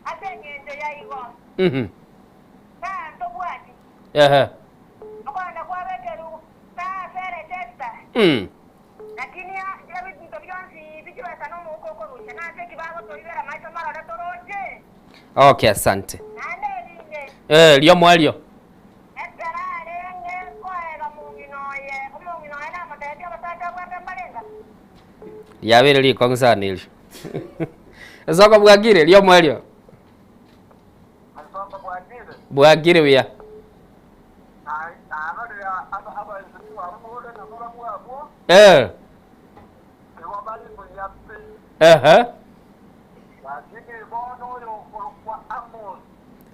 Ase engencho ya igo, taa ntobwati, okoenda kwabekerwe taa ase erechesta, lakini ebinto bionsi bichibesa nomouko okorusia, nase ki bagotoibera maiso marore toroche? Okay, asante. Naende erinde, Eh, riomwario. ekero arenge koega mong'ina oye, omong'ina oye namotebetie abasacha abwate mbarenga? Riabeire rikong'u sana erio. Esoko bwakire riomoerio. Bwakire buya. Eh. Ehe.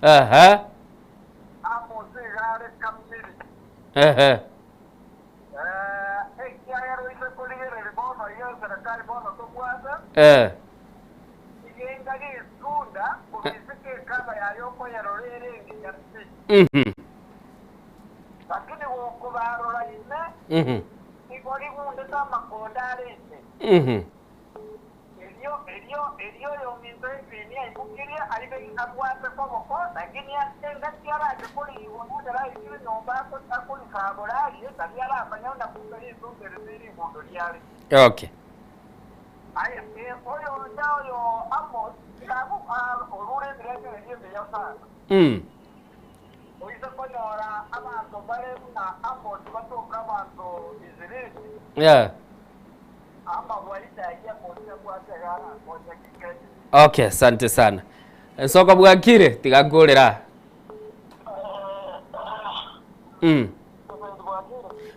Ehe. Ehe. Ekiagera oise korigereria bono iga eserekari bono tobwate, igenga ritunda korwa isiko ekaba yaye okoyerora ere engiya pi. Lakini gokobarora ime, igo rigundete amakonda are ime. Erio, erio, erio oyominto Efini aimukirie aibe abwate koboko, lakini ase engaki arache korigwa ekero aikire nyomba akorisabora arie, tari aramanya buna kumbe ritunda eri nerigundo riare. Okay. Aye, oyonde oyo Amos nigo orure ebirengererio ebiya sana. Oise konyora abanto bare buna Amos batoka abanto ishirini, Amawaida Okay, asante sana. Ensoko bwakire tiga nkorera. Mm.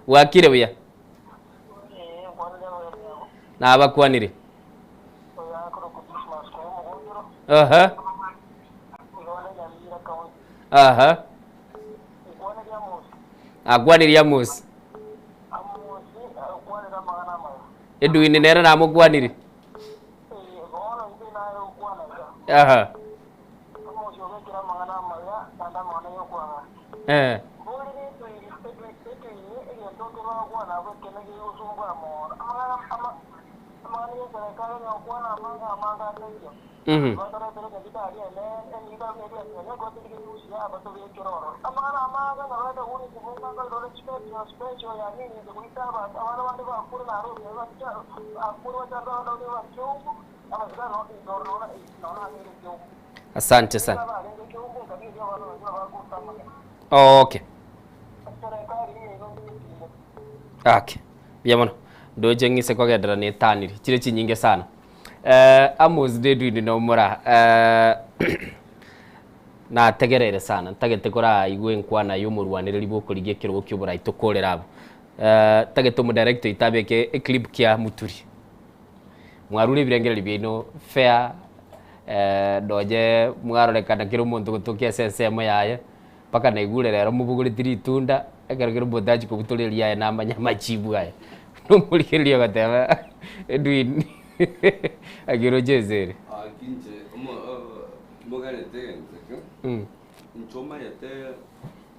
Bwakire buya. Nabakwanire. Aha. Aha. Akwanirie Amos. Edwin nere namokwanire. Aha. Eh. Mhm. Asante sana. Okay. Okay. Mbuya mono. Ndoche ng'ise kogenderera na etaniri. Chire chinyinge sana. Eh, Amos Dedwin nomora eh, nategereire sana ntagete koraigwe enkwana ya omorwanereri bw'okorigia ekerogo kia oborai tokorera abwo. Eh, ntagete omodirector oito abeke eclip kia Muturi. Mwarure ebirengererio biaino fair eh, nonye mwarorekana kera omonto gotokia ase ensemo yaye, mpaka naigure rero mobogoreti ritunda, ekero kera omonto achia kobutora eriaye namanye amachibu aya. Nomorigereria ogoteba Edwin naki oroche ense ere? Gaki inche mogerete egento ekio, inche omanyete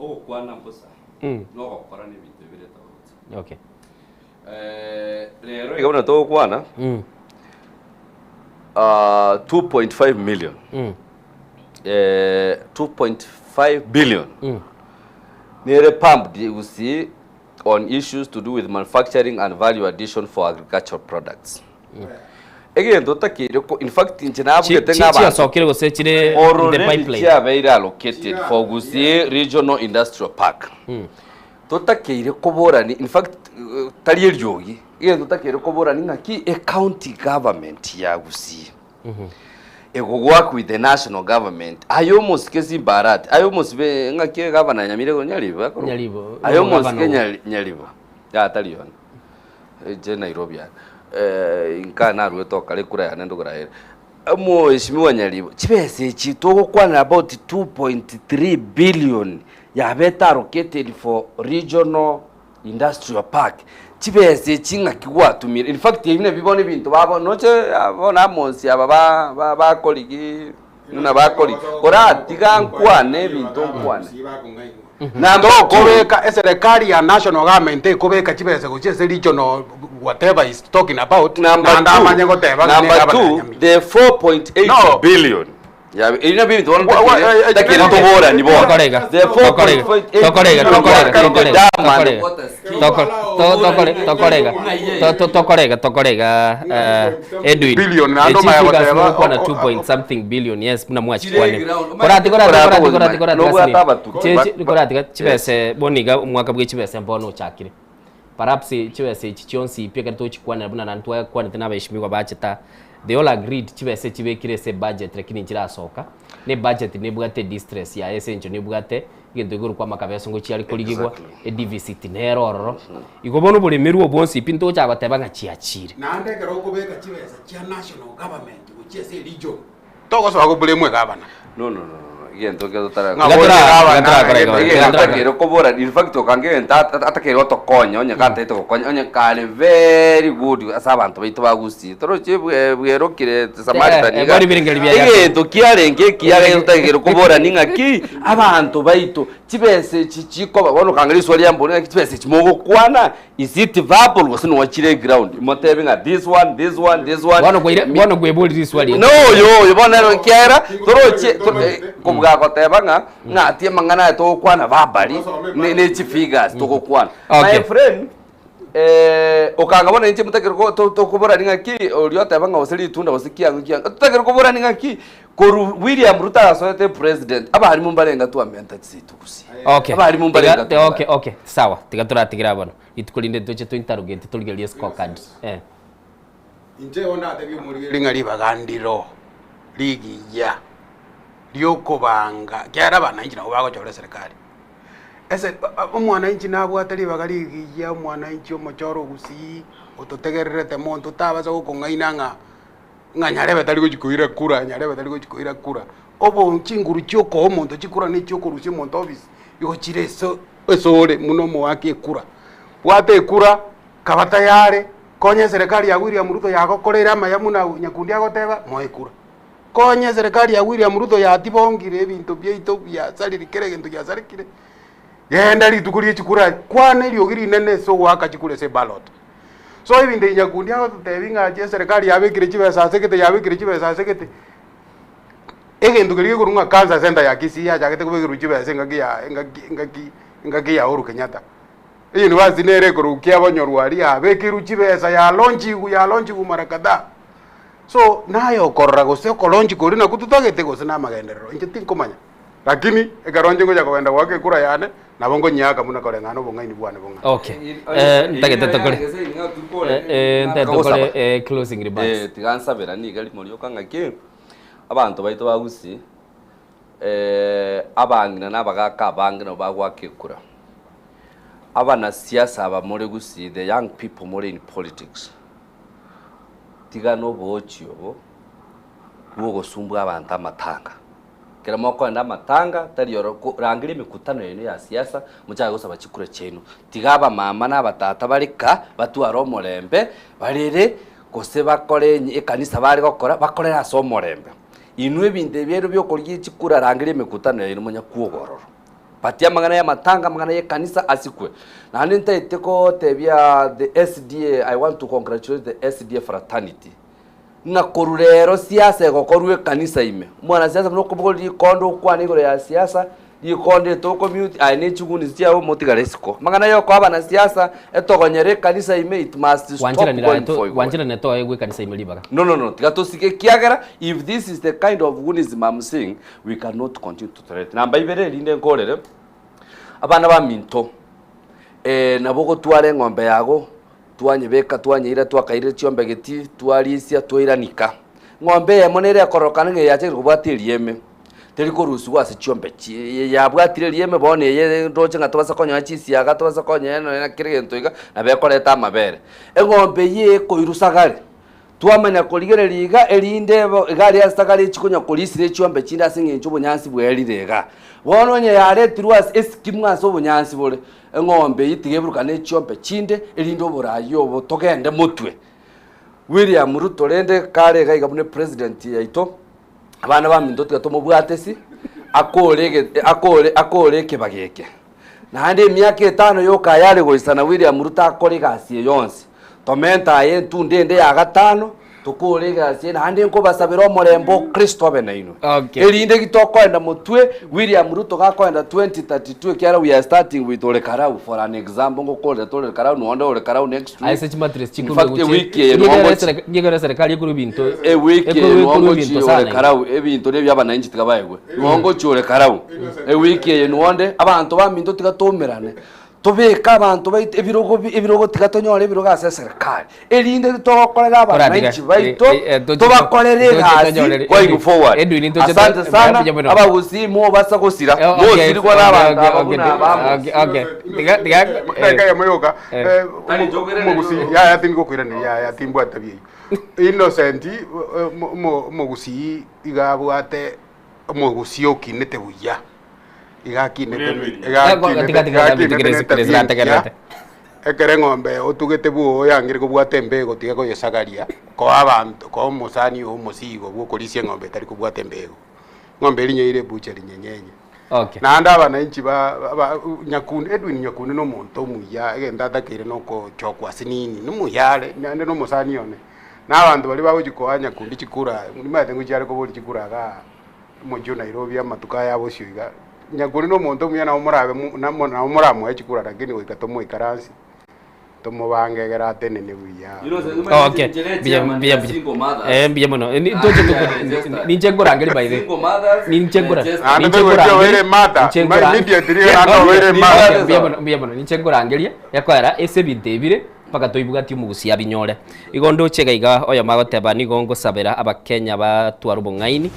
ogokwana mbosa na ogokora nebinto bibere tofauti. Okay. Rero iga buna togokwana, 2.5 million, 2.5 billion nere pumped gusii on issues to do with manufacturing and value addition for agricultural products. Egento otakeire ko in fact inche nabugete ng'a abanto Chiasokire gose chire in the already pipeline? chiabeire allocated for Gusii Regional Industrial Park. Totakeire koborani in fact tari eriogi, egento totakeire koborani ng'aki ecounty government ya Gusii ego work with the national government aye omosike Simba Arati aye omosibe ng'aki egavana Nyamira igo Nyaribo akorokwa? Nyaribo, Aye omogavana omosike obo. Nyari Nyaribo yaya tari one inche Nairobi aya inka naruete okare ekura yane ndogora ere. Omweshimiwa Nyaribo, chibesa echi togokwanera about 2.3 billion yabete allocated for regional industrial park, chibesa echi ng'aki gwatumire? In fact ebi nabio bono ebinto babo noche bono amonsi aba ba ba bakorigi buna bakorigi koratiga nkwane ebinto nkwane. Number two. Tokobeka eserekari ya national government ekobeka chibesa gochia ase regional whatever is talking about Number naende two, amanye goteba ng'a number negavana two, Nyamira. the 4.8 No. billion ya eri nabio ebinto bono Wa- wa- ntakire eh, eh, ntakire eh, toborani bono. Tokorega, The tokorega, 4.8 tokorega, billion tokorega, ya tokorega, dam and tokorega. water scheme. Toko- to- tokore- tokorega, To- to- tokorega, tokorega, eh, Edwin. Billion, naende Eh, omanye chief figures goteba, mokwana o- o- 2 point something billion, yes, buna Chire mwachikwanire. ground. Korati, korati, Korati, korati, korati, korati, nobwate gasini. abatuki. Chi- chi- Ba- korati, chibese bono iga omwaka bwe chibese mbono ochakire. Perhaps chibesa echi chionsi pi ekero tochikwanera buna naende twakwanete na abaheshimiwa bachete aa, they all agreed chibesa echi chibekire ase ebudget lakini nchirasoka, na ebudget nebwate edistress yaye ase eng'encho nebwate egento gekorokwa amakabeso ngochi are korigigwa, edeficit nere ororo. Igo bono oboremerwa obwo bwonsi pi ntogochaka goteba ng'a chiachire. Naende ekero okobeka chibesa chia national government gochia ase region, Togosoa goburemwa egavana. No, no, no, no, egento ekio totara- Ng'a boria egavana, Iga Egento iga atakeire kobora, in fact okange egento atakeire gotokonya onye gatagete gokonya onye kare very good ase abanto baito ba Gusii. Torochi bwerokire Samaritan iga. bori birengererio biaye. Egento kiarenge ekiya egento totakeire kobora ni ng'aki, abanto baito chibesa echi chikoba bono okanga riswali riambori ng'aki chibesa echi mogokwana Is it verbal gose nonya chire ground motebe ng'a this one, this one, this one. Bono kwaire bono kwebori riswali No oyo oyo bono nero ekiagera toroche kobua goteba ng'a ng'ati amang'ana aya togokwana verbally ne ne chifigures togokwana. My Okay. friend okanga bono inche motakere ko to tokoborani ng'aki oria oteba ng'a gose ritunda gose kiang'u kiang'u totakere koborani ng'aki Korwa William Ruto agasoete president, abarimu mbarenge twamenta chiseito gusii. Okay. Abarimu mbarenge Tiga, twamenta. okay, okay. Sawa. Tiga toratigere abwo bono. Rituko rinde toche to interrogate torigererie scorecard. Eh. Inche igo ndatebie omorigereria ng'a ribaga ndiro rigiya riokobanga, ekiagera abananchi nabo bagochora eserekari. Ese omwananchi nabwate ribaga rigiya, omwananchi omochoro ogusii, ototegererete monto tabasa gokong'aina ng'a ng'a nyarebe tari gochi koira kura, nyarebe tari gochi koira kura. Obo chinguru chia okoa omonto chikura na echia okorusia omonto ofisi, igo chire ase ase ore buna omoaki ekura. Bwata ekura, kaba tayari, konya eserekari ya William Ruto yagokoreire amaya buna Nyakundi agoteba, moe ekura. Konya eserekari ya William Ruto yatibongire ebinto biaito biasarire kera egento giasarekire, genda rituko rie chikura kwana eriogi rinene ase ogoaka chikura ase eballot. So ebinto ebi Nyakundi agototebi ng'a ache eserekari yabekire chibesa ase gete yabekire chibesa ase gete, egento keria gekorwa ng'a cancer center ya Kisii yachagete kobekerwa chibesa engaki ya engaki engaki engaki ya Uhuru Kenyatta. Eyunivasiti nere ekorwa kiabonyorwa aria yabekerwe chibesa yalaunchigwa yalaunchigwa mara kadhaa. So naye okorora gose okolaunch koria nakwo totagete gose na amagenderero inche tinkomanya. Lakini ekero inche ngocha kogenda goaka ekura yane nabo nkonyiaka buna koreng'ana obong'aini bwane bong'ana. Okay. Eh, ntagete tokore. Eh, eh, ntagete tokore eh, closing remarks. Eh, tiga nsabera niga rimo rioka ng'aki abanto baito ba Gusii eh, abang'ina na abagaka abange nabo bagoaka ekura. Abanasiasa aba more Gusii, the young people more in politics, tiga noboochi obo bwogosumbua abanto amatanga. Ekero mokoenda amatanga, tari oro ko rangeria emekutano yaino ya siasa, mochake gosaba chikura chiaino. Tiga abamama na abatata bare ka, batware omorembe, barere, gose bakore enye ekanisa bare gokora, bakorere ase omorembe. Inwe ebinto ebi biaino biokorigia chikura, rangeria emekutano yaino monyakwoga ororo. But amang'ana y'amatanga, amang'ana y'ekanisa asikwe. Naende ntaete kotebia the SDA, I want to congratulate the SDA fraternity. Ng'a korwa rero siasa egokorwa ekanisa ime. Omwanasiasa buna okobogoria rikondo okwane igoro ya siasa, rikondo etokomute, aye ne chiguni chiago motigare isiko. Amang'ana ya okoa abanasiasa etogonyere ekanisa ime it must stop Gwancheranire going aye to forward. gwancheranire toegwe ekanisa ime ribaga. No no no, tiga tosike ekiagera if this is the kind of gunism I'm seeing, we cannot continue to tolerate. Namba ibere erinde nkorere, abana baminto, eh, nabo ogotwara eng'ombe yago, Twanyebeka, twanyeira, twakairire chiombe getii, twarisia, twairanika. Eng'ombe eyemo nere ekororokana ng'a eyachakire kobwata erieme, teri korusigwa ase chiombe chi yabwatire erieme bono eye ndoche ng'a tobasa konyora chisiaga, tobasa konyora nonya na kera egento iga, nabo ekoreta amabere. Eng'ombe eyio ekoirwa sagare, twamanya korigereria iga erinde ebe iga aria ase sagare echikonya korisire chiombe chinde ase eng'encho obonyansi bwerire igaa. Bono onye yaretirwe ase esikimu ase obonyansi bore, Eng'ombe eyio tiga eburukane ne chiombe chinde, erinde oboraai obo togende motwe. William Ruto rende kare iga iga buna epresident yaito, abana baminto tiga tomobwate ase, akore ege akore akore ekebago eke. Naende emiaka etano yoka ayare goisana William Ruto akore egasi eye yonsi. Tomente aye entunde ende ya gatano, tokore egasi eye, naende nkobasabera omorembe o Kristo abe nainwe. Okay. Erinde ki tokoenda motwe, William Ruto gakoenda 2032 ekiagera we are starting with Ole Karau for an example, ngokorera tore Ole Karau, nonde Ole Karau next Aye week. ase chimatress In chikorwa fact, gochia ewiki eye Nigo nongo ere sereka- nigo ere serikali ekorwa ebinto ewiki eye ekorwa ekorwa nongo ebinto chi Ole sana iga. Karau, ebinto nebia abananchi tiga baegwe. Nongo chi Ole Karau, ewiki eye nonde, abanto baminto tiga toumerane. Tobeke abanto baito ebirogo bi- ebirogo tiga tonyore ebirogo ase eserikari, erinde togokorera abananchi baito, tobakorere egasi going forward. Asante sana, abagusii mobasa gosira, mosirigwe na abanto aba buna aba Amos. Dakika eyemo yoka, eh, omogusii yaya tindi gokoiraneria yaya timbwate tabia eyio. Innocent, eh, omo- omo- omogusii iga abwate omogusii okinete buya. Iga akinete iga akinete iga akinete netabia engiya, ekero eng'ombe otugete bwogo yangire kobwata embego tiga koyesagaria, koa abanto koa omosani oo omosigo bwa okorisia eng'ombe etari kobwata embego. Eng'ombe eria nyeire ebuchari nyenyenye. Okay. Naende abananchi ba ba Nyakundi Edwin Nyakundi na omonto omuya egento atakeire na okochokwa ase nini, nomuya are naende na omosani one. Na abanto baria bagochi koa Nyakundi chikura, nimanyete ngochi are koboria chikura igaa. Omochie o Nairobi amatuko aya abosio iga, Nyakuri nomonto omuya nabo morabe nabo moramoe chikura lakini goika tomoikaransie, tomobange egere atenene buya. Okay, mbuya mbuya mbuya. Eh, mbuya mono. Eh, ni- toche tuko- ninche nkorangeria by the way. Ninche nkora. Naende ninche toigweti nkorangeria- obeire emata, ninche nkora- immediately naende obeire emata. Okay, mbuya mono, mbuya mono. Ninche nkorangeria, ekoera ase ebinto ebire. Mpaka toibwati omogusi abinyore. Igo ndoche iga iga oyomo agoteba nigo ngosabera abakenya batware obong'aini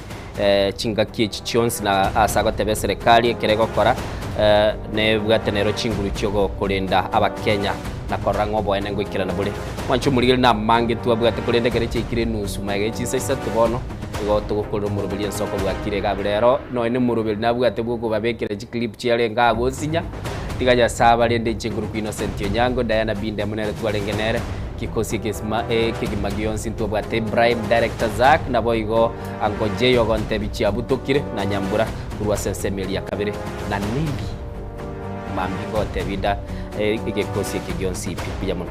chingaki echi chionsi na ase agoteba eserekari ekero egokora nebwate nero chinguru chiogokorenda abakenya na korora ng'a oboene ngoikerana bore. Mwanche omorigereria namange twabwate korende ekero chiaikire enusu magega ye chinsa isato bono igo togokorera omoroberi ensoko bwakire iga abwo rero nonya na omoroberi nabwate bwokobabekera chiclip chiarenge agosinya tiga Nyasaye abarende inche nkorokwa Innocent Onyango Diana Bindemo nere twarenge nere kikosi ekesima ekegima gionsi ntwabwate Ibrahim Director Zack naboigo Uncle Jay ogontebi chiabutokire na Nyambura korwa ase ensemo eria ya kabere na Nelly Mambi ngotebi nda egekosi eke gionsi pi mbuya mono.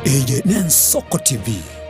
Eye n'Ensoko TV.